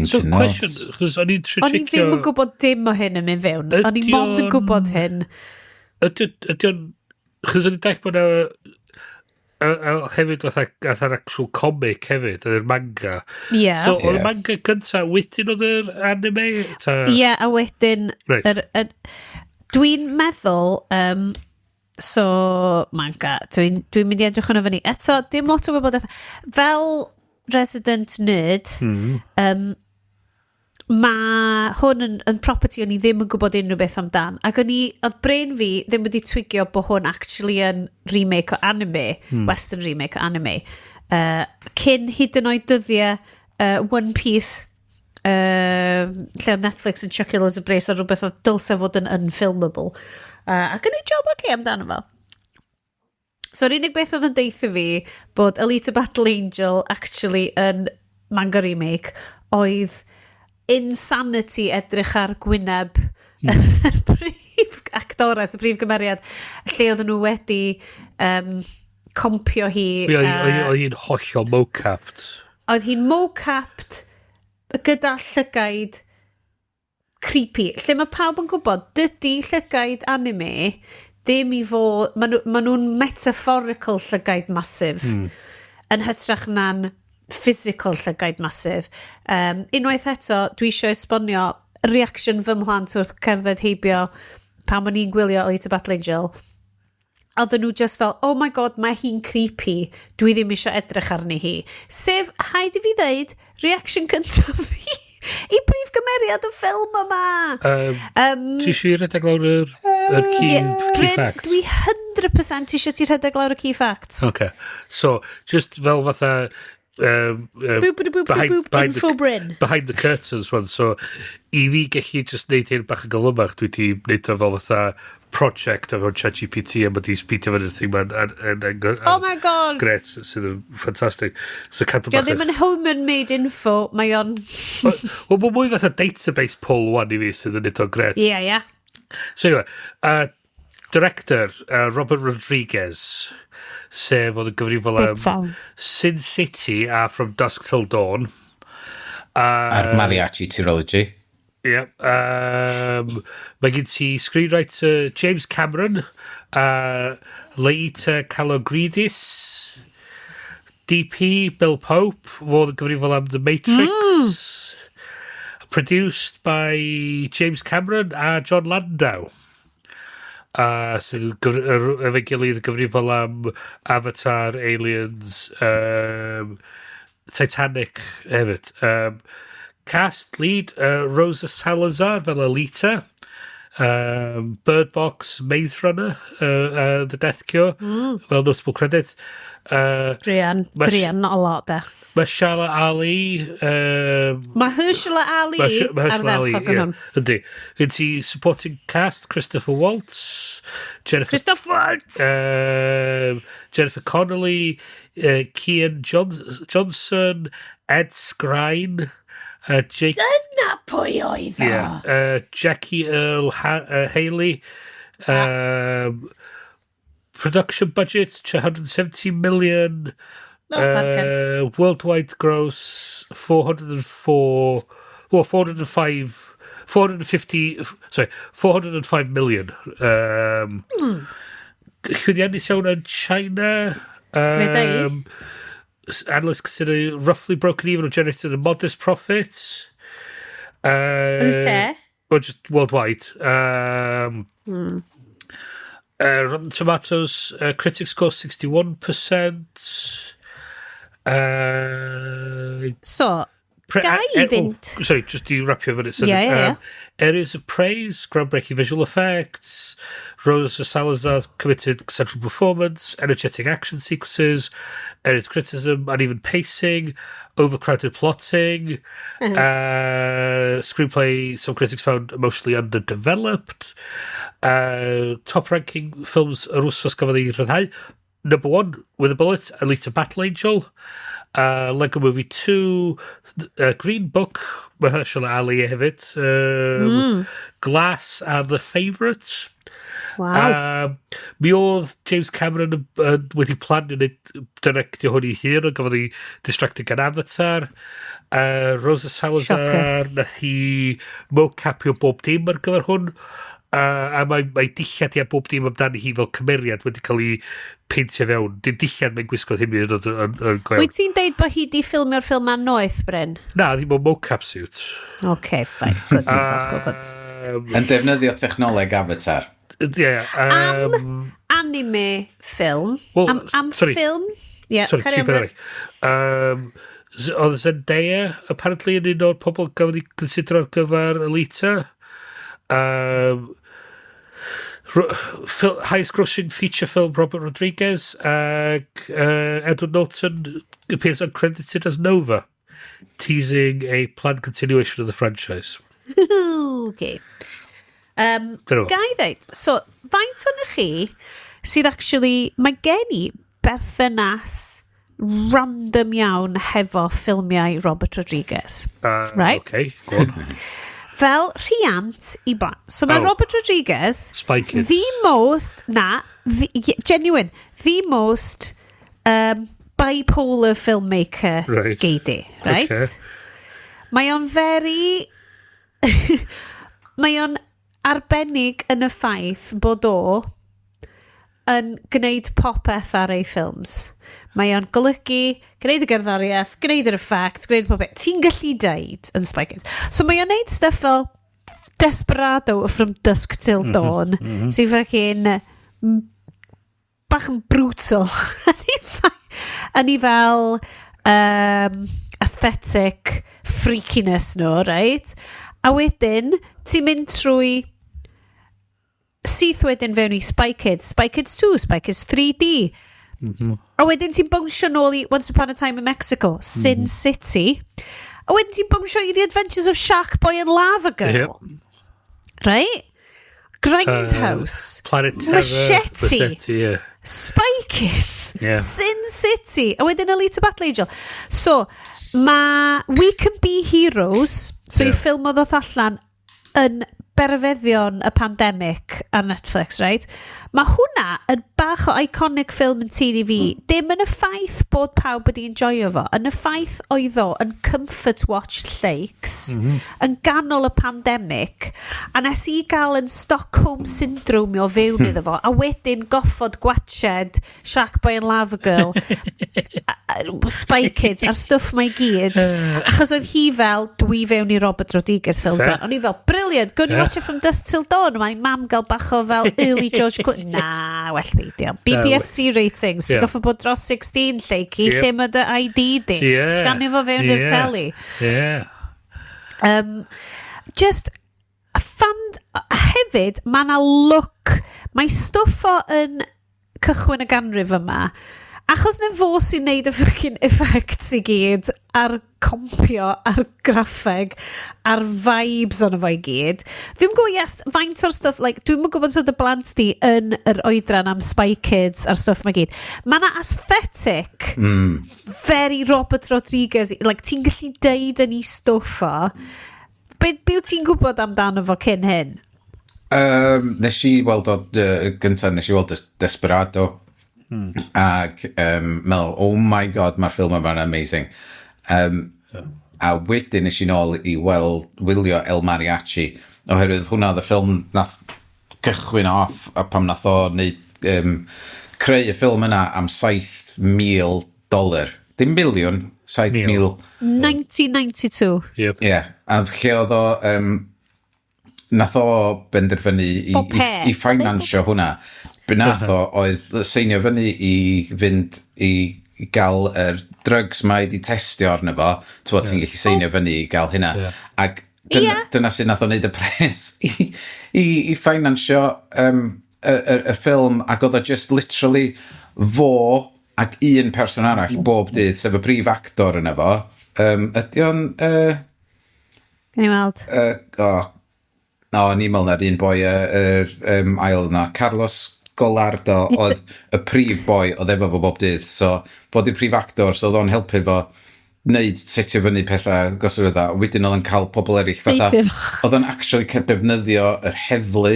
Speaker 1: so, question, chos o'n i'n trio
Speaker 2: O'n i ddim yn gwybod dim o hyn yn mynd fewn. O'n i mond yn gwybod hyn.
Speaker 1: Ydy o'n... Chos o'n i'n dech bod hefyd fatha'r actual comic hefyd, yr manga.
Speaker 2: Yeah.
Speaker 1: So, oedd y manga gynta wedyn oedd yr anime?
Speaker 2: Ie, yeah, a wedyn...
Speaker 1: Right.
Speaker 2: Dwi'n meddwl, so, manga, dwi'n mynd i edrych hwnna fyny. Eto, dim lot o wybodaeth. Fel resident nerd, mae hwn yn property o'n i ddim yn gwybod unrhyw beth amdan. Ac o'n i, oedd brain fi ddim wedi twigio bod hwn actually yn remake o anime, western remake o anime. Cyn hyd yn oed dyddiau One Piece, lle oedd Netflix yn chuckio loads o bres ar rhywbeth oedd dylse fod yn unfilmable. Ac yn ei job okay amdano fo. So, yr unig beth oedd yn deitha fi bod Alita Battle Angel actually yn manga remake oedd Insanity edrych ar gwyneb yr prif actores, y prif gymeriad, lle oedden nhw wedi compio hi.
Speaker 1: Oedd hi'n hollol mocapped.
Speaker 2: Oedd hi'n mocapped gyda llygaid creepy. Lle mae pawb yn gwybod, dydy llygaid anime ddim i fod. Ma nhw'n metaphorical llygaid massive yn hytrach na'n physical llygaid massive. Unwaith eto, dwi eisiau esbonio reaction fy mhlant wrth cerdded heibio pan o'n i'n gwylio Alita Battle Angel. Oedden nhw just fel, "Oh my God, mae hi'n creepy, dwi ddim eisiau edrych arni hi." Sef, haid i fi ddeud, reaction cyntaf fi i brif gymeriad y ffilm yma.
Speaker 1: Ti eisiau redeg lawr yr key
Speaker 2: Bryn,
Speaker 1: facts?
Speaker 2: Dwi 100% eisiau ti rhedeg lawr y key facts.
Speaker 1: Okay. So, just fel fatha
Speaker 2: Boop, boop, boop, boop,
Speaker 1: behind
Speaker 2: info Bryn.
Speaker 1: Behind the curtains one. So, i fi gallu just neud hyn bach yn gyflymach, dwi wedi neud o fel fatha project efo ChatGPT a mae di speedio fyny'r thing ma'n
Speaker 2: Oh my God.
Speaker 1: Gret, sydd yn ffantastig. So cadw
Speaker 2: Dio
Speaker 1: bach
Speaker 2: ddim yn human-made info, mae o'n.
Speaker 1: Wel, mae mwy fatha database pull one i fi sydd yn neud o'n gret.
Speaker 2: Ie, ie.
Speaker 1: So anyway, director, Robert Rodriguez, sef oedd yn gyfrifol
Speaker 2: Big
Speaker 1: am
Speaker 2: fan.
Speaker 1: Sin City a From Dusk Till Dawn.
Speaker 3: A'r Mariachi Trilogy.
Speaker 1: Yeah. Mae gen ti screenwriter James Cameron, Laeta Kalogridis, DP Bill Pope, fodd yn gyfrifol am The Matrix. Produced by James Cameron a John Landau. Sydd yn efo'i gilydd yn gyfrifol am Avatar, Aliens, Titanic hefyd. Cast lead, Rosa Salazar fel Alita. Bird Box, Maze Runner, The Death Cure, fel notable credit.
Speaker 2: Druan, druan, not a lot, de.
Speaker 1: Mahershala Ali.
Speaker 2: Mahershala Ali
Speaker 1: Mahershala Ali,
Speaker 2: ardderchog yn
Speaker 1: ie.
Speaker 2: hwn.
Speaker 1: Yndi. Gen ti supporting cast, Christopher Waltz, Jennifer
Speaker 2: Christopher Waltz!
Speaker 1: Jennifer Connelly, Keean Johnson, Ed Skrein, Jake
Speaker 2: Dyna pwy oedd o!
Speaker 1: Yeah, Jackie Earl Haley. Production budget 270 million.
Speaker 2: Oh, bargain.
Speaker 1: Worldwide gross 404, well, 405, 450, sorry, 405 million. Llwyddiannus iawn yn China.
Speaker 2: Greda i.
Speaker 1: Analysts consider roughly broken even or generated a modest profit.
Speaker 2: Yn lle?
Speaker 1: Well, just worldwide. Rotten Tomatoes critics score 61%.
Speaker 2: So, ga i fynd?
Speaker 1: Oh, sorry, just i rapio fyny. So,
Speaker 2: Ie.
Speaker 1: Areas of praise, groundbreaking visual effects, Rosa Salazar's committed central performance, energetic action sequences, areas of criticism, uneven pacing, overcrowded plotting, screenplay, some critics found emotionally underdeveloped, top ranking films yr wsos gafodd ei rhyddhau. Number one, with a bullet, Alita Battle Angel, Lego Movie 2, Green Book, Mahershala Ali hefyd, Glass and The Favourite.
Speaker 2: Wow.
Speaker 1: Mi oedd James Cameron yn wedi plannu wneud directio hwn i hun, ond gafodd ei distracted gan Avatar. Rosa Salazar,
Speaker 2: Shocker.
Speaker 1: nath hi mocapio bob dim ar gyfer hwn. A mae dillad hi a bob dim amdani hi fel cymeriad wedi cael ei peintio fewn. Dim dillad mae'n gwisgo ddim yn yn go iawn.
Speaker 2: Wyt ti'n deud bod hi di ffilmio'r ffilm ma'n noeth, Bryn?
Speaker 1: Na, ddim o mocap suit.
Speaker 2: OK, fine. Good, dwi'n falch o gwybod.
Speaker 3: Yn defnyddio technoleg Avatar.
Speaker 1: Yeah,
Speaker 2: Anime film.
Speaker 1: Wel,
Speaker 2: am
Speaker 1: sorry.
Speaker 2: ffilm? Yeah,
Speaker 1: Sorry,
Speaker 2: carry
Speaker 1: tri
Speaker 2: on,
Speaker 1: peth
Speaker 2: Bryn.
Speaker 1: arall. Oedd Zendaya apparently yn un o'r pobl gafodd ei considero ar gyfer Alita. Highest grossing feature film Robert Rodriguez ag Edward Norton appears uncredited as Nova, teasing a planned continuation of the franchise.
Speaker 2: Okay.
Speaker 1: Dyna fo.
Speaker 2: Ga i ddeud, so, faint o'n chi sydd actually, mae gen i berthynas random iawn hefo ffilmiau Robert Rodriguez. Right?
Speaker 1: Okay, go on.
Speaker 2: Fel rhiant i blant. So mae
Speaker 1: Oh.
Speaker 2: Robert Rodriguez,
Speaker 1: Spy Kids.
Speaker 2: the most, na, the, genuine, the most bipolar filmmaker gei di, right?
Speaker 1: Okay.
Speaker 2: Mae o'n very... Mae o'n arbennig yn y ffaith bod o yn gwneud popeth ar ei ffilms. Mae o'n golygu, gwneud y gerddoriaeth, gwneud yr effects, gwneud popeth. Ti'n gallu deud yn Spy Kids. So mae o'n neud stuff fel Desperado From Dusk Till Dawn, sy'n fucking bach yn brutal. Yn i fel aesthetic freakiness nhw, right? A wedyn, ti'n mynd trwy syth wedyn fewn i Spy Kids, Spy Kids 2, Spy Kids 3D. A wedyn ti'n bownsio nôl i Once Upon a Time in Mexico, Sin City. A wedyn ti'n bownsio i The Adventures of Shark Boy and Lava Girl. Right? Grindhouse.
Speaker 1: Planet Terror.
Speaker 2: Machete.
Speaker 1: Machete, yeah.
Speaker 2: Spy Kids, Sin City, a wedyn Alita Battle Angel. So, mae We Can Be Heroes, so i ffilm o ddoth allan yn berfeddion y pandemic ar Netflix, right? Mae hwnna yn bach o iconic film yn tîn i fi. Dim yn y ffaith bod pawb wedi enjoyo fo, yn y ffaith oedd o yn comfort watch Lakes, yn ganol y pandemic, a nes i gael yn Stockholm Syndrome o fewn iddo fo, a wedyn goffod gwatched Shark Boy and Lava Girl, Spy Kids, a'r stwff mae i gyd, achos oedd hi fel, dwi fewn i Robert Rodriguez films. O'n i fel, brilliant, go and watch it From Dusk Till Dawn. Mae mam gael bach o fel early George Clooney. Na, well beidio. BBFC ratings, ti'n goffo bod dros 16, Lleucu, lle mae dy ID di? Sganio fo fewn i'r teli. Just a fan a hefyd mae 'na look, mae stwff o yn cychwyn y ganrif yma achos na fo sy'n neud y fucking effects i gyd a'r compio a'r graffeg a'r vibes ono fo i gyd. Fi'n gwybod, yes, faint o'r stwff, like, dwi'm yn gwybod sut y blant di yn yr oedran am Spy Kids a'r stwff ma gyd. Mae 'na aesthetic very Robert Rodriguez, like, ti'n gallu deud yn ei stwff o. Be wyt ti'n gwybod amdano fo cyn hyn?
Speaker 3: Nes i weld o gyntaf, nes i weld Desperado. Ac meddwl, oh my God, mae'r ffilm yma'n amazing. A wedyn nes i nôl i weld, wylio El Mariachi, oherwydd hwnna oedd y ffilm nath cychwyn off, a pam nath o neud, creu y ffilm yna am 7,000 dolar. Dim biliwn, 7,000.
Speaker 2: 1992.
Speaker 1: Yep.
Speaker 3: Ie, yeah, a lle oedd o, nath o benderfynu
Speaker 2: Bob
Speaker 3: i,
Speaker 2: peth.
Speaker 3: i finansio hwnna. Be nath o oedd seinio fyny i fynd i gael yr drugs mae wedi testio arno fo. Ti'n ti'n gallu seinio fyny i gael hynna. Ac dyna, dyna sut nath o wneud y pres i finansio y ffilm, ac oedd o just literally fo ac un person arall bob dydd, sef y prif actor yna fo. Ydy o'n...
Speaker 2: Gan i weld.
Speaker 3: Oh, no, o'n i'n meddwl na'r un boi yr ail yna, Carlos Golardo oedd y prif boi oedd efo fo bob dydd. So, fo di'r prif actor, so oedd o'n helpu fo wneud, setio fyny pethau, gosod o. Wedyn oedd o'n cael pobl eraill fatha,
Speaker 2: Saethu fo.
Speaker 3: oedd o'n actually cael defnyddio yr heddlu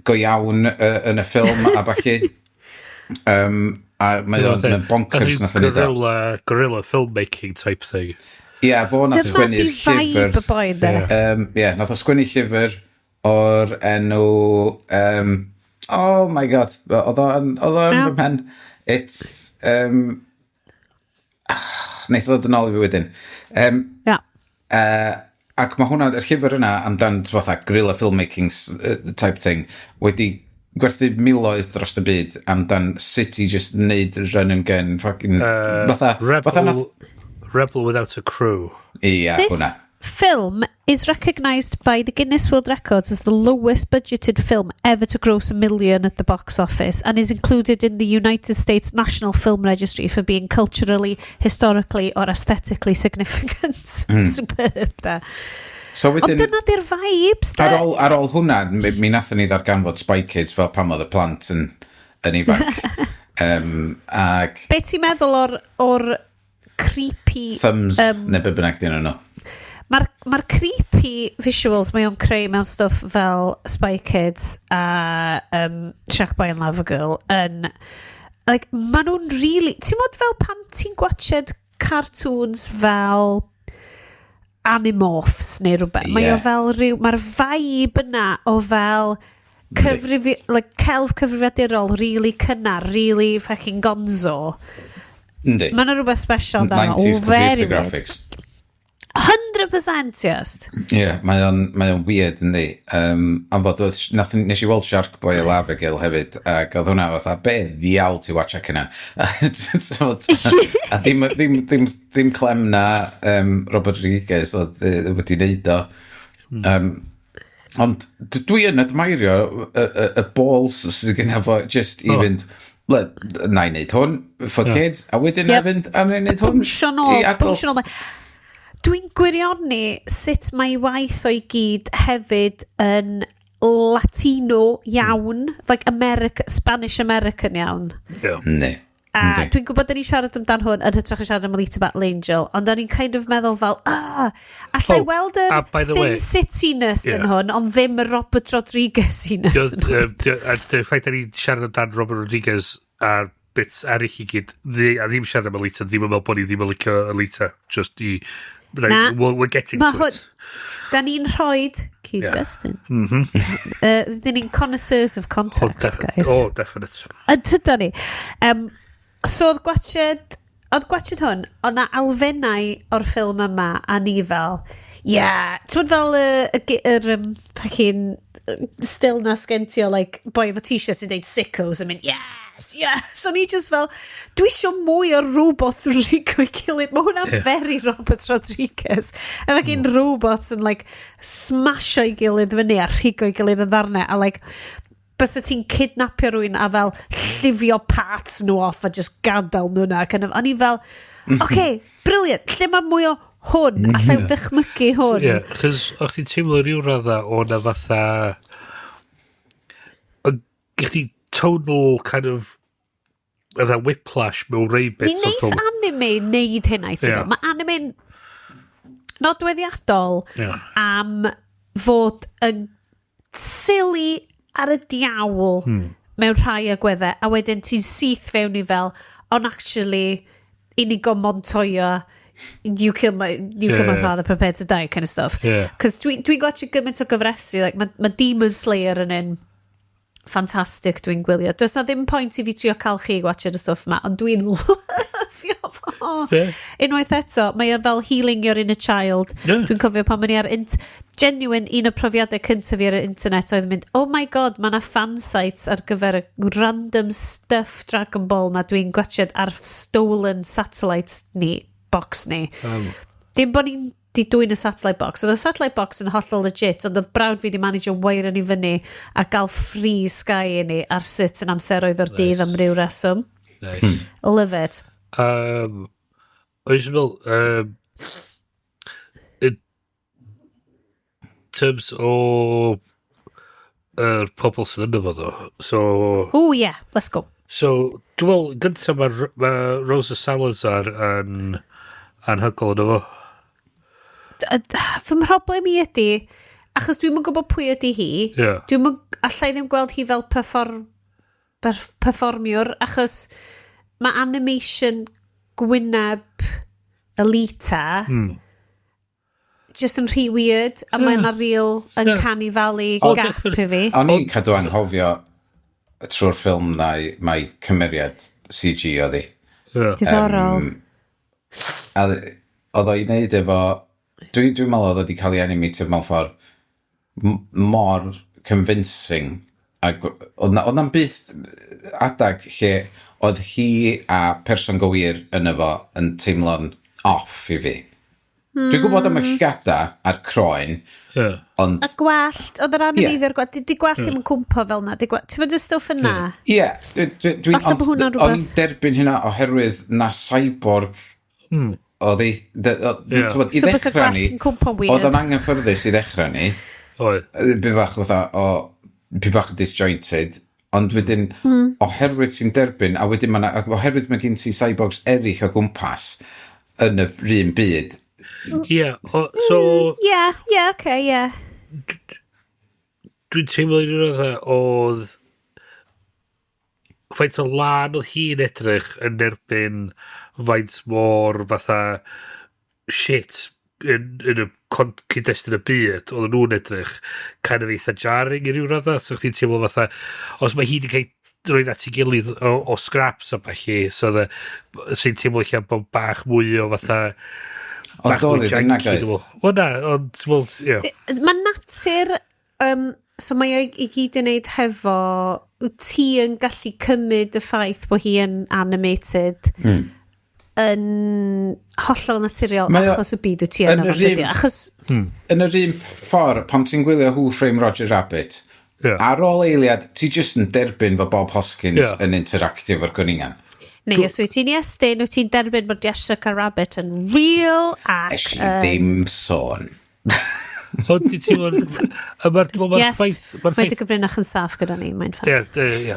Speaker 3: go iawn yn y ffilm a ballu. A mae o'n mae o'n bonkers nath o'n neud o.
Speaker 1: Guerrilla filmmaking type thing.
Speaker 3: Ie, yeah, fo nath
Speaker 2: Dyma
Speaker 3: sgwennu'r
Speaker 2: di vibe
Speaker 3: llyfr.
Speaker 2: y boi, ynde?
Speaker 1: Ie.
Speaker 3: Yeah, nath o sgwennu llyfr o'r enw... Oh my God, oedd o'n fy mhen. It's... Wneith o ddod yn ôl i fi wedyn. Ac mae hwnna, yr llyfr yna amdan fatha guerrilla filmmaking type thing, wedi gwerthu miloedd dros y byd amdan sut i just neud run and gun fucking fatha,
Speaker 1: Rebel,
Speaker 3: fatha nath
Speaker 1: Rebel Without a Crew.
Speaker 3: Ia,
Speaker 2: This
Speaker 3: hwnna.
Speaker 2: film is recognised by the Guinness World Records as the lowest budgeted film ever to gross $1 million at the box office and is included in the United States National Film Registry for being culturally, historically or aesthetically significant. Superb, da.
Speaker 3: So
Speaker 2: Ond
Speaker 3: wedyn,
Speaker 2: dyna di'r vibes, da.
Speaker 3: ar ôl hwnna, mi nathon ni ddarganfod Spy Kids fel pan oedd y plant yn ifanc. Ag
Speaker 2: Be ti'n meddwl o'r creepy
Speaker 3: thumbs, neu be bynnag dyn nhw.
Speaker 2: Mae'r ma creepy visuals mae o'n creu mewn stwff fel Spy Kids a Shark Boy and Lava Girl yn, like, ma nhw'n really, ti'n modd fel pan ti'n gwatched cartoons fel Animorphs neu rhywbeth. Mae o fel rhyw, mae'r vibe yna o fel like, celf cyfrifiadurol really cynnar, really fucking gonzo.
Speaker 3: Yndi.
Speaker 2: Mae yna rhywbeth special amdano.
Speaker 3: 90s
Speaker 2: Oh, very
Speaker 3: computer
Speaker 2: weird.
Speaker 3: graphics.
Speaker 2: 100% just.
Speaker 3: Ie, yeah, mae o'n weird, yndi. Am fod, nes i weld Shark Boy a Lava Girl hefyd, ac oedd hwnna fatha, "Be ddiawl ti watcha hynna?" A ddim clem na Robert Rodriguez oedd wedi neud o. Ond dwi yn admirio y balls sydd gen fo just i fynd, "Na i neud hwn for kids," a wedyn na fynd, "A na i neud hwn
Speaker 2: Bwnsio nôl,
Speaker 3: i adults."
Speaker 2: bwnsio nôl. Dwi'n gwirioni sut mae waith o'i gyd hefyd yn Latino iawn, like America, Spanish American iawn.
Speaker 3: Ne.
Speaker 2: A
Speaker 3: Yndi.
Speaker 2: dwi'n gwybod da ni'n siarad amdan hwn yn hytrach na siarad am Alita Battle Angel, ond da ni'n kind of meddwl fel, ah, allai
Speaker 1: Oh,
Speaker 2: weld yr
Speaker 1: a by the
Speaker 2: Sin
Speaker 1: way
Speaker 2: City-ness yn hwn, ond ddim y Robert Rodriguez-iness yn hwn.
Speaker 1: A y ffaith da ni'n siarad amdan Robert Rodriguez a'r bits eraill i gyd, a ddim siarad am Alita, ddim yn meddwl bod ni ddim yn licio Alita, just i
Speaker 2: Na.
Speaker 1: Like, we're getting
Speaker 2: Ma'
Speaker 1: to
Speaker 2: hwn
Speaker 1: it.
Speaker 2: Da ni'n rhoi cyd Dustin. Dyn ni'n connoisseurs of
Speaker 1: Oh,
Speaker 2: context, guys.
Speaker 1: Oh, definite.
Speaker 2: Yn tyda ni. So oedd gwatched hwn, oedd na alfennau o'r ffilm yma a ni fel, yeah, ti'n fel yr fucking still na sgen ti o like, boi efo T-shirt sy'n deud "sickos" yn mynd, Yes." So ni just fel, dwi isio mwy o robots yn rhwygo i gilydd. Mae hwnna'n very Robert Rodriguez. A fucking robots yn like smasho i gilydd fyny a rhwygo i gilydd yn ddarnau. A like, bysa ti'n kidnapio rhywun a fel llifio parts nhw off a just gadael nhw na. Kind of, o'n i fel, okay, brilliant. Lle mae mwy o hwn? Allai ddychmygu hwn?
Speaker 1: Ie, yeah, chos o'ch ti'n teimlo rhyw radda o na fatha o'n gych chi tonal kind of fatha whiplash mewn rei
Speaker 2: Mi
Speaker 1: bits o'r
Speaker 2: neith
Speaker 1: ffilm.
Speaker 2: anime neud hynna i ti. Mae anime'n nodweddiadol am fod yn silly ar y diawl mewn rhai agweddau, a wedyn ti'n syth fewn i fel, ond actually, Inigo Montoya, you kill my father, prepare to die kind of stuff. Cos dwi'n dwi gwatchio gymaint o gyfresi, like, ma Demon Slayer yn un ffantastig dwi'n gwylio. Does na ddim pwynt i fi trio cael chi gwatchio y stwff yma, ond dwi'n lyfio fo. Unwaith eto, mae o fel healing your inner child. Dwi'n cofio pan o'n i ar genuine un o profiadau cyntaf fi ar y internet oedd yn mynd, "Oh my God, mae yna fan sites ar gyfer y random stuff Dragon Ball ma dwi'n gwatchiad ar stolen satellites ni, box ni." Dim bod ni'n di dwyn y satellite box. Oedd y satellite box yn hollol legit, ond oedd brawd fi di manage wire ni fyny a gael free Sky i ni ar certain amseroedd o'r dydd am ryw reswm.
Speaker 1: Nice.
Speaker 2: Love it.
Speaker 1: Oes yn meddwl, in terms o yr pobl sydd yno fo ddo. So,
Speaker 2: Oh yeah, let's go.
Speaker 1: So dwi'n meddwl, gyntaf mae ma Rosa Salazar yn anhygoel yno fo.
Speaker 2: Fy mhroblem i ydy, achos dwi'm yn gwybod pwy ydy hi, dwi'm yn, allai ddim gweld hi fel perfformiwr, achos mae animation gwyneb Alita just yn rhy weird, a mae yna real uncanny valley
Speaker 1: Oh,
Speaker 2: gap
Speaker 1: definitely.
Speaker 2: i fi.
Speaker 3: O'n i'n cadw anghofio trwy'r ffilm na mai cymeriad CG oedd hi.
Speaker 2: Diddorol.
Speaker 3: A oedd o'i wneud efo... Dwi'n meddwl oedd o wedi cael ei animatio mewn ffordd mor convincing. Ac oedd na'm byth adag lle oedd hi a person gywir yn efo yn teimlo'n off i fi. Dwi'n gwybod am y llgada a'r croen, ond
Speaker 2: A gwallt, oedd yr animeiddio'r gwallt, di gwallt ddim yn cwmpo fel na, di gwallt, ti'n mynd y stwff yna?
Speaker 3: Ie, dwi'n
Speaker 2: Falle bod hwnna'n
Speaker 3: ond o'n i'n
Speaker 2: rhywbeth.
Speaker 3: derbyn hynna oherwydd na cyborg oedd hi. T'mod, i
Speaker 2: So bysa
Speaker 3: ddechrau
Speaker 2: gwallt
Speaker 3: ni,
Speaker 2: yn cwmpo'n weird.
Speaker 3: oedd o'n anghyffyrddus i ddechrau ni.
Speaker 1: Oedd.
Speaker 3: By bach fatha, o, by bach yn disjointed, ond wedyn, Oherwydd ti'n derbyn, a wedyn ma' oherwydd mae gen ti cyborgs eraill o gwmpas yn y un byd.
Speaker 1: Ie, so
Speaker 2: Ie, oce, ie.
Speaker 1: Dwi'n teimlo i ryw raddau oedd faint o lan oedd hi'n edrych yn erbyn faint mor fatha shit yn y cyd-destun y byd oedd nhw'n edrych kind of eitha jarring i ryw raddau, so chdi'n teimlo fatha os mae hi wedi cael roed at ei gilydd o scraps a ballu, so sy'n teimlo lle bod bach mwy o fatha
Speaker 3: Ond
Speaker 1: bach mwy
Speaker 3: doedd hi ddim
Speaker 1: janky,
Speaker 3: nag oedd?
Speaker 1: dwi'n meddwl. Wel na, ond wel, ie.
Speaker 2: Mae natur, so mae o i gyd i wneud hefo wyt ti yn gallu cymryd y ffaith bod hi yn animated yn hollol naturiol achos y byd wyt ti yn
Speaker 3: yn
Speaker 2: efo,
Speaker 3: yr un-
Speaker 2: dydy o? Achos,
Speaker 3: Yn yr un ffordd, pan ti'n gwylio Who Framed Roger Rabbit, ar ôl eiliad, ti jyst yn derbyn fod Bob Hoskins yn interactio efo'r gwningan.
Speaker 2: Neu os wyt ti'n Iestyn, wyt ti'n derbyn bod Jessica Rabbit yn real ac
Speaker 3: Nes i ddim sôn.
Speaker 1: Ond ti'n teimlo, a dwi'n meddwl mae'r
Speaker 2: Yes,
Speaker 1: ffaith mae'r
Speaker 2: mae dy
Speaker 1: ffaith
Speaker 2: gyfrinach yn saff gyda ni, mae'n fine.
Speaker 1: Ie, ie.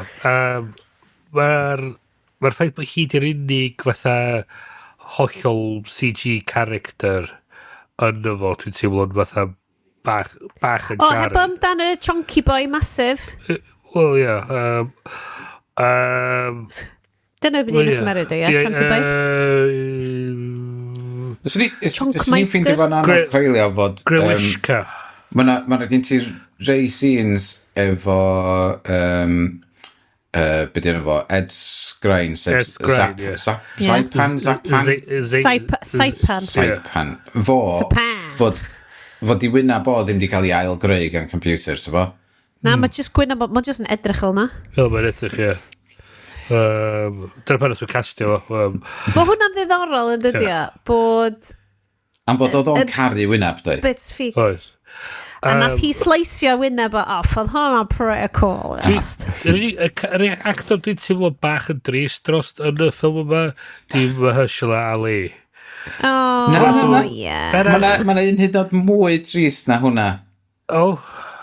Speaker 1: Mae'r ffaith bod hi di'r unig fatha hollol CG character yn fo, dwi'n teimlo'n fatha bach yn
Speaker 2: O,
Speaker 1: jarring.
Speaker 2: heb amdan y chonky boy massive.
Speaker 1: Wel, ie.
Speaker 2: Dyna beth
Speaker 1: Wel,
Speaker 2: i'n
Speaker 1: ie.
Speaker 2: cymeryd o, ie, chonky boy.
Speaker 3: Swn i'n ffeindio fo'n anodd coelio fod
Speaker 1: Grewishka.
Speaker 3: Mae 'na gen ti rei scenes efo be di enw fo? Ed Skrein, sef
Speaker 1: Ed Skrein, ie.
Speaker 3: Saipan, Zapan?
Speaker 2: Saipan.
Speaker 3: Saipan. Fo,
Speaker 2: Saipan.
Speaker 3: fod i wynab o ddim wedi cael ei ail greu gan computer, so fo?
Speaker 2: Na, mae just gwynab, mae just yn edrych fel na.
Speaker 1: Fel mae'n edrych, ie. Dyna pan nath nhw castio fo.
Speaker 2: Mae hwnna'n ddiddorol yn dydi o, bod
Speaker 3: Am fod oedd o'n caru wynab, dweud.
Speaker 2: bits ffug.
Speaker 1: Oes.
Speaker 2: A nath hi sleisio wyneb o off, oedd hwnna'n pretty cool. Honest.
Speaker 1: Yr unig actor dwi'n teimlo bach yn drist dros yn y ffilm yma, di Mahershala Ali.
Speaker 2: Oh,
Speaker 3: Na, na, na.
Speaker 2: ie.
Speaker 3: Mae 'na un hyd yn oed mwy trist na hwnna.
Speaker 1: Oh.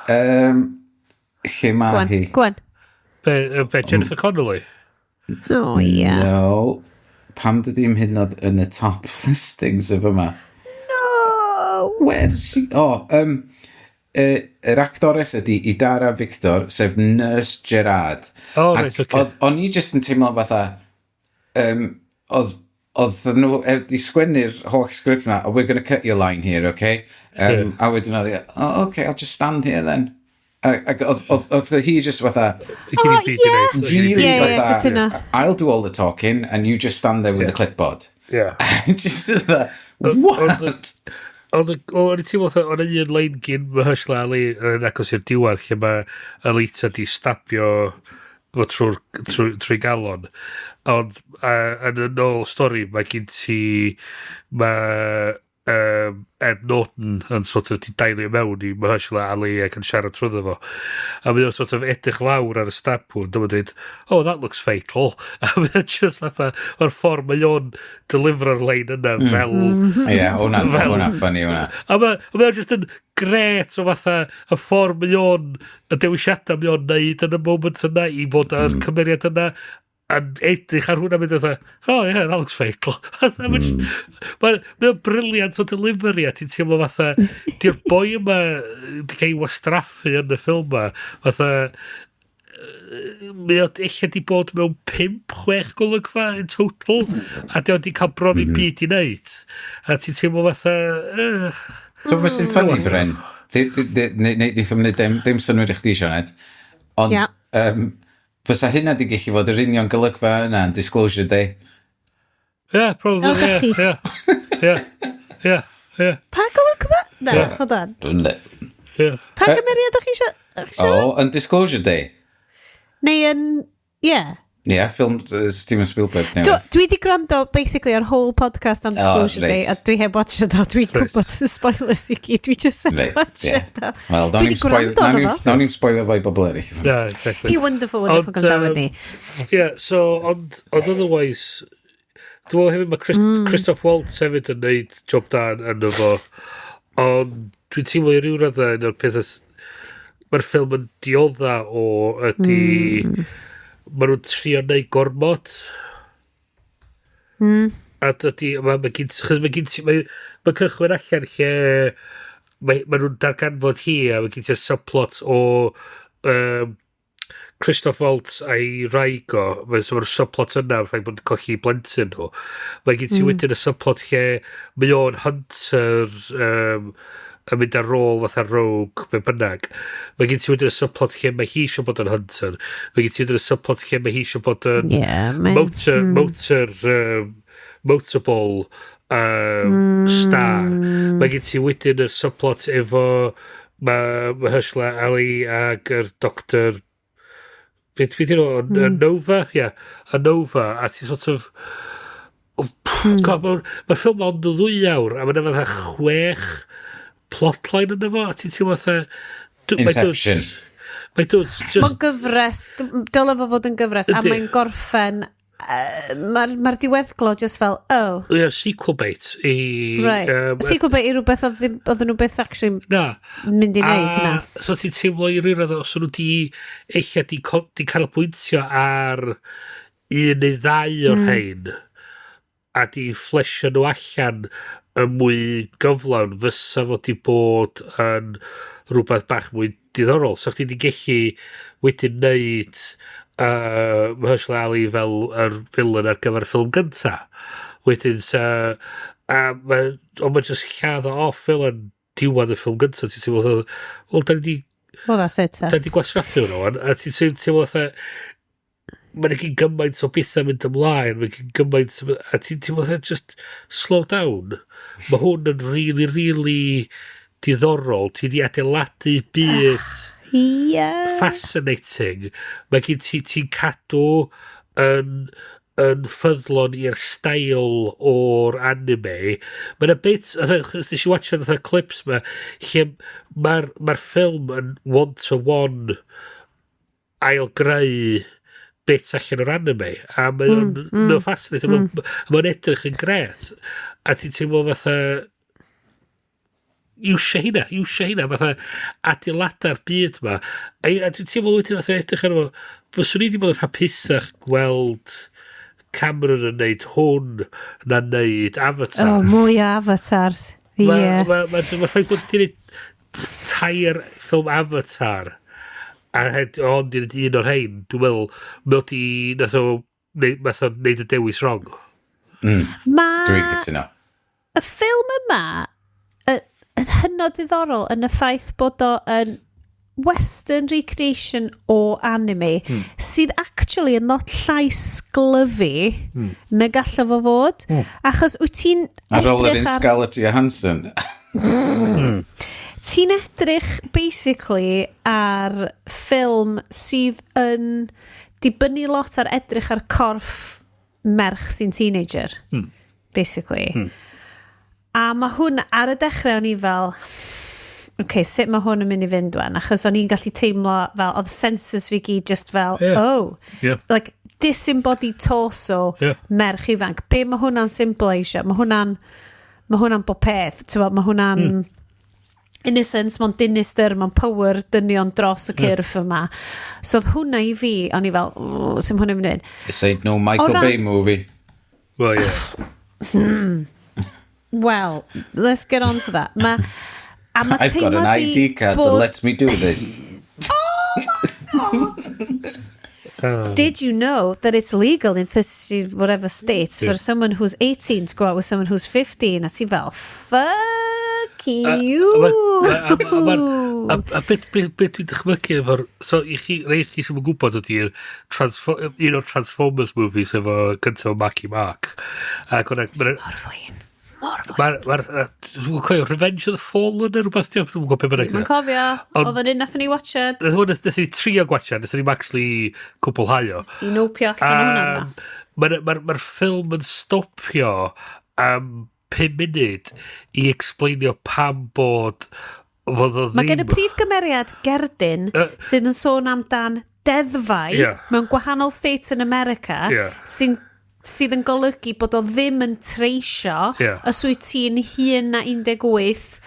Speaker 3: Lle mae
Speaker 2: Gwan,
Speaker 3: hi?
Speaker 2: gwan.
Speaker 1: Be, Jennifer Connelly?
Speaker 2: Oh, ie.
Speaker 3: No. Pam dydy hyd yn oed yn y top listings y fyma?
Speaker 2: No.
Speaker 3: Where's she? Oh, yr actores ydy Idara Victor, sef Nurse Gerard.
Speaker 1: Oh,
Speaker 3: Ac
Speaker 1: reit, ocê.
Speaker 3: O'n i jyst yn teimlo fatha, oedd nhw di sgwennu'r holl sgript na, "Oh, we're going to cut your line here, okay?" A wedyn oedd hi, "Oh, okay, I'll just stand here then." Ac oedd hi just fatha,
Speaker 2: Oh, ie.
Speaker 3: really
Speaker 2: Ie,
Speaker 3: fatha,
Speaker 2: cytuno.
Speaker 3: "I'll do all the talking and you just stand there with the clipboard." Just fatha, what?
Speaker 1: Ond o'n i teimlo fatha, oedd un lein gyn Mahershala Ali yn agos i'r diwedd lle mae Alita di stabio fo trwy galon. Ond yn y nôl stori, mae gen ti, mae Ed Norton yn sort of di dailio mewn i Mahershala Ali ac yn siarad trwyddo fo. A mae o'n sort of edrych lawr ar y stab wound a mae'n dweud, "Oh, that looks fatal." A mae o'n just fatha, o'r ffordd mae o'n delivero'r lein yna fel
Speaker 3: Ie, hwnna'n funny hwnna.
Speaker 1: A mae o'n just yn gret o fatha y ffordd mae o'n, y dewisiadau mae o'n neud yn y moment yna i fod ar cymeriad yna a'n edrych ar hwnna mynd fatha, "Oh yeah, that looks fatal." Mae o'n brilliant o delivery a ti'n teimlo fatha, di'r boi yma di cael ei wastraffu yn y ffilm yma, fatha, mae o ella di bod mewn 5-6 golygfa in total, a di o di cael bron i byd i wneud. A ti'n teimlo fatha
Speaker 3: So beth sy'n funny, Bryn, neith o'm neud dim synnwyr i chdi, Sioned, ond fysa hynna di gallu fod yr union golygfa yna yn Disclosure Day.
Speaker 1: Yeah, probably,
Speaker 2: O, chdi.
Speaker 1: yeah.
Speaker 2: Pa golygfa? Na, hold on. Pa gymeriad o'ch chi eisiau?
Speaker 3: O, yn Disclosure Day.
Speaker 2: Neu yn... Ie.
Speaker 3: Ie, yeah, ffilm Steven Spielberg newydd.
Speaker 2: Dwi di gwrando basically ar whole podcast am
Speaker 3: O,
Speaker 2: Disclosure Day
Speaker 3: reit.
Speaker 2: a dwi heb watched o, dwi'n gwybod y spoilers i gyd, dwi just heb
Speaker 3: Reit, ie.
Speaker 2: watched o.
Speaker 3: Wel,
Speaker 2: Dwi di gwrando arno fo.
Speaker 3: nawn ni'n spoilio fo i bobl eraill.
Speaker 1: Yeah, exactly.
Speaker 2: He wonderful, wonderful gwrando ni.
Speaker 1: Yeah, so, ond otherwise, dwi'n meddwl hefyd mae Christoph Waltz hefyd yn neud job da yn fo, ond dwi'n teimlo i ryw raddau un o'r pethau mae'r ffilm yn diodda o ydy Maen nhw'n trio neud gormod. A dydy, mae gen chos mae gen ti, mae cychwyn allan lle mae nhw'n darganfod hi a mae gen ti'r subplot o Christoph Waltz a'i wraig o, so mae'r subplot yna, ffaith bod yn colli blentyn nhw. Mae gen ti wedyn y subplot lle mae o'n hunter yn mynd ar ôl fatha rogue, be bynnag. Mae gen ti wedyn y subplot lle mae hi eisiau bod yn hunter. Mae gen ti wedyn y subplot lle mae hi eisiau bod yn motorball star. Mae gen ti wedyn y subplot efo Mahershala Ali ag yr doctor beth nhw? Nova? Ie, yeah, y Nova. A ti sort of... Oh, God, mae'r ffilm ond yn 2 awr, a mae'n fatha chwech plotline yna fo, a ti'n teimlo fatha...
Speaker 3: Inception.
Speaker 1: Mae'n dod just...
Speaker 2: Mae'n gyfres, dyle fo fod yn gyfres, a mae'n gorffen, mae'r ma diweddglo just fel, oh.
Speaker 1: Ie, yeah, sequel bait i...
Speaker 2: Right. Sequel bait i rhywbeth oedd nhw byth actually
Speaker 1: Na.
Speaker 2: mynd i wneud, na.
Speaker 1: So ti'n teimlo i ryw radd os nhw di eich di canolbwyntio ar un neu ddau o'r rhain a di fleshio nhw allan yn mwy gyflawn fysa fod di bod yn rhywbeth bach mwy diddorol. So chdi di gellu wedyn neud Mahershala Ali fel yr villain ar gyfer y ffilm gynta. Wedyn sa... A ma, ond mae just lladd o off fel yn diwedd y ffilm gynta. Ti'n teimlo fatha, wel, da ni di
Speaker 2: Well, that's it.
Speaker 1: Da ni di gwastraffu hwnna wan, a ti'n teimlo fatha, mae'n gyn gymaint o bethau mynd ymlaen, mae'n gyn gymaint, a ti'n teimlo fatha, just slow down. Mae hwn yn really, really diddorol. Ti di adeiladu byd fascinating. Mae gen ti, ti'n cadw yn ffyddlon i'r style o'r anime. Mae'n a bit, nes i watchad fatha clips ma, lle mae'r ma ffilm yn one-to-one ail-greu bits allan o'r anime. A mae'n mm, fascinating. Mae'n edrych yn gret. A ti'n teimlo fatha iwsio hynna, fatha adeilada'r byd ma. A dwi'n teimlo wedyn fatha edrych arno fo, fyswn i wedi bod yn hapusach gweld Cameron yn neud hwn na neud Avatar.
Speaker 2: Oh, mwy o Avatars. Ie.
Speaker 1: Mae ma, ma, ma, ma ffaith bod wedi neud tair ffilm Avatar a ond i neud un o'r rhain, dwi'n meddwl, mae o di, nath o neud y dewis wrong.
Speaker 2: Ma
Speaker 3: Dwi'n cytuno.
Speaker 2: y ffilm yma yn hynod ddiddorol yn y ffaith bod o yn western recreation o anime sydd actually yn lot llai sglyfu na gallai fo fod. Achos wyt ti'n
Speaker 3: Ar ôl yr
Speaker 2: edrych
Speaker 3: un Scarlett Johansson.
Speaker 2: Ti'n edrych basically ar ffilm sydd yn dibynnu lot ar edrych ar corff merch sy'n teenager, basically. A mae hwn ar y dechrau o'n i fel, okay, sut mae hwn yn mynd i fynd wan? Achos o'n i'n gallu teimlo fel, oedd senses fi gyd just fel, oh, like disembodied torso merch ifanc. Be mae hwnna'n symbolisio? Mae hwnna'n bob peth. Ti'n mae hwnna'n innocence, mae'n dinister, mae'n power dynion dros y cyrff yma. So oedd hwnna i fi, o'n i fel, oh, sy'n hwnna'n mynd.
Speaker 3: This ain't no Michael
Speaker 2: O ran
Speaker 3: Bay movie.
Speaker 1: Well, yeah.
Speaker 2: Well, let's get on to that. A ma
Speaker 3: I've got an
Speaker 2: teimlad fi
Speaker 3: ID card that lets me do this.
Speaker 2: Did you know that it's legal in 30 whatever states for someone who's 18 to go out with someone who's 15? A ti fel, fuck you.
Speaker 1: A beth dwi'n dychmygu efo'r... So, i chi, rei chi sy'n gwybod ydy'r un o'r Transformers movies efo gyntaf Marky Mark. Ac o'na...
Speaker 2: Mor flin. Mor flin.
Speaker 1: Mae'r... Dwi'n cofio Revenge of the Fallen neu rhywbeth, dwi'n gwybod beth bynnag.
Speaker 2: Mae'n cofio, oedd yn un nathon ni watched.
Speaker 1: Nath hwn- nath ni trio gwatcha, nath ni actually cwblhau o.
Speaker 2: Sy'n nopio allan o hwnna.
Speaker 1: Mae'r ma, ma ffilm yn stopio am 5 munud i explainio pam bod fod o ddim...
Speaker 2: Mae gen y prif gymeriad gerdyn sydd yn sôn amdan deddfau mewn gwahanol states yn America sydd yn golygu bod o ddim yn treisio os wyt ti'n hyn na 18.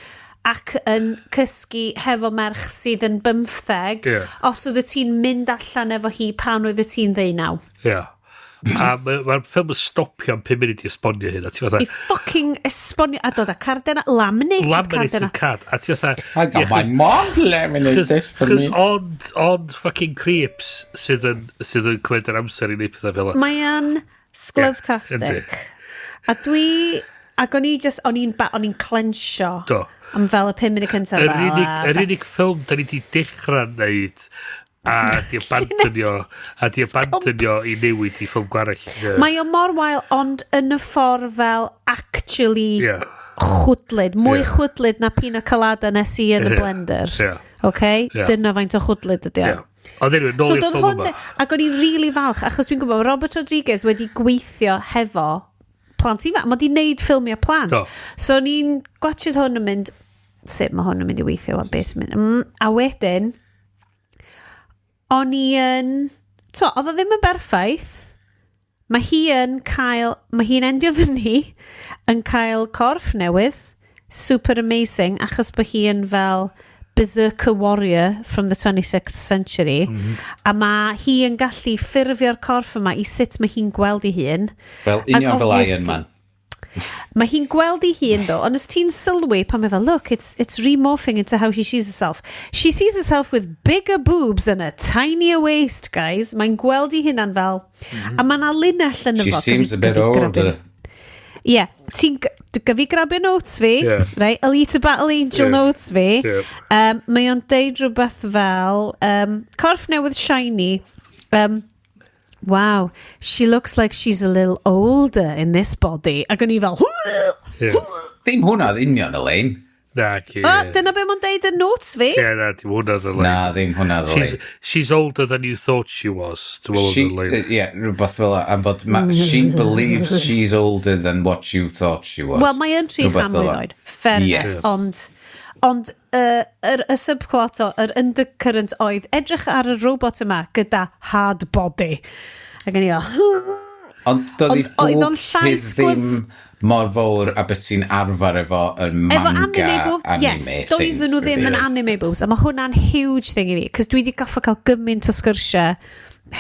Speaker 2: ac yn cysgu hefo merch sydd yn 15 os oedd ti'n mynd allan efo hi pan oedd ti'n 19.
Speaker 1: Ie. Yeah. A mae'r ma ffilm yn stopio am 5 munud i esbonio hyn. A ti fatha...
Speaker 2: I fucking esbonio... A dod â carden... Laminated
Speaker 1: Laminated card. A ti fatha...
Speaker 3: I got my mom laminated this for me.
Speaker 1: Ond, ond fucking creeps sydd yn cymryd yr amser i wneud pethau fel yna.
Speaker 2: Mae yn sglyftastic. Yeah, a dwi... Ac o'n i just... O'n i'n clensio.
Speaker 1: Do.
Speaker 2: Am fel y 5 munud cyntaf.
Speaker 1: Yr unig ffilm da ni di dechrau wneud a di abandonio i newid i ffilm gwarell. Yeah.
Speaker 2: Mae o mor wael, ond yn y ffordd fel actually chwdlyd. Mwy chwdlyd na pina colada nes i yn y blender.
Speaker 1: Yeah.
Speaker 2: Okay?
Speaker 1: Yeah.
Speaker 2: Dyna faint o chwdlyd ydi o.
Speaker 1: Yeah. Ond anyway, nôl i'r ffilm yma.
Speaker 2: Ac o'n i'n really falch, achos dwi'n gwybod, Robert Rodriguez wedi gweithio hefo plant ifanc. Mae wedi wneud ffilmiau plant.
Speaker 1: Do.
Speaker 2: So o'n i'n gwatchad hwn yn mynd, sut mae hwn yn mynd i weithio, a beth yn mynd. A wedyn, o'n i yn... Twa, oedd o ddim yn berffaith. Mae hi yn cael... Mae hi'n endio fyny yn cael corff newydd. Super amazing. Achos bod hi yn fel berserker warrior from the 26th century. Mm -hmm. A mae hi yn gallu ffurfio'r corff yma i sut mae hi'n gweld ei hun.
Speaker 3: Fel union fel Iron Man.
Speaker 2: Mae hi'n gweld ei hun ddo, ond os ti'n sylwi pan mae fel, look, it's remorphing into how she sees herself. She sees herself with bigger boobs and a tinier waist, guys. Mae'n gweld ei hunan fel, a mae yna linell yn
Speaker 3: She
Speaker 2: efo.
Speaker 3: seems a bit older.
Speaker 2: Yeah, ti'n gyfi grabio notes fi, right? Alita Battle Angel notes fi. Yeah. Mae o'n deud rhywbeth fel, corff newydd shiny, wow, she looks like she's a little older in this body. Ac o'n i fel...
Speaker 3: Ddim hwnna oedd union y lein.
Speaker 1: Na, ci.
Speaker 2: Dyna be mae'n deud yn notes fi.
Speaker 1: Ie, na, dim hwnna oedd y lein.
Speaker 3: Na, ddim hwnna oedd y lein.
Speaker 1: She's older than you thought she was.
Speaker 3: Ie, rhywbeth fel am fod... She believes she's older than what you thought she was.
Speaker 2: Wel, mae yn 300 mlwydd oed. Fair enough, ond... Ond y subplot o, yr undercurrent oedd edrych ar y robot yma gyda hard body. Ac yn i fel...
Speaker 3: Ond doedd i boobs hi ddim mor fawr a beth ti'n arfer efo yn manga anime things.
Speaker 2: Doedden nhw ddim yn anime boobs. A mae hwnna'n huge thing i fi. Cos dwi wedi goffo cael gymaint o sgyrsiau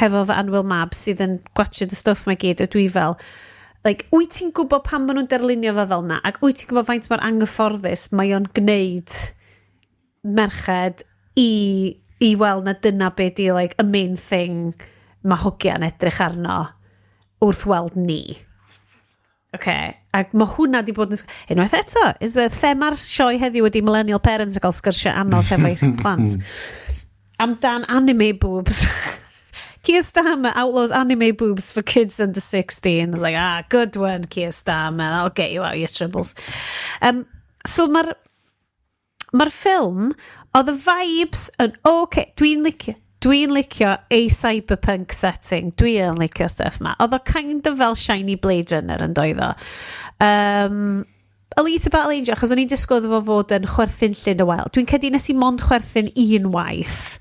Speaker 2: hefo fy annwyl mab sydd yn gwatchad y stwff mae gyd. A dwi fel... Like, wyt ti'n gwybod pam maen nhw'n darlunio fo fel na? Ac wyt ti'n gwybod faint mor anghyfforddus mae o'n gwneud merched i weld na dyna be di, like, y main thing mae hogiau'n edrych arno wrth weld ni. Okay. Ac mae hwnna di bod yn... Unwaith eto, is y thema'r sioe heddiw ydi millennial parents yn cael sgyrsiau anodd hefo'u plant. Amdan anime boobs. Keir Starmer outlaws anime boobs for kids under 16. I was like, ah, good one, Keir Starmer. That'll get you out of your troubles. So mae'r ffilm, oedd y vibes yn okay. Dwi'n licio a cyberpunk setting. Dwi'n licio stuff ma. Oedd o kind of fel shiny Blade Runner yn doedd o. Alita Battle Angel, achos o'n i'n disgwyl iddo fo fod yn chwerthin llyn y wel. Dwi'n credu nes i mond chwerthin un waith.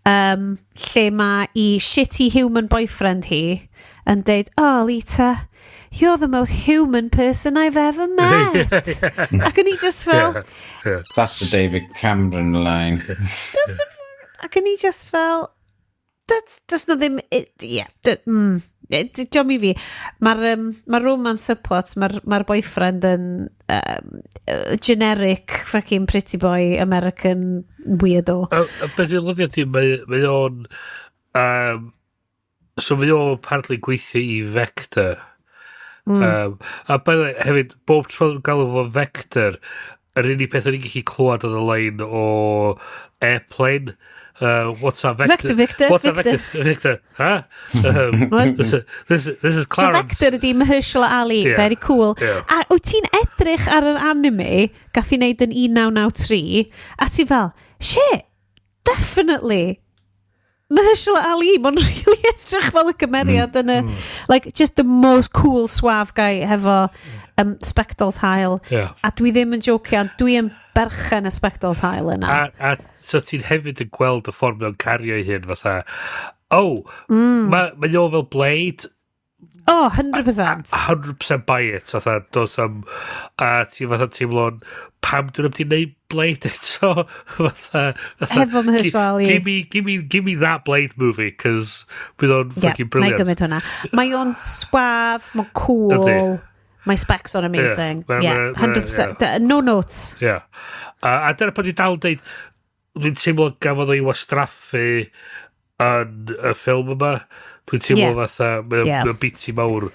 Speaker 2: Lle mae i shitty human boyfriend hi yn deud, oh, Alita, you're the most human person I've ever met. Ac o'n i just fel...
Speaker 1: Yeah.
Speaker 3: That's the David Cameron line.
Speaker 2: Ac o'n i just fel... That's just no ddim... Diolch i fi. Mae'r romance subplot, mae'r boyfriend yn generic fucking pretty boy American weirdo.
Speaker 1: A beth dwi'n lyfio ti, mae o'n... So mae o'n apparently gweithio i Vector. A by the way, hefyd, bob tro nhw'n galw fo Vector, yr unig peth o'n i'n gallu clywed oedd y lein o Airplane. What's our Vector?
Speaker 2: Vector,
Speaker 1: what's
Speaker 2: Victor.
Speaker 1: Our Vector? Victor, huh? This is Clarence.
Speaker 2: So Vector ydi Mahershala Ali,
Speaker 1: yeah.
Speaker 2: Very cool.
Speaker 1: Yeah.
Speaker 2: A wyt ti'n edrych ar yr anime gath i wneud yn 1993, a ti fel, shit, definitely Mahershala Ali, mae'n really edrych fel y cymeriad yn y, like, just the most cool, suave guy hefo spectols haul.
Speaker 1: Yeah.
Speaker 2: A dwi ddim yn jocio, dwi yn berchen y spectols haul yna.
Speaker 1: A so ti'n hefyd yn gweld y ffordd mewn cario ei hun fatha, oh, mae o fel Blade,
Speaker 2: Oh, 100%.
Speaker 1: 100% buy it, fatha, dos am, a ti fatha teimlo'n, pam dyn nhw'n wedi neud Blade eto? Fatha,
Speaker 2: Hefo Mahershala Ali.
Speaker 1: Give me that Blade movie, cos bydd o'n fucking
Speaker 2: na i
Speaker 1: brilliant.
Speaker 2: gymryd hwnna. Mae o'n suave, mae'n cool.
Speaker 1: Yndi.
Speaker 2: Mae specs o'n amazing.
Speaker 1: Yeah,
Speaker 2: Yeah, 100%. No notes.
Speaker 1: Yeah. A dyna pan dwi dal yn deud, dwi'n teimlo gafodd o'i wastraffu yn y ffilm yma. Dwi'n teimlo fatha, mae'n yeah, biti mawr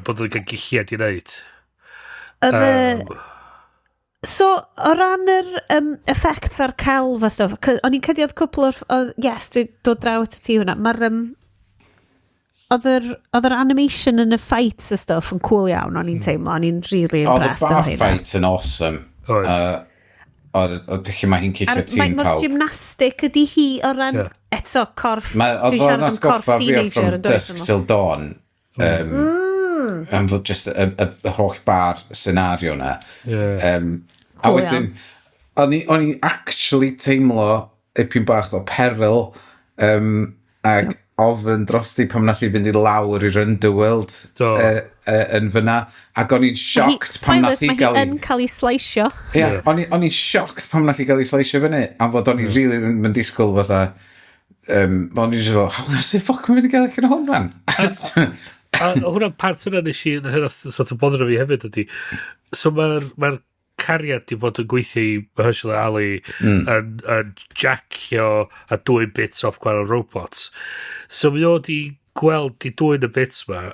Speaker 1: bod o'n cael gilliad i wneud.
Speaker 2: Oedd y... So, o ran yr effects a'r celf a stuff, o'n i'n credu oedd cwpl o'r... Yes, dwi dod draw at ti hwnna. Mae'r... Oedd yr animation yn y fights a stuff yn cool iawn, o'n i'n teimlo. O'n i'n really
Speaker 3: Oedd y
Speaker 2: impressed
Speaker 3: bar
Speaker 2: o hynna.
Speaker 3: fight yn awesome.
Speaker 1: Oedd.
Speaker 3: Oedd lle mae hi'n cicio
Speaker 2: A'r
Speaker 3: tîm
Speaker 2: mae'r
Speaker 3: pawb.
Speaker 2: gymnastic ydy hi o ran, eto, corff,
Speaker 3: Oedd
Speaker 2: dwi'n
Speaker 3: o'n
Speaker 2: siarad am corff
Speaker 3: atgoffa fi o
Speaker 2: teenager
Speaker 3: From
Speaker 2: yn dweud.
Speaker 3: Dusk Till Dawn. Am fod just y holl bar scenario na. A
Speaker 2: Cool.
Speaker 3: wedyn, o'n i actually teimlo ipyn bach o peril ag ofyn drosti pan nath i fynd i lawr i'r underworld
Speaker 1: Do.
Speaker 3: yn fyna. Ac o'n i'n shocked pan nath
Speaker 2: Spoilers,
Speaker 3: i
Speaker 2: mae hi
Speaker 3: gael ei...
Speaker 2: yn cael ei sliceio.
Speaker 3: Ie, o'n i'n shocked pan nath i gael ei sliceio fyny, am fod o'n i really ddim yn disgwyl fatha, o'n i'n just fel, how the fuck mae'n mynd i gael allan o hwn, man?
Speaker 1: A hwnna'n part hwnna nes i, hwnna sort of bothero fi hefyd ydy. So mae'r ma cariad di bod yn gweithio i Mahershala Ali yn jacio a dwyn bits off gwahanol robots. So mae o di gweld di dwyn y bits ma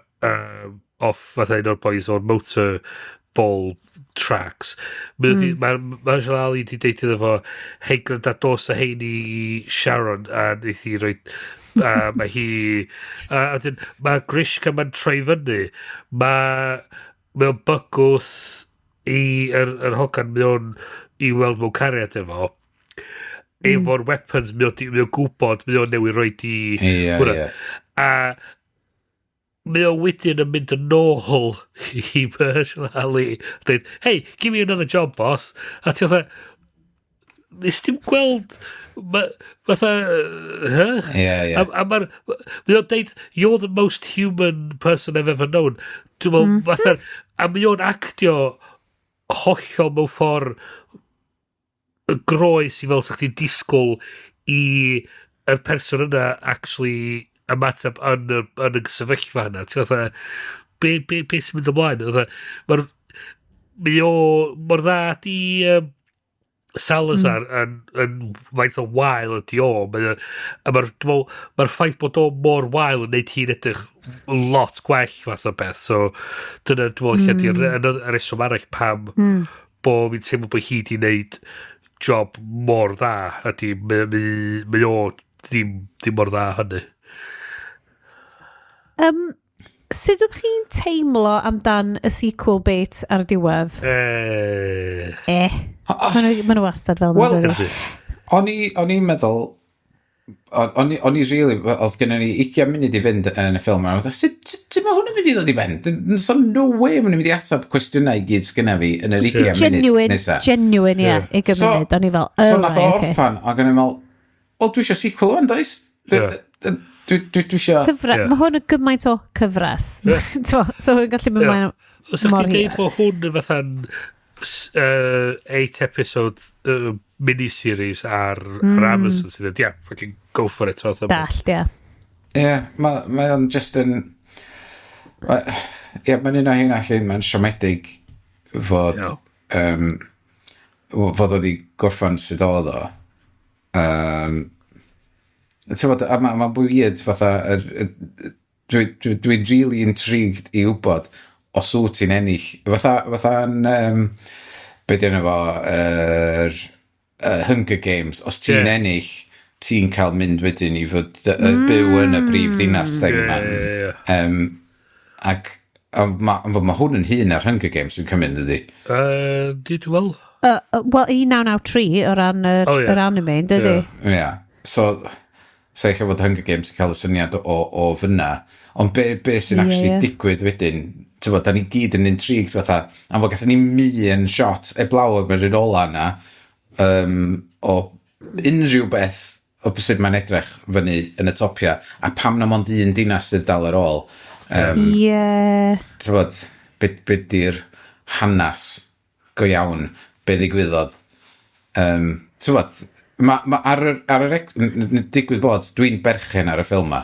Speaker 1: off fatha un o'r boys o'r motor ball tracks. Mae mm. ma Mahershala Ali di deud iddo fo, "Hei, gwranda, dos a hein i Sharon," a wneith hi roi a mae hi a wedyn mae Grishka ma'n troi fyny, mae o'n bygwth i yr hogan mae o'n i weld mewn cariad efo efo'r weapons mae o'n gwybod mae o'n newid roed i hwnna. A mae o wedyn yn mynd yn ôl i Mahershala Ali a dweud, "Hey, give me another job, boss." A ti fatha, nes ti'n gweld fatha, huh?
Speaker 3: Ie, ie.
Speaker 1: A mae o'n deud, "You're the most human person I've ever known." Dwi'n meddwl, fatha, a mae o'n actio hollol mewn ffordd y groes i fel sa chdi'n disgwyl i yr person yna actually ymateb yn y sefyllfa yna. Ti'n fatha, be sy'n mynd ymlaen? Fatha, mae o mor dda di Salazar yn faint o wael ydi o. A dwi'n meddwl, mae'r ffaith bod o mor wael yn neud hi'n edrych lot gwell fath o beth. So dyna dwi'n meddwl lle di'r y reswm arall pam bo fi'n teimlo bod hi di wneud job mor dda ydy mae o ddim mor dda hynny.
Speaker 2: Sut ydych chi'n teimlo amdan y sequel bait ar y diwedd? Eh. Ma nhw wastad fel
Speaker 3: Wel,
Speaker 2: yna.
Speaker 3: O'n i'n meddwl, o'n i really, oedd gennym ni 20 munud i fynd yn y ffilm, a o'n i, sut mae hwn yn mynd i ddod i ben? So no way mae'n mynd i ateb cwestiynau i gyd sgynna fi yn yr 20 munud
Speaker 2: Genuine,
Speaker 3: nesa.
Speaker 2: genuine, ie. 20 munud, o'n i fel, oh,
Speaker 3: So nath o
Speaker 2: right, okay.
Speaker 3: orffan, ac o'n i'n meddwl, wel, dwi eisiau sequel o'n, does? Dwi eisiau.
Speaker 2: Mae hwn yn gymaint o cyfres. T'mo, so hwn yn gallu mynd mlaen
Speaker 1: Os ydych
Speaker 2: mor
Speaker 1: chi'n deud
Speaker 2: hir.
Speaker 1: bod hwn yn fatha'n eight episode miniseries ar Amazon sydd yn, yeah, fucking go for it. Fath o beth.
Speaker 2: Dallt, ie.
Speaker 3: Ie, mae o'n just yn... Ie, mae'n un o hynna lle mae'n siomedig fod... Fod o wedi gorffan sut oedd o. Ti'n bod, a mae'n ma weird fatha... Dwi'n really intrigued i wybod os wyt ti'n ennill. Fatha yn... Be di enw fo? Yr Hunger Games. Os ti'n ennill, ti'n cael mynd wedyn i fod byw yn y brif ddinas thing ma.
Speaker 1: Ie, ie.
Speaker 3: Ac ma hwn yn hŷn ar Hunger Games dwi'n cymryd, ydy?
Speaker 1: Di dwi'n meddwl?
Speaker 2: Wel, 1993 o ran yr,
Speaker 1: O, ie.
Speaker 2: yr anime, yn dydy?
Speaker 1: Ie.
Speaker 3: Ie. So eich fod Hunger Games yn cael y syniad o fyna. Ond be sy'n actually digwydd wedyn, ti'n bod, da ni gyd yn intrigued fatha, am fod gathon ni un shot eblaw am yr un ola na, o unrhyw beth o sut mae'n edrych fyny yn y topia, a pam na mond un dinas sydd dal ar ôl.
Speaker 2: Ie.
Speaker 3: Tybod, be di'r hanas go iawn, be ddigwyddodd. Tybod, ma ar yr digwydd bod, dwi'n berchen ar y ffilm ma.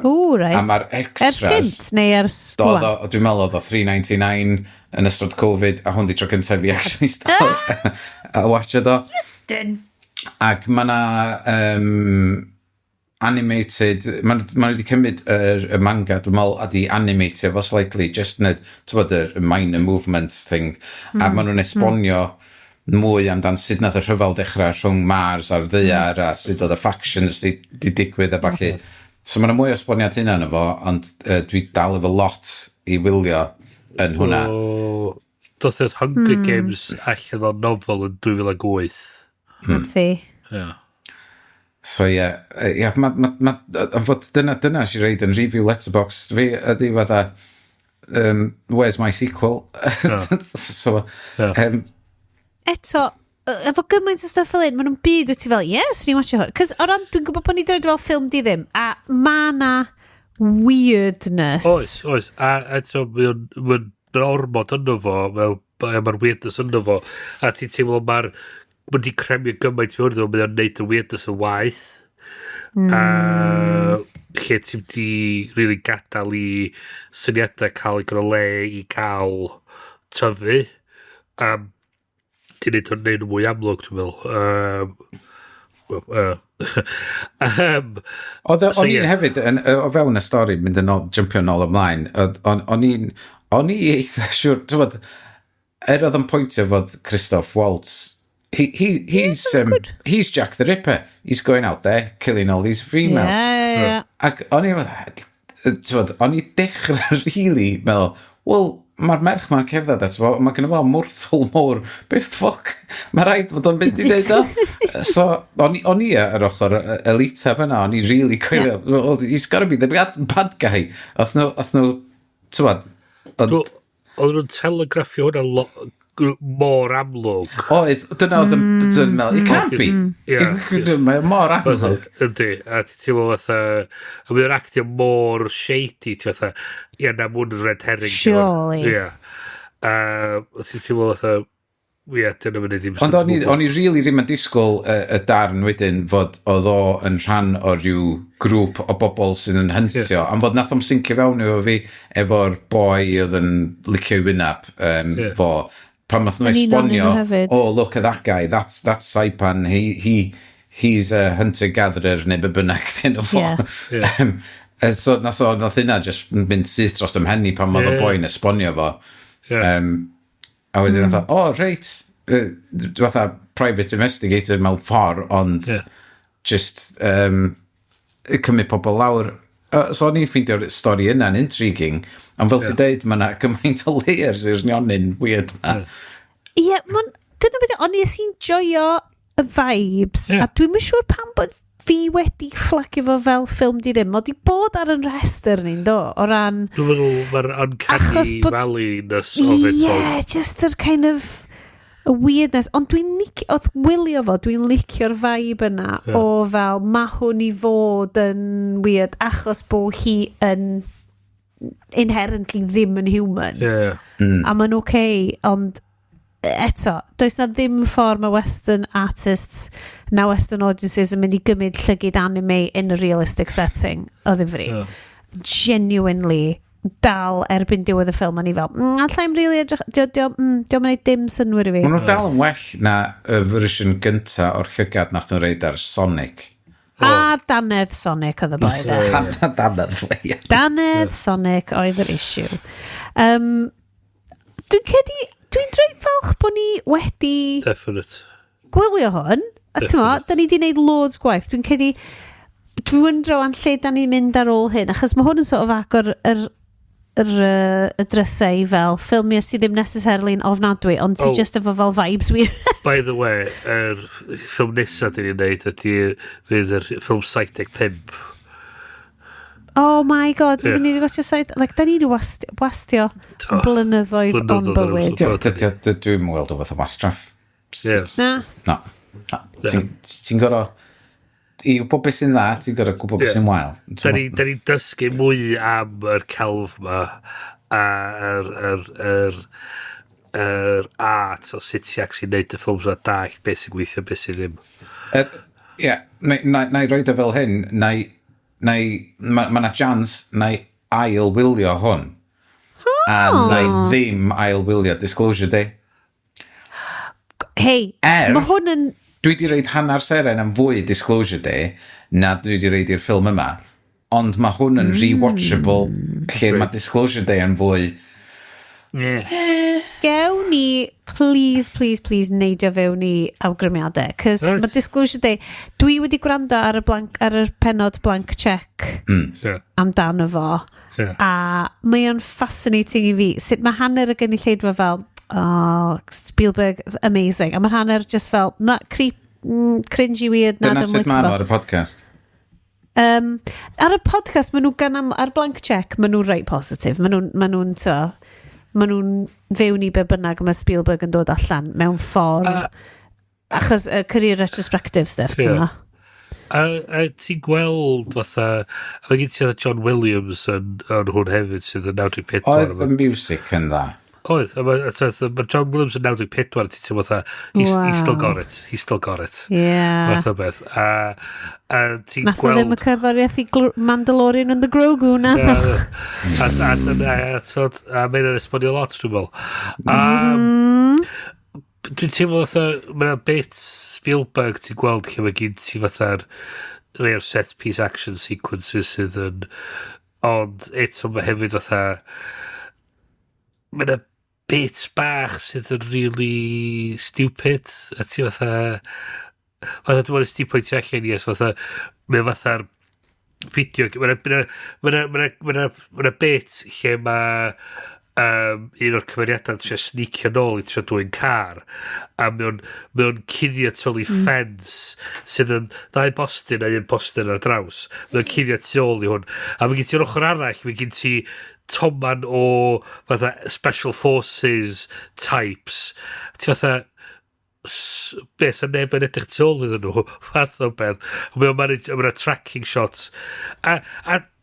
Speaker 2: O, right.
Speaker 3: A mae'r
Speaker 2: Ers
Speaker 3: extras.
Speaker 2: gynt, neu ers
Speaker 3: Do,
Speaker 2: ŵan?
Speaker 3: do, dwi'n meddwl oedd o 3.99 yn ystod Covid, a hwn di tro cyntaf fi actually stop a watch o.
Speaker 2: Justin.
Speaker 3: Ac mae na animated, ma wedi cymryd y manga, dwi'n meddwl, a di animatio fo slightly, just wneud, ti'n bod, y minor movement thing, a maen nhw'n esbonio mwy amdan sut nath y rhyfel dechrau rhwng Mars a'r Ddaear, a sut oedd y factions di digwydd a ballu. So mae yna mwy o esboniad hynna yno fo, ond dwi dal efo lot i wylio yn hwnna.
Speaker 1: O, doth yr Hunger Games allan o nofel yn 2008.
Speaker 2: Ti.
Speaker 1: Yeah.
Speaker 3: So ie, yeah, ma, am fod dyna si reid yn review Letterboxd fi, ydy fatha, "Where's my sequel?" So,
Speaker 2: Eto, efo gymaint o stuff fel un, maen nhw'n byd wyt ti fel, "Yes, ni'n watch hwn." Cos o ran, dwi'n gwybod bod ni wedi fel ffilm di ddim, a ma na weirdness.
Speaker 1: Oes. A eto, mae ormod yno fo, mae'r weirdness yno fo, a ti'n teimlo mae'n di cremio gymaint mewn iddo fo, mae o'n neud y weirdness yn waeth. A lle ti'n di really gadael i syniadau cael ei gyda le i cael tyfu. A ti'n neud o'n neud nhw mwy amlwg, dwi'n meddwl. Well,
Speaker 3: Oedd
Speaker 1: So,
Speaker 3: o'n i'n
Speaker 1: ie.
Speaker 3: hefyd, yn, o fewn y stori, mynd yn ôl, jumpio nôl ymlaen, o'n i'n i eitha siŵr, ti'n bod, er oedd yn pwyntio fod Christoph Waltz, he's Jack the Ripper. He's going out there, killing all these females.
Speaker 2: Yeah.
Speaker 3: Ac o'n i fatha, ti'n bod, o'n i dechrau really meddwl, wel, mae'r merch ma'n cerdded ato fo, mae gynno fo mwrthwl mowr, be ffoc, mae rhaid fod o'n mynd i wneud o. So, o'n i ar ochr Alita fyna, o'n i really coelio, well, he's gotta be the bad guy. Oedd nhw, ti'n bod,
Speaker 1: Oedd nhw'n telegraffio hwnna mor amlwg.
Speaker 3: Oedd, dyna oedd yn meddwl, it can't be. Mae o mor amlwg.
Speaker 1: Yndi, a ti'n teimlo fatha, a mae'n actio mor shady, ti'n fatha, ie, na, mwyn red herring.
Speaker 2: Surely.
Speaker 1: Ie. A ti'n teimlo fatha, ie, dyna mynd i ddim
Speaker 3: Ond o'n i really ddim yn disgwyl y darn wedyn fod oedd o yn rhan o ryw grŵp o bobl sydd yn hyntio. Am fod nath o'm sincio fewn efo fi efo'r boi oedd yn licio i wynab fo. Pan nath nhw
Speaker 2: Yn un ohonyn
Speaker 3: esbonio,
Speaker 2: nhw hefyd.
Speaker 3: "Oh, look at that guy, that's Saipan, he's a hunter-gatherer," neu be bynnag dyn nhw fo. So nath hynna just mynd syth dros ym mhen i pan oedd y boi'n esbonio fo. A wedyn mm. Oh, reit, fatha private investigator mewn ffordd, ond just cymryd pobl lawr. So o'n i'n ffeindio'r stori yna'n intriguing, ond fel ti'n deud, mae yna gymaint o layers i'r nionyn weird ma.
Speaker 2: Ie, yeah, dyna beth, ond nes i'n joio y vibes, a dwi'm yn siŵr pam bod fi wedi fflagio fo fel ffilm di ddim. Mod i bod ar yn rhestr ni'n do, o ran.
Speaker 1: Dwi'n meddwl mae'r
Speaker 2: Achos
Speaker 1: uncanny valley-ness of it all.
Speaker 2: Yeah, just yr kind of y weirdness. Ond dwi'n licio, oedd wylio fo, dwi'n licio'r vibe yna o fel, ma hwn i fod yn weird achos bo hi yn inherently ddim yn human. A mae'n okay, ond eto, does na ddim ffordd mae Western artists na Western audiences yn mynd i gymryd llygyd anime in a realistic setting o ddifri. Genuinely, dal erbyn diwedd y ffilm, o'n i fel, allai'm really edrych, dio'm yn neud dim synnwyr i fi.
Speaker 3: Maen nhw dal yn well na y fersiwn gynta o'r llygad nath nhw reid ar Sonic.
Speaker 2: A danedd Sonic oedd y boi, de.
Speaker 3: Danedd, ie.
Speaker 2: Danedd Sonic oedd yr issue. Dwi'n credu, dwi'n reit falch bod ni wedi gwylio hwn. A ti'n mo, da ni wedi gwneud loads gwaith. Dwi'n credu, dwi'n wyndro an lle da ni'n mynd ar ôl hyn, achos mae hwn yn sort of agor yr y drysau fel ffilmiau sydd ddim necessarily yn ofnadwy, ond sydd just efo fel vibes weird.
Speaker 1: By the way, yr ffilm nesaf dyn ni'n neud ydy fydd yr ffilm 75.
Speaker 2: Oh my God, fyddwn ni wedi watcho saith. Like, da ni wedi wastio blynyddoedd o'n
Speaker 1: Blynyddoedd ar
Speaker 2: bywyd.
Speaker 3: Dwi'm yn weld o fath o wastraff.
Speaker 1: Ie.
Speaker 2: Na.
Speaker 3: Na. Na. Ti'n gorau. i wybod beth sy'n dda, ti'n gorfod gwybod beth sy'n wael.
Speaker 1: Da ni dysgu mwy am yr celf ma a yr art o sut ti actually neud y ffilms a dallt beth sy'n gweithio, beth sy'n ddim.
Speaker 3: Ie, na i roed o fel hyn, ma na chance na i ail wylio hwn. A na i ddim ail wylio Disclosure Day.
Speaker 2: Hei, mae hwn yn.
Speaker 3: Dwi di roid hanner seren am fwy Disclosure Day na dwi di roid i'r ffilm yma. Ond mae hwn yn rewatchable, lle mae Disclosure Day yn fwy.
Speaker 2: Gewn ni, please, please, please, neidio fewn i awgrymiadau. Cos mae Disclosure Day. Dwi wedi gwrando ar y penod Blank Check amdano fo. A mae o'n fascinating i fi. Sut mae hanner y gynulleidfa fel, "Oh, Spielberg, amazing." A mae hanner just fel, "Na, creep, cringy weird." Na,
Speaker 3: Dyna
Speaker 2: dwi'm
Speaker 3: sut
Speaker 2: licio
Speaker 3: maen
Speaker 2: fo."
Speaker 3: nhw ar y podcast.
Speaker 2: Ar y podcast, maen nhw gan am, ar Blank Check, maen nhw'n reit positif. Maen nhw'n fewn i be bynnag mae Spielberg yn dod allan mewn ffordd. Achos y career retrospective stuff, ti'n yeah.
Speaker 1: A ti'n gweld fatha, a mae gen ti fatha John Williams yn hwn hefyd sydd yn 94.
Speaker 3: Oedd y music yn dda.
Speaker 1: Oedd, a ma John Williams yn 94, ti'n teimlo fatha, he's still got it, he's still got it. Fath o beth. A ti'n
Speaker 2: Nath o
Speaker 1: gweld
Speaker 2: ddim y cerddoriaeth i Mandalorian and the Grogu, na.
Speaker 1: A mae'n esbonio lot, dwi'n meddwl. Dwi'n teimlo fatha, mae'n bit Spielberg ti'n gweld lle mae gen ti fatha'r rhai o'r set piece action sequences sydd yn, ond eto mae hefyd fatha mae yna bits bach sydd yn really stupid a ti fatha dwi'n meddwl sti pwyntio allan i fatha mae fatha'r fideo mae yna bit lle mae un o'r cymeriadau'n trio sneakio nôl i trio dwyn car a mae o'n cuddio tu ôl i ffens sydd yn ddau bostyn a un postyn ar draws. Mae o'n cuddio tu ôl i hwn a mae gen ti'r ochr arall, mae gen ti toman o fatha special forces types. Ti fatha, be, sa neb yn edrych tu ôl iddyn nhw, fath o beth. Mae o'n manage, mae tracking shots a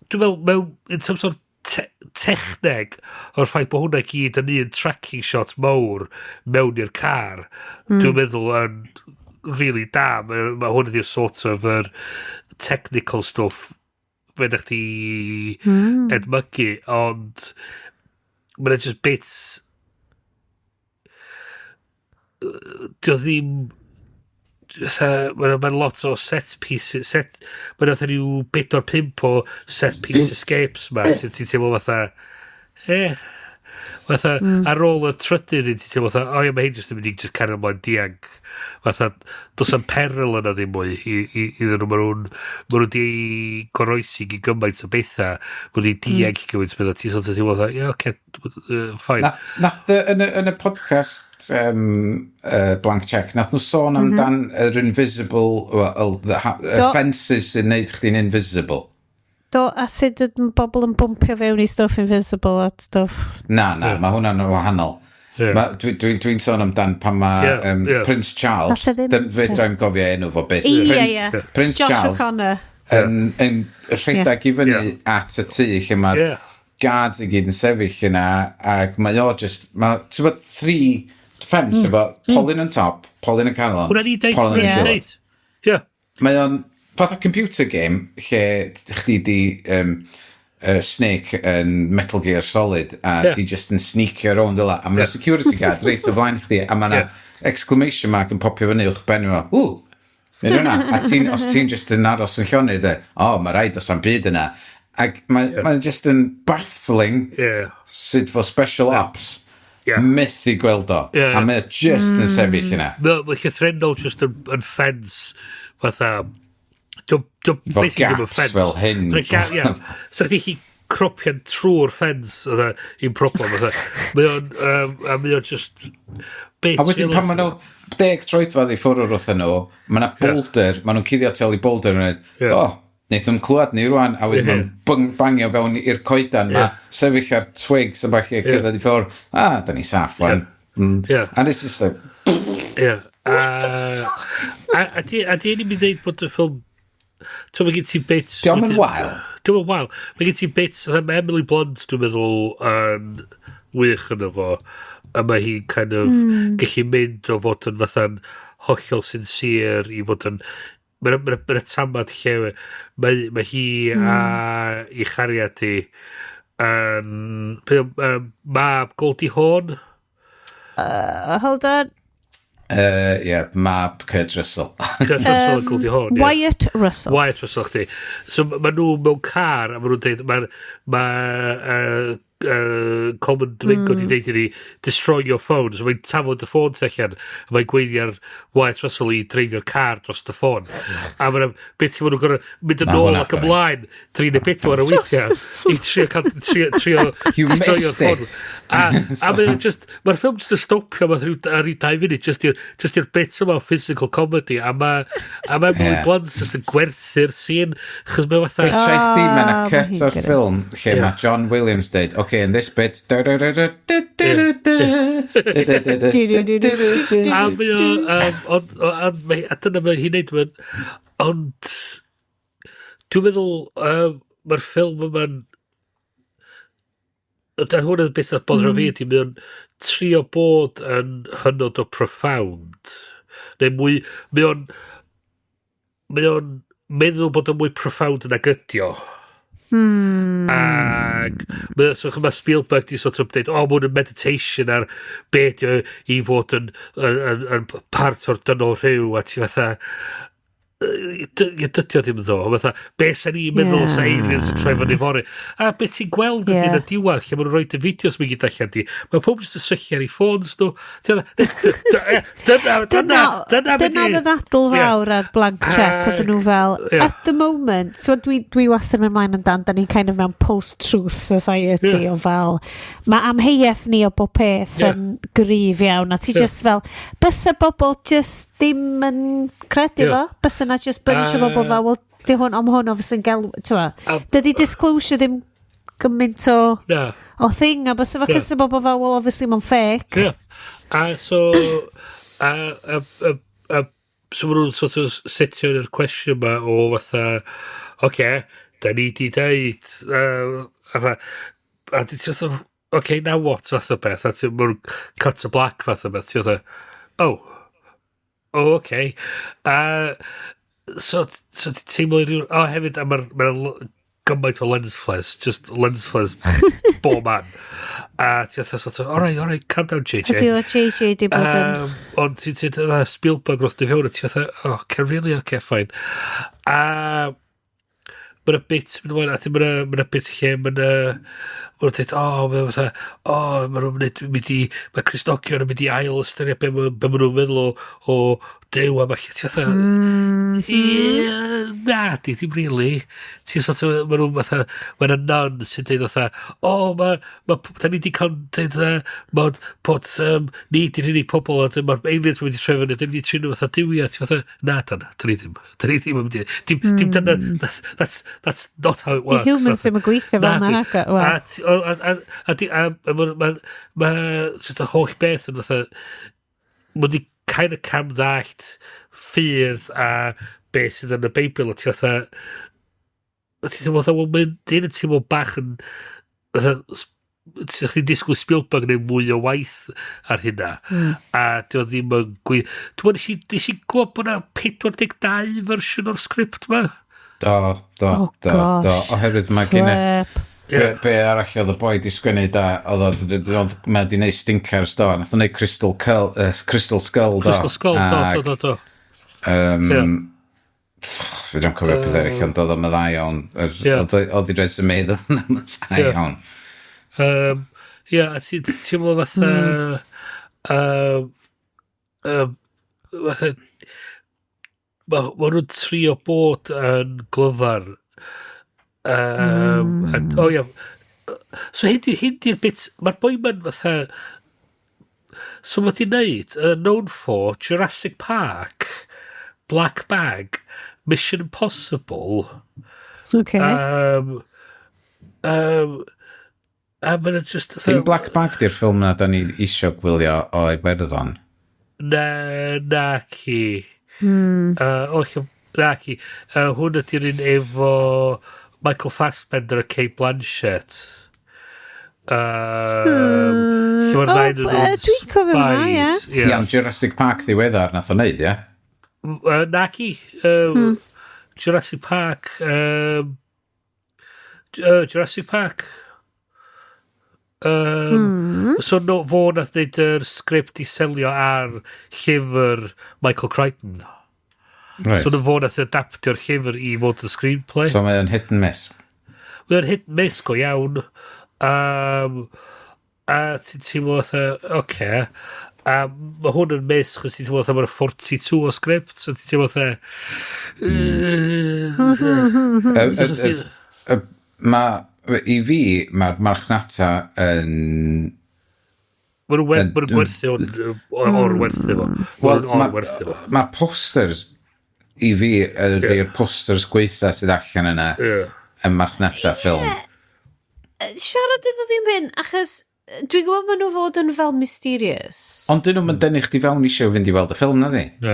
Speaker 1: dwi'n meddwl mewn in terms of techneg o'r ffaith bod hwnna gyd yn un tracking shot mawr mewn i'r car, dwi'n meddwl yn really da. Mae hwn ydy'r sort of yr technical stuff fe ddech chdi edmygu, ond mae'n just bits dio ddim fatha, mae'n lot o set pieces, mae'n fatha rhyw bedwar pump o set piece escapes ma, sydd ti'n teimlo fatha, fatha, ar ôl y trydydd un ti'n teimlo fatha, o ie, mae hyn jyst yn mynd i just cario ymlaen dianc. Fatha, does am peril yna ddim mwy iddyn nhw, ma nhw di goroesi gyn gymaint o bethau, ma nhw di dianc i gymaint o bethau, ti'n sort of teimlo fatha, ie, oce, fine.
Speaker 3: Nath yn y podcast Blank Check, nath nhw sôn amdan yr invisible, well, the fences sy'n neud chdi'n invisible.
Speaker 2: Do, a sut ydyn bobl yn bwmpio fewn i stuff invisible a stuff.
Speaker 3: Na, mae hwnna'n wahanol. Dwi sôn amdan pan mae Prince Charles,
Speaker 2: Falle ddim.
Speaker 3: Fedra i'm gofio enw fo byth.
Speaker 2: Ie.
Speaker 3: Prince
Speaker 2: Josh
Speaker 3: Charles
Speaker 2: O'Connor.
Speaker 3: yn rhedeg i fyny at y tŷ lle mae'r guards i gyd yn sefyll yna ac mae o just, mae, ti'n bod three fence efo polyn yn top, polyn yn canol,
Speaker 1: Hwna ni deud,
Speaker 3: polyn
Speaker 1: hwnna
Speaker 3: yn
Speaker 1: ni
Speaker 3: gwaelod.
Speaker 1: deud. Ie.
Speaker 3: Mae o'n fatha computer game lle chdi di Snake yn Metal Gear Solid a ti just yn sneakio rownd fel 'a a mae 'na security guard reit o flaen chdi a mae 'na exclamation mark yn popio fyny uwch ben fo. Ww, mynd hwnna. A ti'n, os ti'n just yn aros yn llonydd, o, oh, mae rhaid os am byd yna. Ac mae mae just yn baffling sut fo special ops methu gweld o.
Speaker 1: Ie.
Speaker 3: A mae o just yn sefyll yna.
Speaker 1: Mae llythrennol just yn ffens fatha.
Speaker 3: Efo
Speaker 1: Basically dim yn
Speaker 3: gaps
Speaker 1: ffens.
Speaker 3: fel hyn.
Speaker 1: Mae'n ie. So chdi chi cropian trwy'r ffens oedd un problem fatha. Mae o'n a mae o'n just bit
Speaker 3: A wedyn pan maen nhw 10 troedfedd i ffwrdd wrth nhw, mae yna boulder, maen nhw'n cuddio tu ôl i boulder, yn dweud, "O, oh, wnaeth nhw'n clywed ni rwan," a wedyn maen nhw'n bangio fewn i'r coedan ma, sefyll ar twigs a falle cerdded i ffwrdd, "Ah, da ni saff wan." And it's just like,
Speaker 1: Ie. A di ni'n mynd i ddeud bod y ffilm So mae gen ti bits.
Speaker 3: Dio'm yn wael.
Speaker 1: Dio'm yn wael. Mae gen ti bits, mae Emily Blunt, dwi'n meddwl, yn wych yno fo. A mae hi'n kind of gallu mynd o fod yn fatha'n hollol sincere i fod yn. Mae'n ma, ma tamad lle mae hi a i chariad hi yn mab Goldie Hawn.
Speaker 2: Hold on.
Speaker 3: Yeah, mab Kurt Russell.
Speaker 1: Kurt Russell a Goldie Hawn, ie.
Speaker 2: Wyatt Russell.
Speaker 1: Wyatt Russell chdi. So ma nhw mewn car a ma nhw'n dweud, mae ma, Colman Domingo di deud iddi, "Destroy your phone." So mae'n tafod y ffôn tu allan a mae'n gweiddi ar Wyatt Russell i dreifio'r car dros y ffôn. A mae'n beth lle maen nhw'n gorfod mynd yn
Speaker 3: Ma'
Speaker 1: ôl
Speaker 3: hwnna
Speaker 1: ac
Speaker 3: funny.
Speaker 1: ymlaen 3 neu 4 o weithiau i trio cael, trio
Speaker 3: You
Speaker 1: destroyo'r
Speaker 3: missed
Speaker 1: ffôn.
Speaker 3: it.
Speaker 1: A mae'n just, mae'r ffilm just yn stopio am ryw 2 funud, just i'r bits yma o physical comedy, a ma Emily Blunt just yn gwerthu'r scene, chos mae fatha.
Speaker 3: Be chdi, mae yna
Speaker 2: Ah, ma'
Speaker 3: cut
Speaker 2: hi'n
Speaker 3: o'r
Speaker 2: grêt.
Speaker 3: ffilm lle mae John Williams deud, "Okay, in this bit, da da da da da da da da da da da da da da."
Speaker 1: A mae o, ond, a dyna mae hi'n neud, ond, dwi'n meddwl, mae'r ffilm yma'n, a hwn yn beth nath bothero fi ydy, mae o'n trio bod yn hynod o profound. Neu mwy, mae o'n meddwl bod o'n mwy profound nag ydi o. Ag so mae Spielberg di sort of deud, "O, mae hwn yn meditation ar be ydi o i fod yn part o'r dynol rhyw," a ti fatha, dydy o ddim ddo. Fatha, be sa'n ni'n meddwl os aliens yn troi fyny fory? A be ti'n gweld ydy yn y diwedd, lle maen nhw'n rhoi y fideos mi gyd allan di, mae pob jyst yn syllu ar eu ffôns nhw. Ti fatha, dyna, dyna, dyna,
Speaker 2: Dyna oedd y ddadl fawr ar Blank Check, oedden nhw fel, at the moment, so dwi wastad yn mynd mlaen amdan, da ni'n kind of mewn post-truth society o fel, mae amheuaeth ni o bob peth yn gryf iawn, a ti just fel, bysa bobl just ddim yn credu fo, bysa na just bunch o bobl fel, "Well, di hwn, ond ma hwn obviously yn gael," ti'n dydy disclosure ddim gymaint o,
Speaker 1: Na.
Speaker 2: o thing, a bysa fo cys y bobl fel, "Well, obviously mae'n fake."
Speaker 1: Ie. A so, a, so maen nhw'n sort of setio yn yr cwestiwn yma o fatha, oce, okay, da ni di deud, fatha, a di ti fatha, "Okay, now what," fath o beth, a ti, maen nhw'n cut to black fath o beth, ti fatha, Oh, okay." A, so ti teimlo i ryw, o, hefyd, a mae'r ma gymaint o lens flares, just lens flares bob man. A ti fatha sort of, Alright, calm down, JJ."
Speaker 2: Ydy o JJ di bod yn
Speaker 1: Ond ti'n Spielberg roth di fewn a ti fatha, "Oh, okay, really? Okay, fine." A mae'n bit, mynd ymlaen, a mae'n bit lle mae'n nhw'n dweud, oh, mae'n fatha, oh, maen nhw'n mynd i, mae Cristnogion yn mynd i ail ystyried be ma nhw'n meddwl o Duw a falle, ti fatha, "Ie, na, di, ddim really." Ti'n sort of, maen nhw'n fatha, mae'n nun sy'n dweud fatha, o, oh, ma, da ni di cael dweud, mod, bod ni di'r unig pobl, a mae'r aliens yn mynd i troi fyny, da ni di trin nhw fatha duwia, ti fatha, "Na, da ni ddim yn mynd i, dim dyna, that's not how it
Speaker 2: Di
Speaker 1: works."
Speaker 2: humans
Speaker 1: Fatha.
Speaker 2: ddim yn gweithio fel
Speaker 1: Na,
Speaker 2: na,
Speaker 1: di.
Speaker 2: nac o? Wel.
Speaker 1: A, ti- o, a ma just y holl beth yn fatha, mae di kind of cam ddallt ffydd a beth sydd yn y Beibl, a ti fatha, a ti'n teimlo fatha, wel, mae'n dyn yn teimlo bach yn, fatha, ti'n chdi'n disgwyl Spielberg neu mwy o waith ar hynna. A di o ddim yn gwir. Dwi'n meddwl, nes i glwb bod yna 42 fersiwn o'r sgript ma.
Speaker 3: Do, do,
Speaker 2: Oh,
Speaker 3: do, do.
Speaker 2: gosh.
Speaker 3: Oherwydd mae gen i
Speaker 2: Flip.
Speaker 3: Be arall oedd y boi di sgwennu da, oedd mae di neud stinkers do, nath o'n neud Crystal Skull do.
Speaker 1: Crystal Skull, do, do, do, do.
Speaker 3: Fi ddim cofio peth eraill, ond oedd o'n dda iawn. Oedd i resume oedd o'n dda iawn.
Speaker 1: Ie, a ti'n teimlo fatha fatha, ma nhw'n trio bod yn glyfar. O ia. So hyn di'r bit, mae'r boi ma'n fatha, so mae di wneud, known for Jurassic Park, Black Bag, Mission Impossible, a mae'n just
Speaker 3: Dim Black Bag di'r ffilm na da ni isio gwylio o Iwerddon?
Speaker 1: Na, na ci. O, lle, Naci. Hwn ydy'r un efo Michael Fassbender a Cate Blanchett. Lle mae'r ddau yn nhw'n
Speaker 2: Dwi'n cofio hwnna, ie.
Speaker 1: spies. Ie.
Speaker 3: Iawn, Jurassic Park ddiweddar nath o wneud, ie?
Speaker 1: Naci. Jurassic Park. Jurassic Park. So no, fo nath wneud yr sgript i selio ar llyfr Michael Crichton.
Speaker 3: Right.
Speaker 1: So no fo nath adaptio'r llyfr i fod yn screenplay.
Speaker 3: So mae o'n hit and miss.
Speaker 1: Mae o'n hit and miss go iawn. A ti'n teimlo fatha, oce. Okay. A mae hwn yn miss, chos ti'n teimlo fatha mae'n 42 o sgript, so ti'n teimlo fatha...
Speaker 3: Ma, i fi, mae'r marchnata yn...
Speaker 1: Mae nhw'n gwerthu o'n o'r werthu fo.
Speaker 3: Wel,
Speaker 1: Mae nhw'n orwerthu fo.
Speaker 3: Mae posters i fi, yr yeah. posters gweitha sydd allan yna yn marchnata ffilm.
Speaker 2: Siarad efo fi am hyn, achos dwi'n gwybod maen nhw fod yn fel mysterious.
Speaker 3: Ond dyn nhw'n dynnu chdi fewn eisiau fynd i weld y ffilm, na di?
Speaker 1: Na.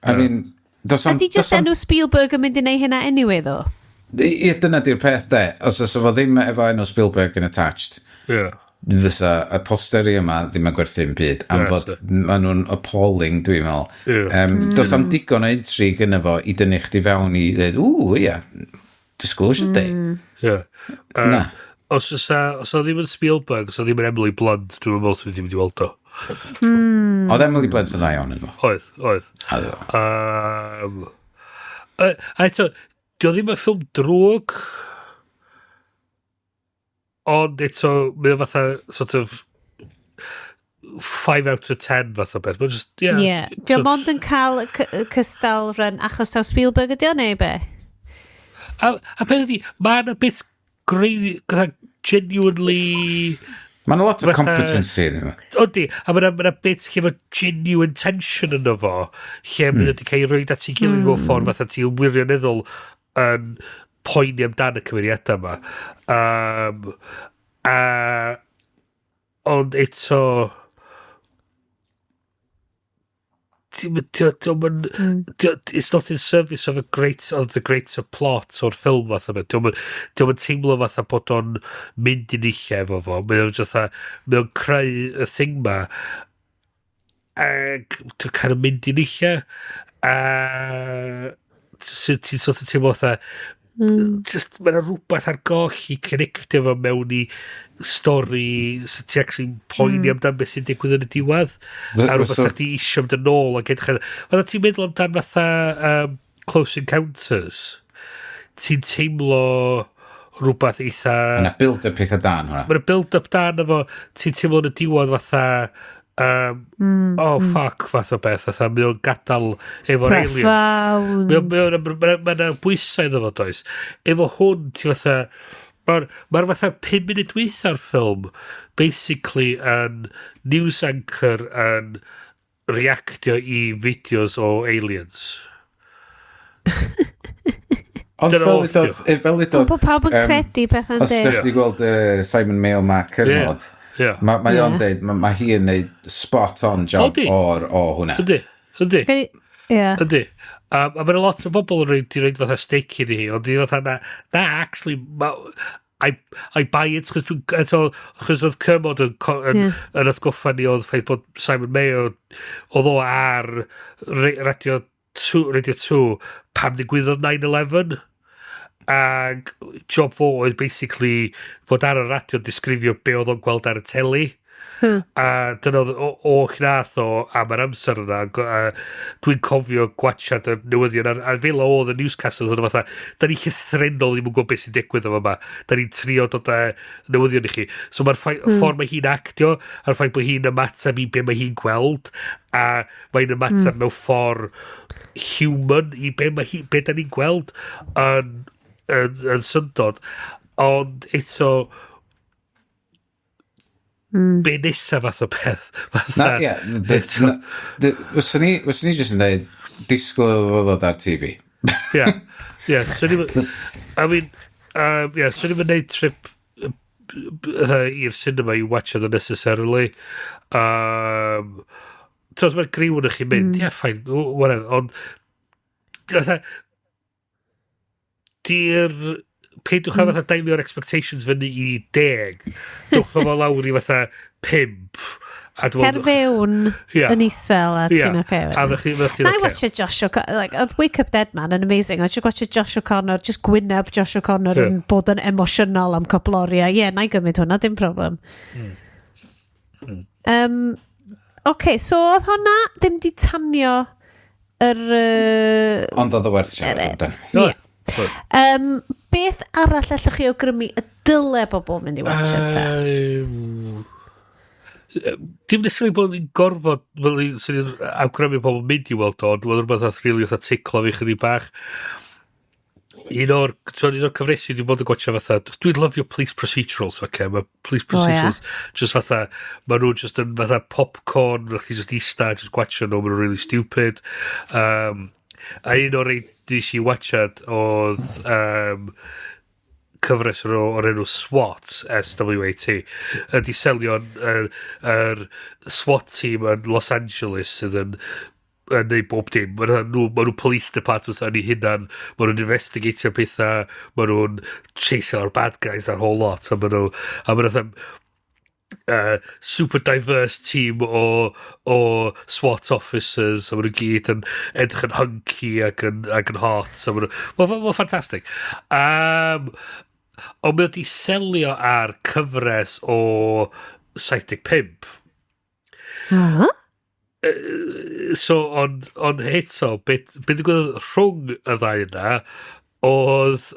Speaker 3: I mean, dos am...
Speaker 2: Ydy just
Speaker 3: dos am-
Speaker 2: enw Spielberg yn mynd i neud hynna anyway, ddo?
Speaker 3: Ie, dyna di'r peth, de. Os oes fo ddim efo enw Spielberg yn attached, fysa y posteri yma ddim yn gwerthu yn byd, am
Speaker 1: Na,
Speaker 3: fod
Speaker 1: so.
Speaker 3: maen nhw'n appalling, dwi'n meddwl.
Speaker 1: Ie.
Speaker 3: Does am digon o intrigue yna fo i dynnu chdi fewn i ddweud, ww, ia, Disclosure Day.
Speaker 1: Ie.
Speaker 3: Na.
Speaker 1: Os oes os o ddim yn Spielberg, os o ddim yn Emily Blunt, dwi'n meddwl sydd wedi mynd i weld o.
Speaker 3: Oedd Emily Blunt yn dda iawn yn fo.
Speaker 1: Oedd, oedd.
Speaker 3: Oedd o.
Speaker 1: A eto, di o ddim yn ffilm drwg, ond eto, mae o fatha, sort of, 5 out of 10 fath o beth. Mae'n just, yeah.
Speaker 2: Ie. Di o mond yn cael y cystal run achos taw Spielberg ydi o neu be?
Speaker 1: A peth ydi, mae yna bits greiddi, gyda genuinely...
Speaker 3: Mae'n lot o competency yn fo.
Speaker 1: Yndi, a mae yna bits lle efo genuine tension yno fo, lle mm. wedi cael ei roid at ei gilydd mewn ffordd fatha ti'n wirioneddol yn poeni amdan y cymeriadau yma. Ond eto... It's not in service of a great of the greater plot o'r ffilm fatha yma. Dio'm yn teimlo fatha bod o'n mynd i nilla efo fo. Mae o'n just fatha, mae o'n creu y thing ma ac dwi'n kind of mynd i nilla a sydd ti'n sort of teimlo fatha just mae yna rhywbeth ar goll i connectio fo mewn i stori sydd ti actually poeni amdan beth sy'n digwydd yn y diwedd a rhywbeth sydd chdi isio mynd yn ôl ac edrych fatha ti'n meddwl amdan fatha Close Encounters, ti'n teimlo rhywbeth eitha
Speaker 3: Yna build-up eitha da yn hwnna.
Speaker 1: Mae'n build-up da yna fo, ti'n teimlo yn y diwedd fatha oh fuck fath o beth, fatha mae o'n gadael efo'r aliens.
Speaker 2: Profound.
Speaker 1: Mae yna bwysau iddo fo, does. Efo hwn, ti fatha... Mae'r ma fatha 5 munud dwytha'r ffilm, basically, yn news anchor yn reactio i fideos o aliens.
Speaker 3: Ond
Speaker 1: Dyna
Speaker 3: fel
Speaker 1: oll
Speaker 3: udodd... Fel
Speaker 2: Ond
Speaker 3: udodd...
Speaker 2: bod pawb yn credu pethau'n
Speaker 3: Os
Speaker 2: dweud.
Speaker 3: ydych chi gweld Simon Mayo Mark Kermode,
Speaker 1: Ie.
Speaker 3: mae o'n deud, mae hi yn neud spot on job
Speaker 1: Ydi.
Speaker 3: o'r o hwnna.
Speaker 1: Yndi.
Speaker 2: Ie.
Speaker 1: Yndi. A mae'n lot o bobl yn rhaid i roid fatha stake iddi hi, ond i fatha na, actually, I buy it, chos dwi'n, eto, chos oedd Kermode yn, yn atgoffa ni oedd ffaith bod Simon Mayo, oedd o ar Radio 2, Radio 2 pam ddigwyddodd 9/11, ag job fo oedd basically fod ar y radio disgrifio be oedd o'n gweld ar y teli. A dyna oedd o nath o am yr amser yna. A dwi'n cofio gwachad y newyddion a fel oedd y newscasters oedd fatha, da ni llythrennol ddim yn gwybod beth sy'n digwydd efo yma. Da ni'n trio dod â newyddion i chi. So mae'r ffordd mae hi'n actio a'r ffaith bod hi'n ymateb i be mae hi'n gweld a mae'n ymateb mewn ffordd human i be, mae hi, be da ni'n gweld yn syndod. Ond eto, be nesa fath o peth. Fatha,
Speaker 3: Na, ie. Fyswn ni jyst yn dweud, disgwyl iddo fo ddod ar TV.
Speaker 1: Ie. So ni'n... I mean, yeah, so ni'n neud trip i'r cinema i watch it necessarily. Ti'n mae'r griw yn chi mynd, yeah, fine, whatever, ond Fatha, di'r peidiwch â fatha dailio'r expectations fyny i 10. Dwch o fo lawr i fatha 5. A dwi'n
Speaker 2: Cer fewn yn isel a ti'n oce.
Speaker 1: A fych chi'n
Speaker 2: Na i watch Josh O'Connor, like, oedd Wake Up Dead Man yn amazing. I just watch Josh O'Connor, just gwyneb Josh O'Connor yn bod yn emosiynol am cwpl oriau. Ie, yeah, na i gymryd hwnna, dim problem. OK, so oedd hwnna ddim di tanio yr...
Speaker 3: Ond oedd o werth siarad amdano.
Speaker 2: Ie. Beth arall allwch chi awgrymu y dyle bobl fynd i watch te?
Speaker 1: Dim necessarily bod ni'n gorfod, fel sy'n ni'n awgrymu pobl mynd i weld o, ond mae'n rhywbeth oedd rili oedd ticlo fi chydig bach. Un o'r cyfresi dwi'n bod yn gwatcha fatha, dwi'n lyfio police procedurals, okay? Mae police procedurals just fatha, mae nhw just yn fatha popcorn, chdi just ista, just gwatcha nhw, maen nhw'n really stupid. A un o'r rei nes i watchad oedd cyfres o'r enw SWAT, S-W-A-T, ydy selio'n yr SWAT team yn Los Angeles sydd yn neud bob dim. Mae nhw police departments yn ei hunan, mae nhw'n investigatio pethau, mae nhw'n chaseio'r bad guys a'r whole lot, a mae nhw super diverse team o SWAT officers, a maen nhw gyd yn edrych yn hunky ac yn hot, a maen nhw, mae'n ffantastig. Ond mae wedi selio ar cyfres o 75. So, ond eto, beth ddigwyddodd rhwng y ddau yna oedd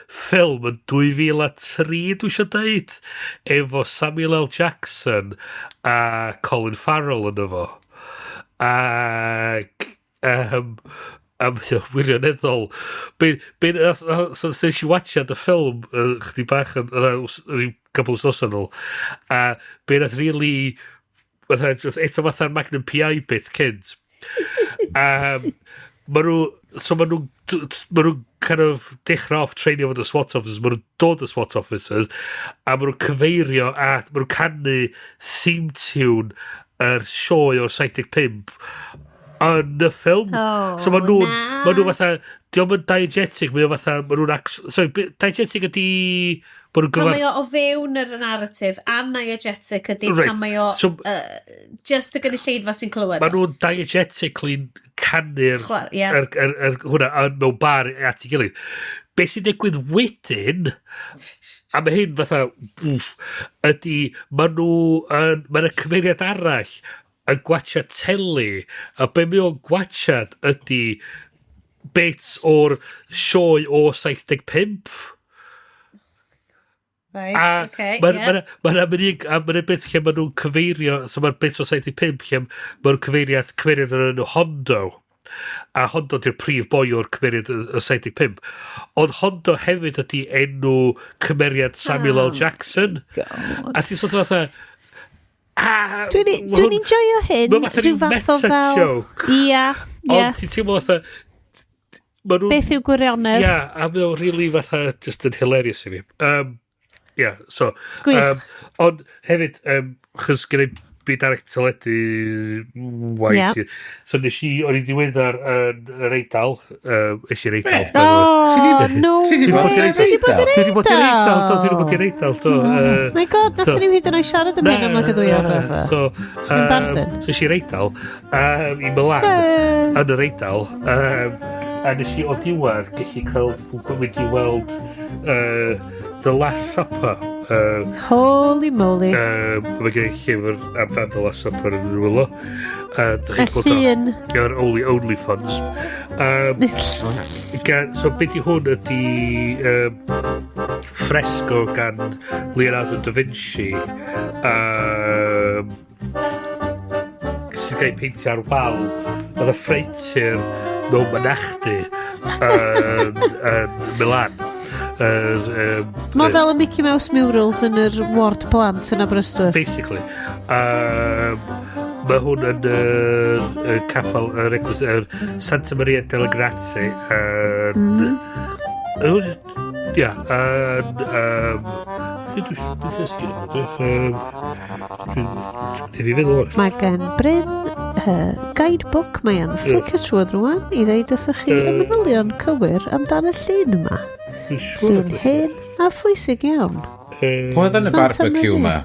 Speaker 1: ffilm yn 2003, dwi eisiau dweud, efo Samuel L. Jackson a Colin Farrell yn efo. Ac wirioneddol. So nes i watchad y ffilm chdi bach yn ryw couple wythnos yn ôl, a be nath really eto fatha'r Magnum P.I. bit kids. Ma nhw kind of dechrau off trainio fod y SWAT officers, ma nhw'n dod y SWAT officers, a ma nhw'n cyfeirio at, ma nhw'n canu theme tune yr sioe o'r 75 yn y ffilm.
Speaker 2: Oh,
Speaker 1: so ma nhw fatha, diolch yn diegetic, mae o fatha, ma nhw'n sorry, diegetic ydi...
Speaker 2: Pan mae o o fewn yr narrative, aniegetic ydi, right. Pan mae o so, just y gynulleidfa sy'n clywed.
Speaker 1: Mae nhw'n diegetically canu'r hwnna yn mewn bar at ei gilydd. Be sy'n digwydd wedyn, a mae hyn fatha, wff, ydi, mae nhw, mae yna cymeriad arall yn gwatcha teli, a be mae o'n gwatchad ydi bits o'r sioe o 75.
Speaker 2: Right, okay, yeah.
Speaker 1: Mae'n bit lle maen nhw'n cyfeirio, so mae'r bit o 75 lle maen nhw'n cyfeirio at cymeriad o'r enw Hondo. A Hondo di'r prif boi o'r cymeriad o 75. Ond Hondo hefyd ydi enw cymeriad Samuel L. Jackson.
Speaker 2: God.
Speaker 1: A ti'n sort of fatha...
Speaker 2: Dwi'n enjoyo hyn, rhyw fath o fel... Ia, ia.
Speaker 1: Ond ti'n teimlo fatha...
Speaker 2: Beth yw gwirionedd?
Speaker 1: Ia, a mae o'n really fatha just yn hilarious i fi. Yeah, so...
Speaker 2: Gwych.
Speaker 1: Ond hefyd, chos gen i byd arall teledu waith. Yeah. So nes i, o'n i diweddar yn yr Eidal. Es i'r Eidal.
Speaker 2: Oh, no way.
Speaker 3: Ti di bod i'r Eidal?
Speaker 1: Dwi di bod i'r Eidal, do. Dwi di bod i'r Eidal, do.
Speaker 2: My God, nathon ni hyd yn oed siarad am hyn am like y ddwy awr beth.
Speaker 1: So, so es i'r Eidal, i Milan, yn yr Eidal, a nes i o diwedd gallu cael mynd i weld The Last Supper.
Speaker 2: Holy moly.
Speaker 1: Mae gen i llyfr amdan The Last Supper yn rhywle.
Speaker 2: Y llun.
Speaker 1: Yr Only Funds. So beth i hwn ydi fresco gan Leonardo da Vinci sydd gael ei peintio ar wal oedd y ffreitir mewn mynachdy yn Milan.
Speaker 2: Mae fel y Mickey Mouse murals yn yr ward plant yn Aberystwyth.
Speaker 1: Basically. Mae hwn yn y capel yr eglwys yr Santa Maria delle Grazie yn ia yn beth ys gyda. Dwi'n feddwl o'r.
Speaker 2: Mae gen Bryn guidebook mae yn flicio trwy rwan i ddeud wrthych chi y manylion cywir amdan y llun yma. Llun hen a phwysig iawn.
Speaker 3: Pwy oedd yn y
Speaker 2: Santa
Speaker 3: barbecue
Speaker 2: Maria.
Speaker 3: ma?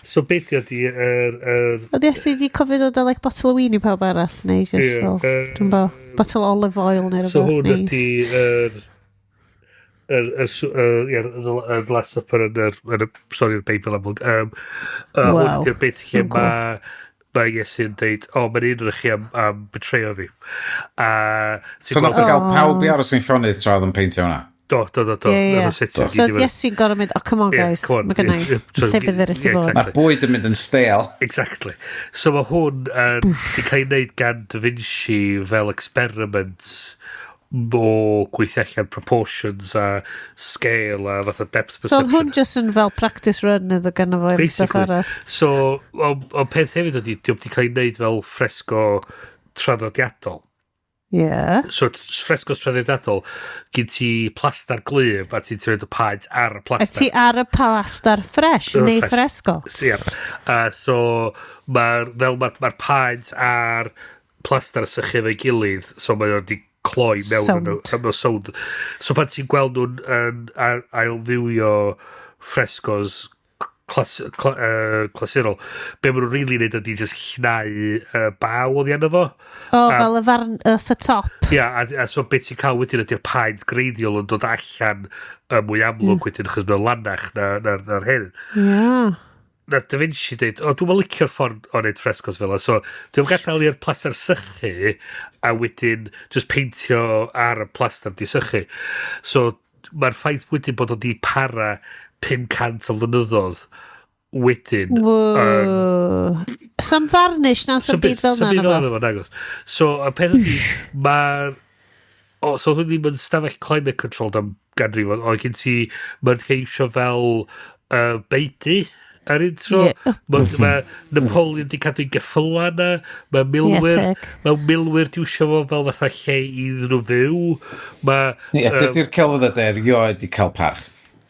Speaker 1: So beth ydi yr
Speaker 2: Oedd Iesu di cofio dod â like, bottle o win i pawb arall, neu just
Speaker 1: Ie,
Speaker 2: fel, dwi'n bo, bottle o olive oil neu
Speaker 1: So
Speaker 2: rhywbeth.
Speaker 1: hwn
Speaker 2: neis.
Speaker 1: ydi yr ie, yr Last Supper yn y stori'r Beibl amlwg. Hwn
Speaker 2: Waw.
Speaker 1: ydy'r bit lle
Speaker 2: Yn cool.
Speaker 1: mae Iesu'n deud, "O, mae'n un o'r chi am betrayo fi." A ti'n
Speaker 3: So nath o
Speaker 1: gweld-
Speaker 3: gael pawb i aros yn llonydd tra oedd yn peintio hwnna?
Speaker 1: Do.
Speaker 2: Ie, ie,
Speaker 1: Nath o
Speaker 2: ie.
Speaker 1: setio
Speaker 2: So
Speaker 1: gyd i fyny.
Speaker 2: Iesu'n gorau mynd, "Oh, come on
Speaker 1: Ie,
Speaker 2: guys,
Speaker 1: come on,
Speaker 2: mae gennau
Speaker 1: ie, so-
Speaker 2: llefydd eraill i
Speaker 1: ie,
Speaker 2: fod."
Speaker 1: exactly.
Speaker 3: Mae'r bwyd yn mynd yn stale.
Speaker 1: Exactly. So mae hwn yn di cael ei wneud gan Da Vinci fel experiment o gweithio allan proportions a scale a fatha depth
Speaker 2: So
Speaker 1: perception.
Speaker 2: oedd hwn just yn fel practice run iddo gynno fo efo stuff
Speaker 1: Basically.
Speaker 2: arall.
Speaker 1: So, ond peth hefyd ydy, diolch di cael ei wneud fel fresco traddodiadol.
Speaker 2: Ie.
Speaker 1: So, frescos traddodiadol, gyn ti plastar glyb a ti'n rhoid y paent ar y
Speaker 2: A
Speaker 1: plastar.
Speaker 2: ti ar y plastar fresh, neu
Speaker 1: Fresh.
Speaker 2: fresco.
Speaker 1: So, ie. So, mae'r fel mae'r ma paent a'r plastar yn sychu efo'i gilydd, so mae o di cloi mewn yn
Speaker 2: Sownd.
Speaker 1: y sownd. So pan ti'n gweld nhw'n yn ailfywio frescos clasurol, be maen nhw'n rili neud ydy just llnau baw oddi arno fo.
Speaker 2: O, fel y farn, the top.
Speaker 1: Ia, a so beth ti'n cael wedyn ydy'r paent greiddiol yn dod allan y mwy amlwg wedyn, achos mae'n lanach na'r na, na'r hyn.
Speaker 2: Ie.
Speaker 1: Na Da Vinci dweud, "O, dwi'n licio'r ffordd o wneud frescos fel 'na, so dwi'n gadael i'r plastar sychu a wedyn just peintio ar y plastar di sychu." So mae'r ffaith wedyn bod o di para 500 o flynyddoedd wedyn yn
Speaker 2: Whoa. Some varnish na, some byd fel
Speaker 1: so
Speaker 2: na.
Speaker 1: byd fel
Speaker 2: na
Speaker 1: 'na fo, nagos. So, y peth ydi, mae'r... O, so hwn ddim yn stafell climate controlled am ganrifoedd, oedd gen ti, mae'n ceisio fel beudy ar un tro.
Speaker 2: Ie.
Speaker 1: Mae ma Napoleon di cadw i geffyla na, mae milwyr,
Speaker 2: Ie, teg.
Speaker 1: mae milwyr di wsio fo fel fatha lle iddyn nhw fyw. Mae...
Speaker 3: Ie, dydy'r celfyddydau erioed di cael parch.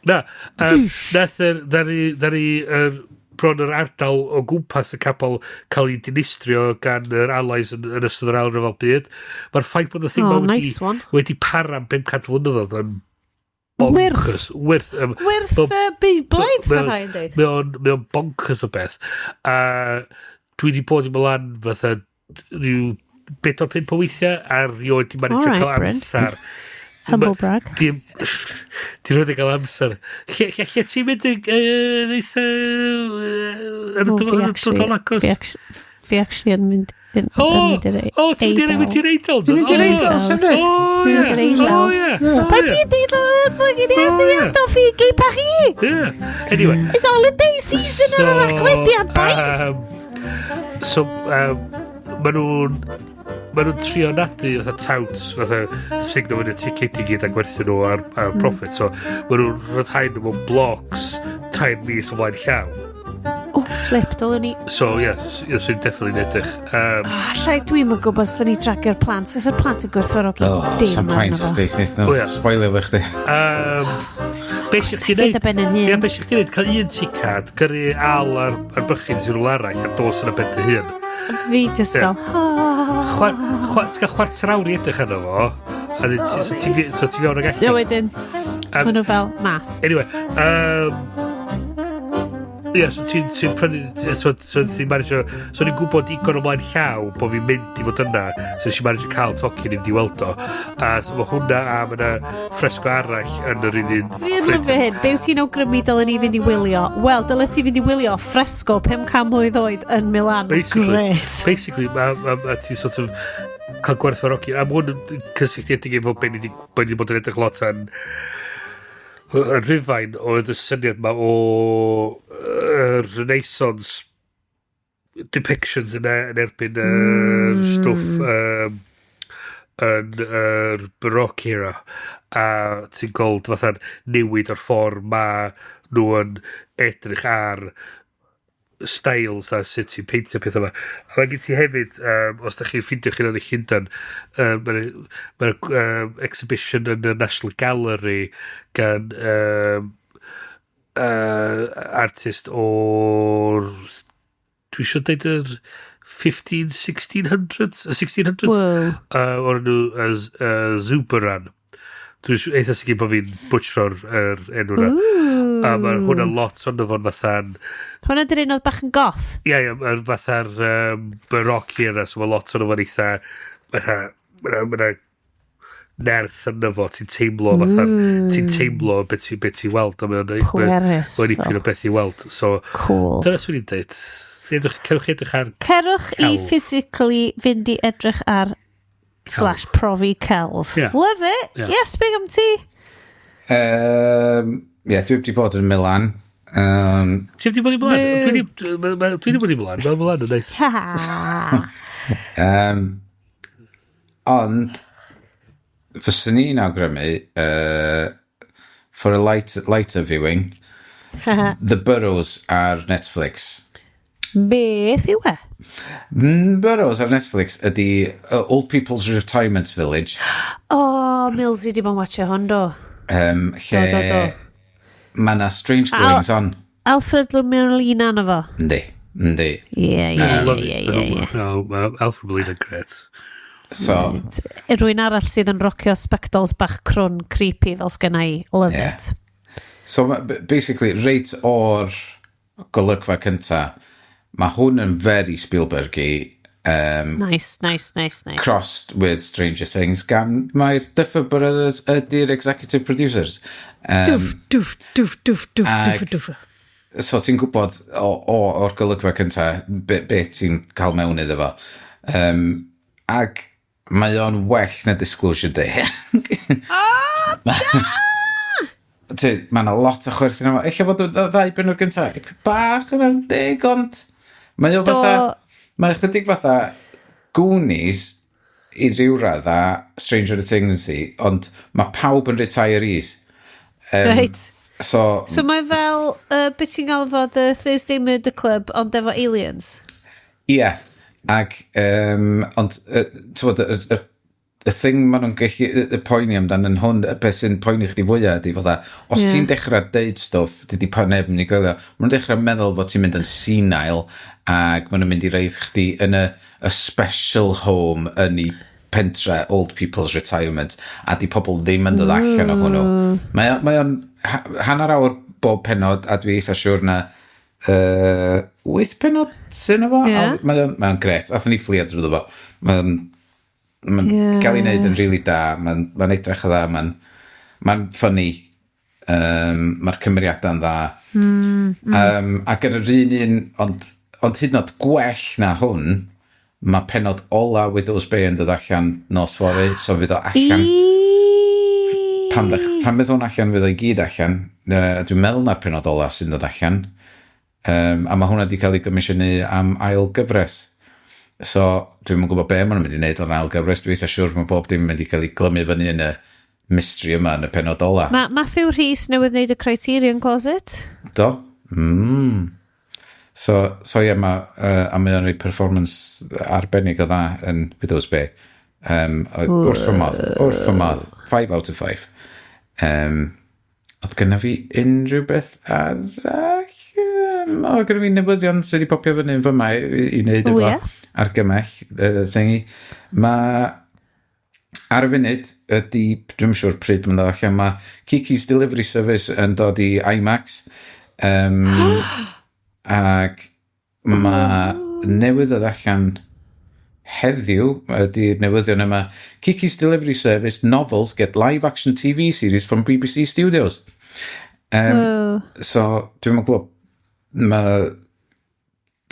Speaker 1: Na, nath yr, ddari, yr, bron yr ardal o gwmpas y capel cael ei dinistrio gan yr allies yn ystod yr ail ryfel byd. Mae'r ffaith bod y thing
Speaker 2: Oh,
Speaker 1: ma wedi,
Speaker 2: nice one.
Speaker 1: wedi para am 500 flynyddoedd yn
Speaker 2: Wyrth.
Speaker 1: bonkers. Wyrth.
Speaker 2: Wyrth Beyblade, sa rhai yn dweud.
Speaker 1: Mae o'n bonkers o beth. A dwi wedi bod i Milan fatha rhyw bedwar pump o weithiau a rioed di managio
Speaker 2: Alright,
Speaker 1: cael
Speaker 2: Bryn.
Speaker 1: amser.
Speaker 2: Humble brag.
Speaker 1: Dim... Di rhaid i gael amser. Lle ti'n mynd yn eitha yn
Speaker 2: O,
Speaker 1: y
Speaker 2: fi
Speaker 1: dyfodol
Speaker 2: actually-
Speaker 1: agos?
Speaker 2: Fi actually yn mynd
Speaker 1: O,
Speaker 2: yn mynd i'r
Speaker 1: o, ti'n mynd
Speaker 2: Eidal.
Speaker 1: i'r Eidal?
Speaker 3: Ti'n mynd i'r Eidal, Sianed?
Speaker 1: O,
Speaker 2: Dwi'n
Speaker 1: ie.
Speaker 2: mynd i'r Eidal.
Speaker 1: O, ie. O,
Speaker 2: Pa
Speaker 1: ie.
Speaker 2: ti'n dweud o fucking
Speaker 1: O,
Speaker 2: yes,
Speaker 1: ie.
Speaker 2: yes, stoffi, gay Paris!
Speaker 1: Ie. Anyway.
Speaker 2: It's holiday season ar yr arglediad, boys!
Speaker 1: So, ma nhw'n trio nadu fatha touts, fatha signo fyny ticedi gyd a gwerthu nhw ar profit. So, ma nhw'n rhyddhau nhw mewn blocks 3 mis o flaen llaw.
Speaker 2: Oh, flip, dylwn ni.
Speaker 1: So, ie, yeah, so i'n definitely yn edrych.
Speaker 2: Allai dwi'n yn gwybod sy'n ni dragio'r plant. Os yw'r plant yn gwerthfawrogi
Speaker 3: Oh,
Speaker 2: dim
Speaker 3: some
Speaker 2: arno
Speaker 3: pint,
Speaker 2: fo.
Speaker 3: sti. Wnaeth
Speaker 1: O,
Speaker 3: nhw
Speaker 1: ie.
Speaker 3: spoilio fo chdi.
Speaker 1: Be sy'ch chi'n
Speaker 2: Fynd
Speaker 1: neud?
Speaker 2: ar ben yn hun.
Speaker 1: Ie, be sy'ch chi'n neud? Cael un ticad, gyrru al ar bychyn sy'n rhywle arall a dos yn y ben dy hun.
Speaker 2: Fi just
Speaker 1: Ie.
Speaker 2: fel, "Ah."
Speaker 1: Ti'n cael chwarter awr i edrych arno fo, a then so ti fewn ag
Speaker 2: A
Speaker 1: allan.
Speaker 2: wedyn, maen nhw fel, mas.
Speaker 1: Anyway, ie, so ti'n prynu, so ti'n managio, so ni'n gwybod digon o mlaen llaw bod fi'n mynd i fod yna, so nes i managio cael tocyn i fynd i weld o. A so mae hwnna a mae yna ffresgo arall yn yr un.
Speaker 2: Dwi'n lyfio hyn. Be wyt ti'n awgrymu dylen ni fynd i wylio? Wel, dylen ti fynd i wylio ffresco 500 mlwydd oed yn Milan.
Speaker 1: Basically,
Speaker 2: Great.
Speaker 1: Basically, ma ti sort of cael gwerthfawrogi. A mae hwn yn cysylltiedig efo be ni 'di bod yn edrych lot yn Rhufain oedd y syniad ma o Renaissance depictions yn erbyn yr stwff yn yr Baroque era, a ti'n gweld fatha'r newid o'r ffordd ma nhw yn edrych ar styles a sut ti'n peintio pethau yma. A mae gen ti hefyd, os da chi'n ffindio chi'n yn y Llundain, mae'n ma exhibition yn y National Gallery gan artist o'r Dwi eisiau dweud yr 15, 1600s? 1600s?
Speaker 2: Wow.
Speaker 1: O'r enw Zubaran. Dwi'n eitha sicr bod fi'n butchero'r er enw na. A mae hwnna lot ond fo'n fatha'n.
Speaker 2: Hwnna dy'r un oedd bach yn goth?
Speaker 1: Ie, ie, mae'r fatha'r baroque yna, so mae lot ond fo'n eitha. Fatha, mae nerth yna fo, ti'n teimlo fatha, ti'n teimlo beth ti'n be ti weld. A mae'n
Speaker 2: Pwerus.
Speaker 1: Mae'n ipyn o beth i weld. So,
Speaker 2: cool.
Speaker 1: Dyna swn i'n dweud. Cerwch edrych ar
Speaker 2: Cerwch i physically fynd i edrych ar slash profi celf.
Speaker 1: Yeah.
Speaker 2: Love it.
Speaker 1: Yeah.
Speaker 2: Yes, big am ti.
Speaker 3: Yeah, dwi wedi bod yn Milan.
Speaker 1: Ti wedi bod i Milan? Dwi wedi bod i Milan. Mae Milan yn neis.
Speaker 3: Ond, fyswn i'n awgrymu, for a lighter viewing, The Burrows ar Netflix.
Speaker 2: Beth yw e?
Speaker 3: Burrows ar Netflix ydy Old People's Retirement Village.
Speaker 2: Oh, Millsy di bod yn watcho hwn, do.
Speaker 3: Lle
Speaker 2: Do, do, do.
Speaker 3: mae na strange goings on.
Speaker 2: Alfred Molina na fo.
Speaker 3: Yndi, yndi.
Speaker 2: Ie.
Speaker 1: No, mae Alfred Molina gret.
Speaker 3: So,
Speaker 2: Rwy'n arall sydd yn rocio spectols bach crwn creepy fel sgynna i. Love it.
Speaker 3: So basically, reit o'r golygfa cynta, mae hwn yn very Spielbergy,
Speaker 2: Nice.
Speaker 3: crossed with Stranger Things, gan mae'r Duffer Brothers ydy'r executive producers.
Speaker 2: Dwff, dwff, dwff, dwff, dwff, dwff, dwff.
Speaker 3: So ti'n gwybod o'r golygfa cynta be ti'n cael mewn iddo fo. Ac mae o'n well na Disclosure Day.
Speaker 2: Oh, da!
Speaker 3: Mae yna lot o chwerthin yma. Ella fod y ddau bennod gynta bach yn ar deg, ond mae o fatha. Mae chydig fatha Goonies i ryw radda Stranger Things i, ond mae pawb yn retirees. So,
Speaker 2: So mae fel, beth ti'n gael fo The Thursday Murder Club, ond efo aliens?
Speaker 3: Ie, yeah. Ac, ond, t'wod, y thing maen nhw'n gallu y poeni amdan yn hwn, y beth sy'n poeni chdi fwyaf ydy fatha, os ti'n dechrau deud stwff, dydy pa neb yn mynd i gwylio, maen nhw'n dechrau meddwl fod ti'n mynd yn senile, ac maen nhw'n mynd i roid chdi yn y special home yn ei pentre Old People's Retirement, a di pobl ddim yn dod allan o hwnnw. Mae o'n hanner awr bob penod, a dwi eitha siŵr na wyth penod sy'n efo. Mae o'n gret. Athon ni fflio drwyddo fo. Mae'n cael ei wneud yn really da. Mae'n edrych yn dda. Mae'n funny. Mae'r cymeriadau'n dda. Ac yn yr un, ond hyd yn oed gwell na hwn, mae penod ola Widow's Bay yn dod allan nos fory, so fydd o allan. Pan fydd hwn allan, fydd o i gyd allan. Dwi'n meddwl na'r penod ola sy'n dod allan. A mae hwnna wedi cael ei gomisiynu am ail gyfres. So, dwi'n yn gwybod be maen nhw'n mynd i wneud o'r ail gyfres. Dwi'n eitha siŵr mae bob dim yn mynd i cael ei glymu fyny yn y mystery yma yn y penod ola.
Speaker 2: Mae Matthew Rhys newydd wneud y Criterion Closet.
Speaker 3: Do. So ie, a mae o'n rhoi performance arbennig o dda yn Widow's Bay. Wrth fy modd, wrth fy modd. 5 out of 5. Oedd gynna fi unrhyw beth arall? O, gynna fi newyddion sydd wedi popio fyny yn fyma i wneud efo argymell thingy. Mae ar y funud ydy, dwi'n siŵr pryd mae'n dod allan, mae Kiki's Delivery Service yn dod i IMAX. Ac mae newydd ddod allan heddiw, ydy'r newyddion yma, Kiki's Delivery Service novels get live action TV series from BBC Studios. So, dwi'n gwybod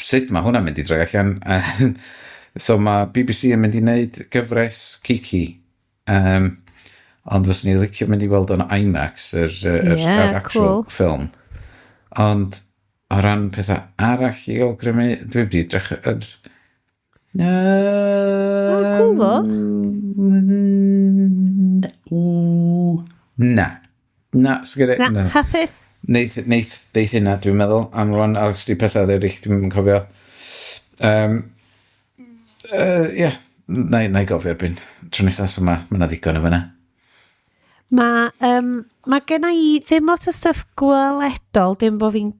Speaker 3: sut mae hwnna'n mynd i droi allan. So mae BBC yn mynd i wneud gyfres Kiki. Ond fyswn i licio mynd i weld o'n IMAX, yr actual film. Ond o ran pethau arall i awgrymu, dwi wedi edrych yr.
Speaker 2: Oh, cool ddo.
Speaker 3: Na. Na, sgyrru.
Speaker 2: Na, hapus.
Speaker 3: Neith hynna, dwi'n meddwl, am rwan, a os di pethau eraill, dwi'n cofio. Yeah, na i gofio erbyn tro nesaf, so ma 'na ddigon o fyna.
Speaker 2: Mae ma gen i ddim lot o stuff gweledol, dim bod fi'n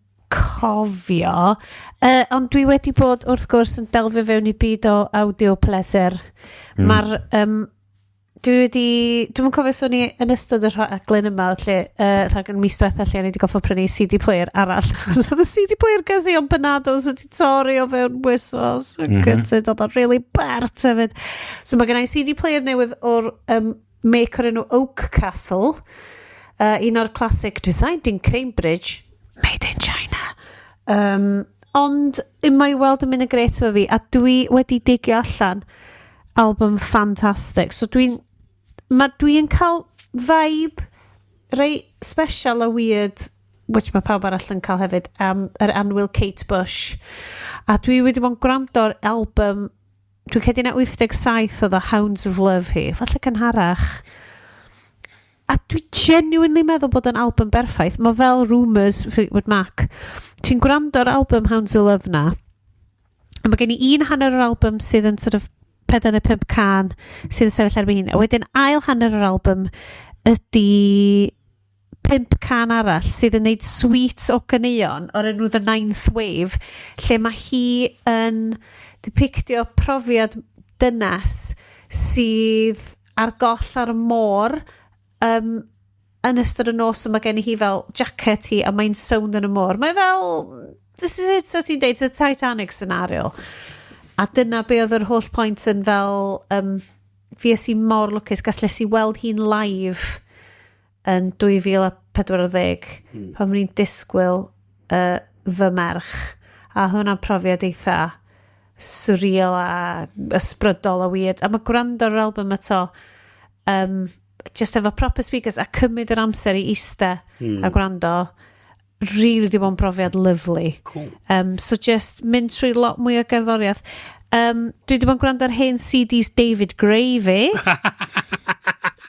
Speaker 2: cofio. Ond dwi wedi bod, wrth gwrs, yn delfio fewn i byd o audio pleasure. Mae'r... Dwi wedi... Dwi'm yn cofio sôn i yn ystod y rhaglen yma, lle, rhaglen mis diwetha lle o'n i wedi goffo prynu CD player arall. Achos oedd y CD player ges i o'n Barnardo's wedi torri o fewn wythnos. Gutted, oedd o'n really bert hefyd. So mae gen i CD player newydd o'r make o'r enw Oak Castle. Un o'r classic designed in Cambridge, made in China. Ond mae i weld yn mynd yn gret efo fi, a dwi wedi digio allan album fantastic. So dwi'n cael vibe reit special a weird, which mae pawb arall yn cael hefyd, am yr annwyl Kate Bush. A dwi wedi bod yn gwrando ar album, dwi'n credu na 87 oedd o Hounds of Love hi, falle cynharach. A dwi genuinely meddwl bod yn album berffaith. Mae fel Rumours, Fleetwood Mac. Ti'n gwrando ar album Hounds of Love na, a mae gen i un hanner o'r album sydd yn sort of 4 neu 5 can sydd yn sefyll erbyn hyn. A wedyn ail hanner yr album ydy 5 can arall sydd yn neud suite o ganeuon o'r enw The Ninth Wave, lle mae hi yn depictio profiad dynes sydd ar goll ar y môr yn ystod y nos, a mae gen i hi fel jacket hi a mae'n sownd yn y môr. Mae fel, this is it, so ti'n deud, it's a Titanic scenario. A dyna be oedd yr holl point yn fel, fi es i mor lwcus, galles i weld hi'n live yn 2040, pan o'n i'n disgwyl fy merch. A hwnna'n profiad eitha surreal a ysbrydol a weird. A mae gwrando ar yr album eto, just efo proper speakers a cymryd yr amser i ista a gwrando, really di bod yn profiad lovely.
Speaker 1: Cool.
Speaker 2: So just mynd trwy lot mwy o gerddoriaeth. Dwi wedi bod yn gwrando ar hen CDs David Gray fi.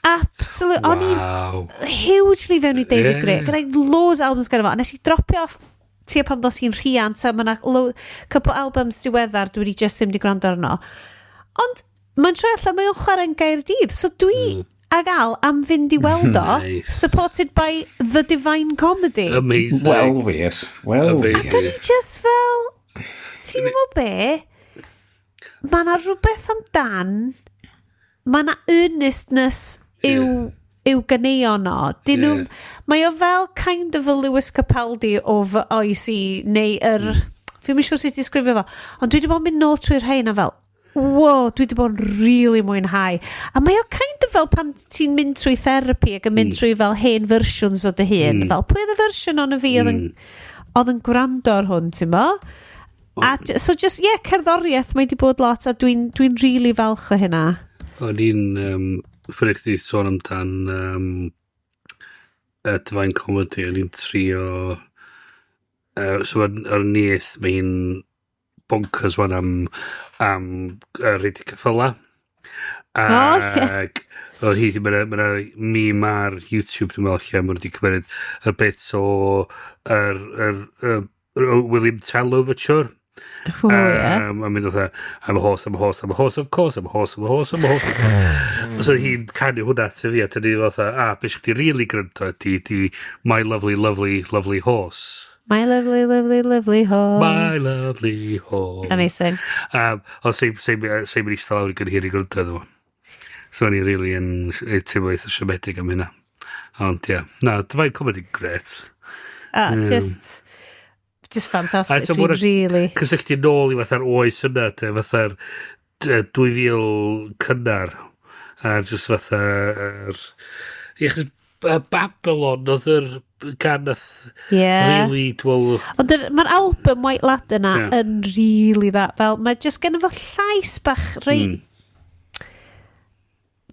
Speaker 2: Absolute. O'n i'n hugely fewn i David Gray. Gyda loads o albums gyda fo. A nes i dropio off tua pan dos i'n rhiant a mae yna couple albums diweddar dwi wedi just ddim wedi gwrando arno. Ond mae'n troi allan mae o'n chwarae'n Gaerdydd. So dwi ag Al am fynd i weld o,
Speaker 1: Nice.
Speaker 2: supported by The Divine Comedy.
Speaker 1: Amazing.
Speaker 3: Wel wir. Wel wir.
Speaker 1: Amazing.
Speaker 2: O'n i just fel, ti'n gwybod be? Mae yna rhywbeth amdan, mae yna earnestness i'w ganeuon o. Dyn nhw, mae o fel kind of a Lewis Capaldi o fy oes i, neu yr... Fi'n mynd siŵr sut i disgrifio fo. Ond dwi wedi bod yn mynd nôl trwy'r rhain a fel, wow, dwi wedi bod yn really mwynhau. A mae o kind of fel pan ti'n mynd trwy therapy ac yn mynd trwy fel hen versions o dy hun. Fel, pwy oedd y fersiwn o'n y fi oedd yn gwrando ar hwn, ti'n bo? A so just, yeah, cerddoriaeth mae wedi bod lot a dwi'n dwi really falch o hynna.
Speaker 1: O'n i'n ffynu chdi sôn amdan Divine Comedy, o'n i'n trio... So mae'r ar nith, mae hi'n bonkers wan am rhedeg ceffyla.
Speaker 2: O, ie.
Speaker 1: Ac oedd hi, mae yna meme ar YouTube, dwi'n meddwl, lle maen nhw wedi cymryd y bits o yr William Tell Overture.
Speaker 2: O, ie.
Speaker 1: A mynd fatha, "I'm a horse, I'm a horse, I'm a horse, of course, I'm a horse, I'm a horse, I'm a horse." So hi'n canu hwnna at fi, a dyn ni fatha, a beth chdi really gryndo ydi, di My Lovely, Lovely, Lovely Horse.
Speaker 2: My lovely, lovely, lovely horse.
Speaker 1: My lovely horse.
Speaker 2: Amazing.
Speaker 1: Ond sein mynd eistedd lawr i gynhir i gryndo iddo fo. So o'n i really yn teimlo eitha siomedig am hynna. Ond ie, yeah. Na, Divine Comedy gret.
Speaker 2: Ah, just fantastic.
Speaker 1: A
Speaker 2: Dwi'n really...
Speaker 1: Cysylltu nôl i fatha'r oes yna, te, fatha'r 2000 cynnar. A just fatha'r... Ie, achos Babylon oedd yr gan nath really, dwi'n meddwl.
Speaker 2: Ond mae'r album White Lad yna yn really dda. Fel, mae just gen fo llais bach reit...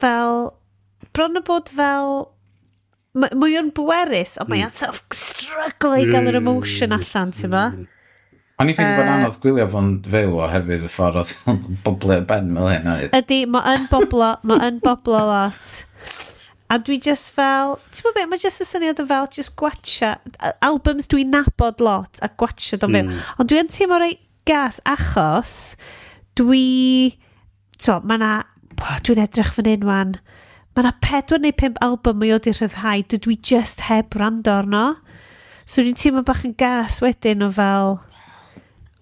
Speaker 2: Fel, bron o bod fel... Mwy o'n bwerus, ond mae o'n sort of struggle i gael yr emotion allan, ti'n bo?
Speaker 3: O'n i'n ffeindio bod anodd gwylio fo'n fyw oherwydd y ffordd oedd o'n boblo ar ben fel hyn, oedd?
Speaker 2: Ydy, mae yn boblo, mae yn boblo lot. A dwi just fel, ti'n gwybod beth, mae just y syniad o fel, just gwatcha, albums dwi'n nabod lot a gwatcha o'n fyw. Ond dwi yn teimlo reit gas achos dwi, to, mae na, oh, dwi'n edrych fan hyn wan, mae na pedwar neu pump album mae o di rhyddhau, dydw i just heb wrando arno. So dwi'n teimlo bach yn gas wedyn o fel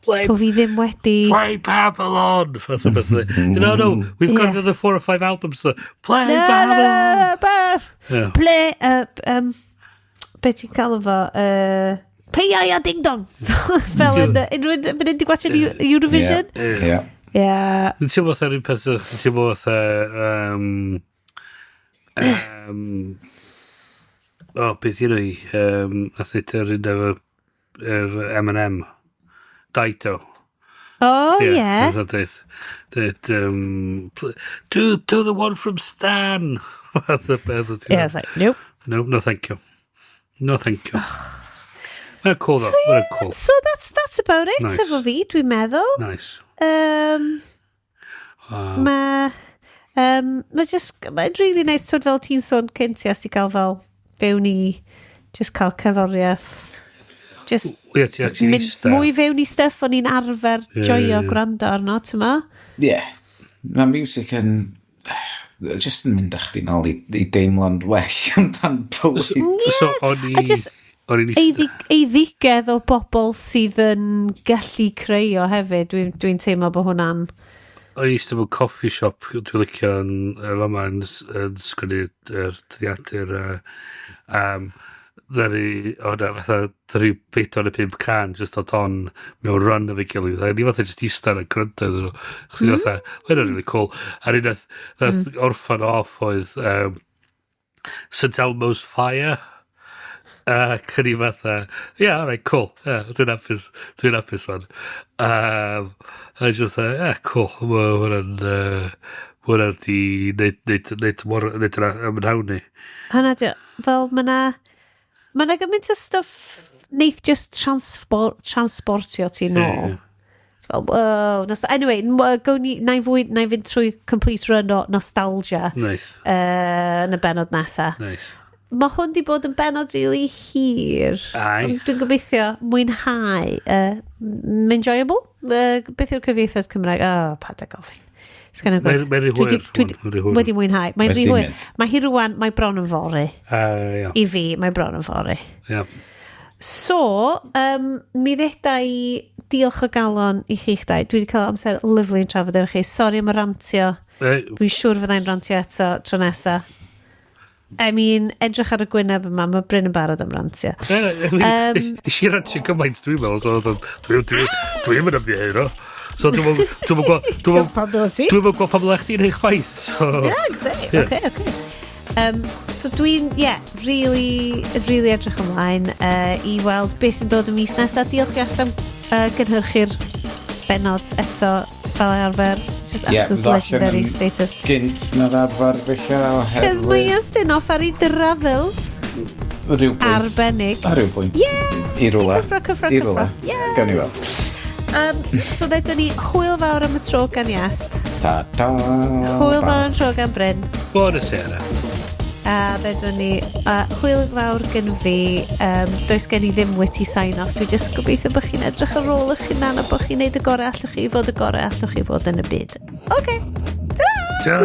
Speaker 2: bo fi ddim wedi.
Speaker 1: Play Babylon! Fath o beth. No, we've got another four or five albums. So play
Speaker 2: No, no,
Speaker 1: Babylon!
Speaker 2: no, no,
Speaker 1: Yeah.
Speaker 2: Play, be ti'n cael efo? Play Ia Ding Dong! Fel yn, unrhyw un yn mynd i gwachio Eurovision?
Speaker 3: Yeah. Yeah.
Speaker 2: Yeah.
Speaker 1: Dwi'n teimlo fatha rhywun peth, dwi'n teimlo fatha, o, beth yw'n ei, nath neud yr un efo Eminem, Dido.
Speaker 2: Oh, yeah.
Speaker 1: Nath o deud, do the one from Stan. Fath o beth. o ti'n
Speaker 2: Yeah, it's like, nope.
Speaker 1: No, no thank you. No thank you. Mae'n cool though, mae'n cool.
Speaker 2: So that's about it
Speaker 1: Nice.
Speaker 2: efo fi, dwi'n meddwl.
Speaker 1: Nice.
Speaker 2: Mae just, mae'n really nice, twyd fel ti'n sôn cynt, i gael fel fewn i, just cael cerddoriaeth. Just
Speaker 1: Ie, ti actually
Speaker 2: mynd
Speaker 1: ista.
Speaker 2: mwy fewn i stuff o'n i'n arfer joio
Speaker 1: ie.
Speaker 2: gwrando arno, ti'n ma?
Speaker 3: Yeah. Mae music yn just yn mynd â chdi nôl i deimlo'n well amdan bywyd.
Speaker 1: So, o'n i
Speaker 2: A just
Speaker 1: o'n i'n ista.
Speaker 2: Eiddigedd o bobl sydd yn gallu creu o hefyd, dwi teimlo bod hwnna'n.
Speaker 1: O'n i eistedd mewn coffee shop dwi'n licio yn fama yn sgwennu yr dyddiadur ddaru o na fatha ddaru pedwar neu pump can just dod on mewn run efo'i gilydd a ni fatha just eistedd a gwrando iddyn nhw achos mm. Fatha ma' hynna'n really cool a'r un nath orffan off oedd St Elmo's Fire a cyn i fatha, yeah, alright, cool. Yeah, dwi'n hapus man. A just fatha, yeah, cool. Mae hwnna'n, ma' hwnna'n di neud mor, neud yna ymwneud ni.
Speaker 2: Hynna di, fel ma' na gymaint o stuff neith just transportio ti nôl.
Speaker 1: Ie.
Speaker 2: Fel, wow. Anyway, gawn ni, na i fwy, na i fynd trwy complete run o nostalgia yn y benod nesa.
Speaker 1: Nice.
Speaker 2: Mae hwn di bod yn benod really hir.
Speaker 1: Aye.
Speaker 2: Ond dwi'n gobeithio mwynhau. Enjoyable? Beth yw'r cyfieithiad Cymraeg? Oh, paid â gofyn. Sgen i'm gwybod.
Speaker 1: Mae'n rhy hwyr,
Speaker 2: Dwi
Speaker 1: hwn, mae'n rhy hwyr.
Speaker 2: wedi mwynhau. Mae'n rhy
Speaker 3: Wedi
Speaker 2: hwyr.
Speaker 3: mynd.
Speaker 2: Mae hi rwan, mae bron yn fory.
Speaker 1: Ia.
Speaker 2: I fi, mae bron yn fory.
Speaker 1: Ia.
Speaker 2: So, mi ddeda i diolch o galon i chi'ch dau. Dwi wedi cael amser lyfli yn trafod efo chi. Sori am y rantio. Dwi'n siŵr fyddai'n rantio eto tro nesa. I mean, edrych ar y gwyneb yma, mae Bryn yn barod am rantio.
Speaker 1: Nes i rantio gymaint dwi'n meddwl, so dwi'n mynd ymddiheuro. So dwi'n dwi'n
Speaker 2: Pam ddod ti?
Speaker 1: Dwi'n gwybod pam ddech chdi'n ei chwaith. So.
Speaker 2: Yeah, exactly.
Speaker 1: Yeah.
Speaker 2: Okay. So dwi'n, yeah, really, really edrych ymlaen i weld beth sy'n dod y mis nesaf. Diolch i am gynhyrchu'r benod eto fel arfer. Just
Speaker 3: Ie,
Speaker 2: absolute
Speaker 3: fydd allan
Speaker 2: legendary
Speaker 3: yn
Speaker 2: status.
Speaker 3: gynt na'r arfer felly
Speaker 2: Cos mae
Speaker 3: oherwydd
Speaker 2: Iestyn off ar ei dravels
Speaker 3: rhyw bwynt.
Speaker 2: Arbennig.
Speaker 3: Ar ryw bwynt.
Speaker 2: Yeah!
Speaker 3: I rwla.
Speaker 2: Cyffro, cyffro,
Speaker 3: I rwla.
Speaker 2: cyffro. Yeah.
Speaker 3: Gawn ni weld.
Speaker 2: So ddedwn ni hwyl fawr am y tro gan Iest.
Speaker 3: Ta ta.
Speaker 2: Hwyl fawr am y tro gan Bryn.
Speaker 1: Buonasera.
Speaker 2: A ddedwn ni hwyl fawr gen fi. Does gen i ddim witty sign-off. Dwi jyst gobeithio bod chi'n edrych ar ôl eich hunan a bod chi'n neud y gorau allwch chi fod y gorau allwch chi fod yn y byd. OK. Ta!
Speaker 1: Ta!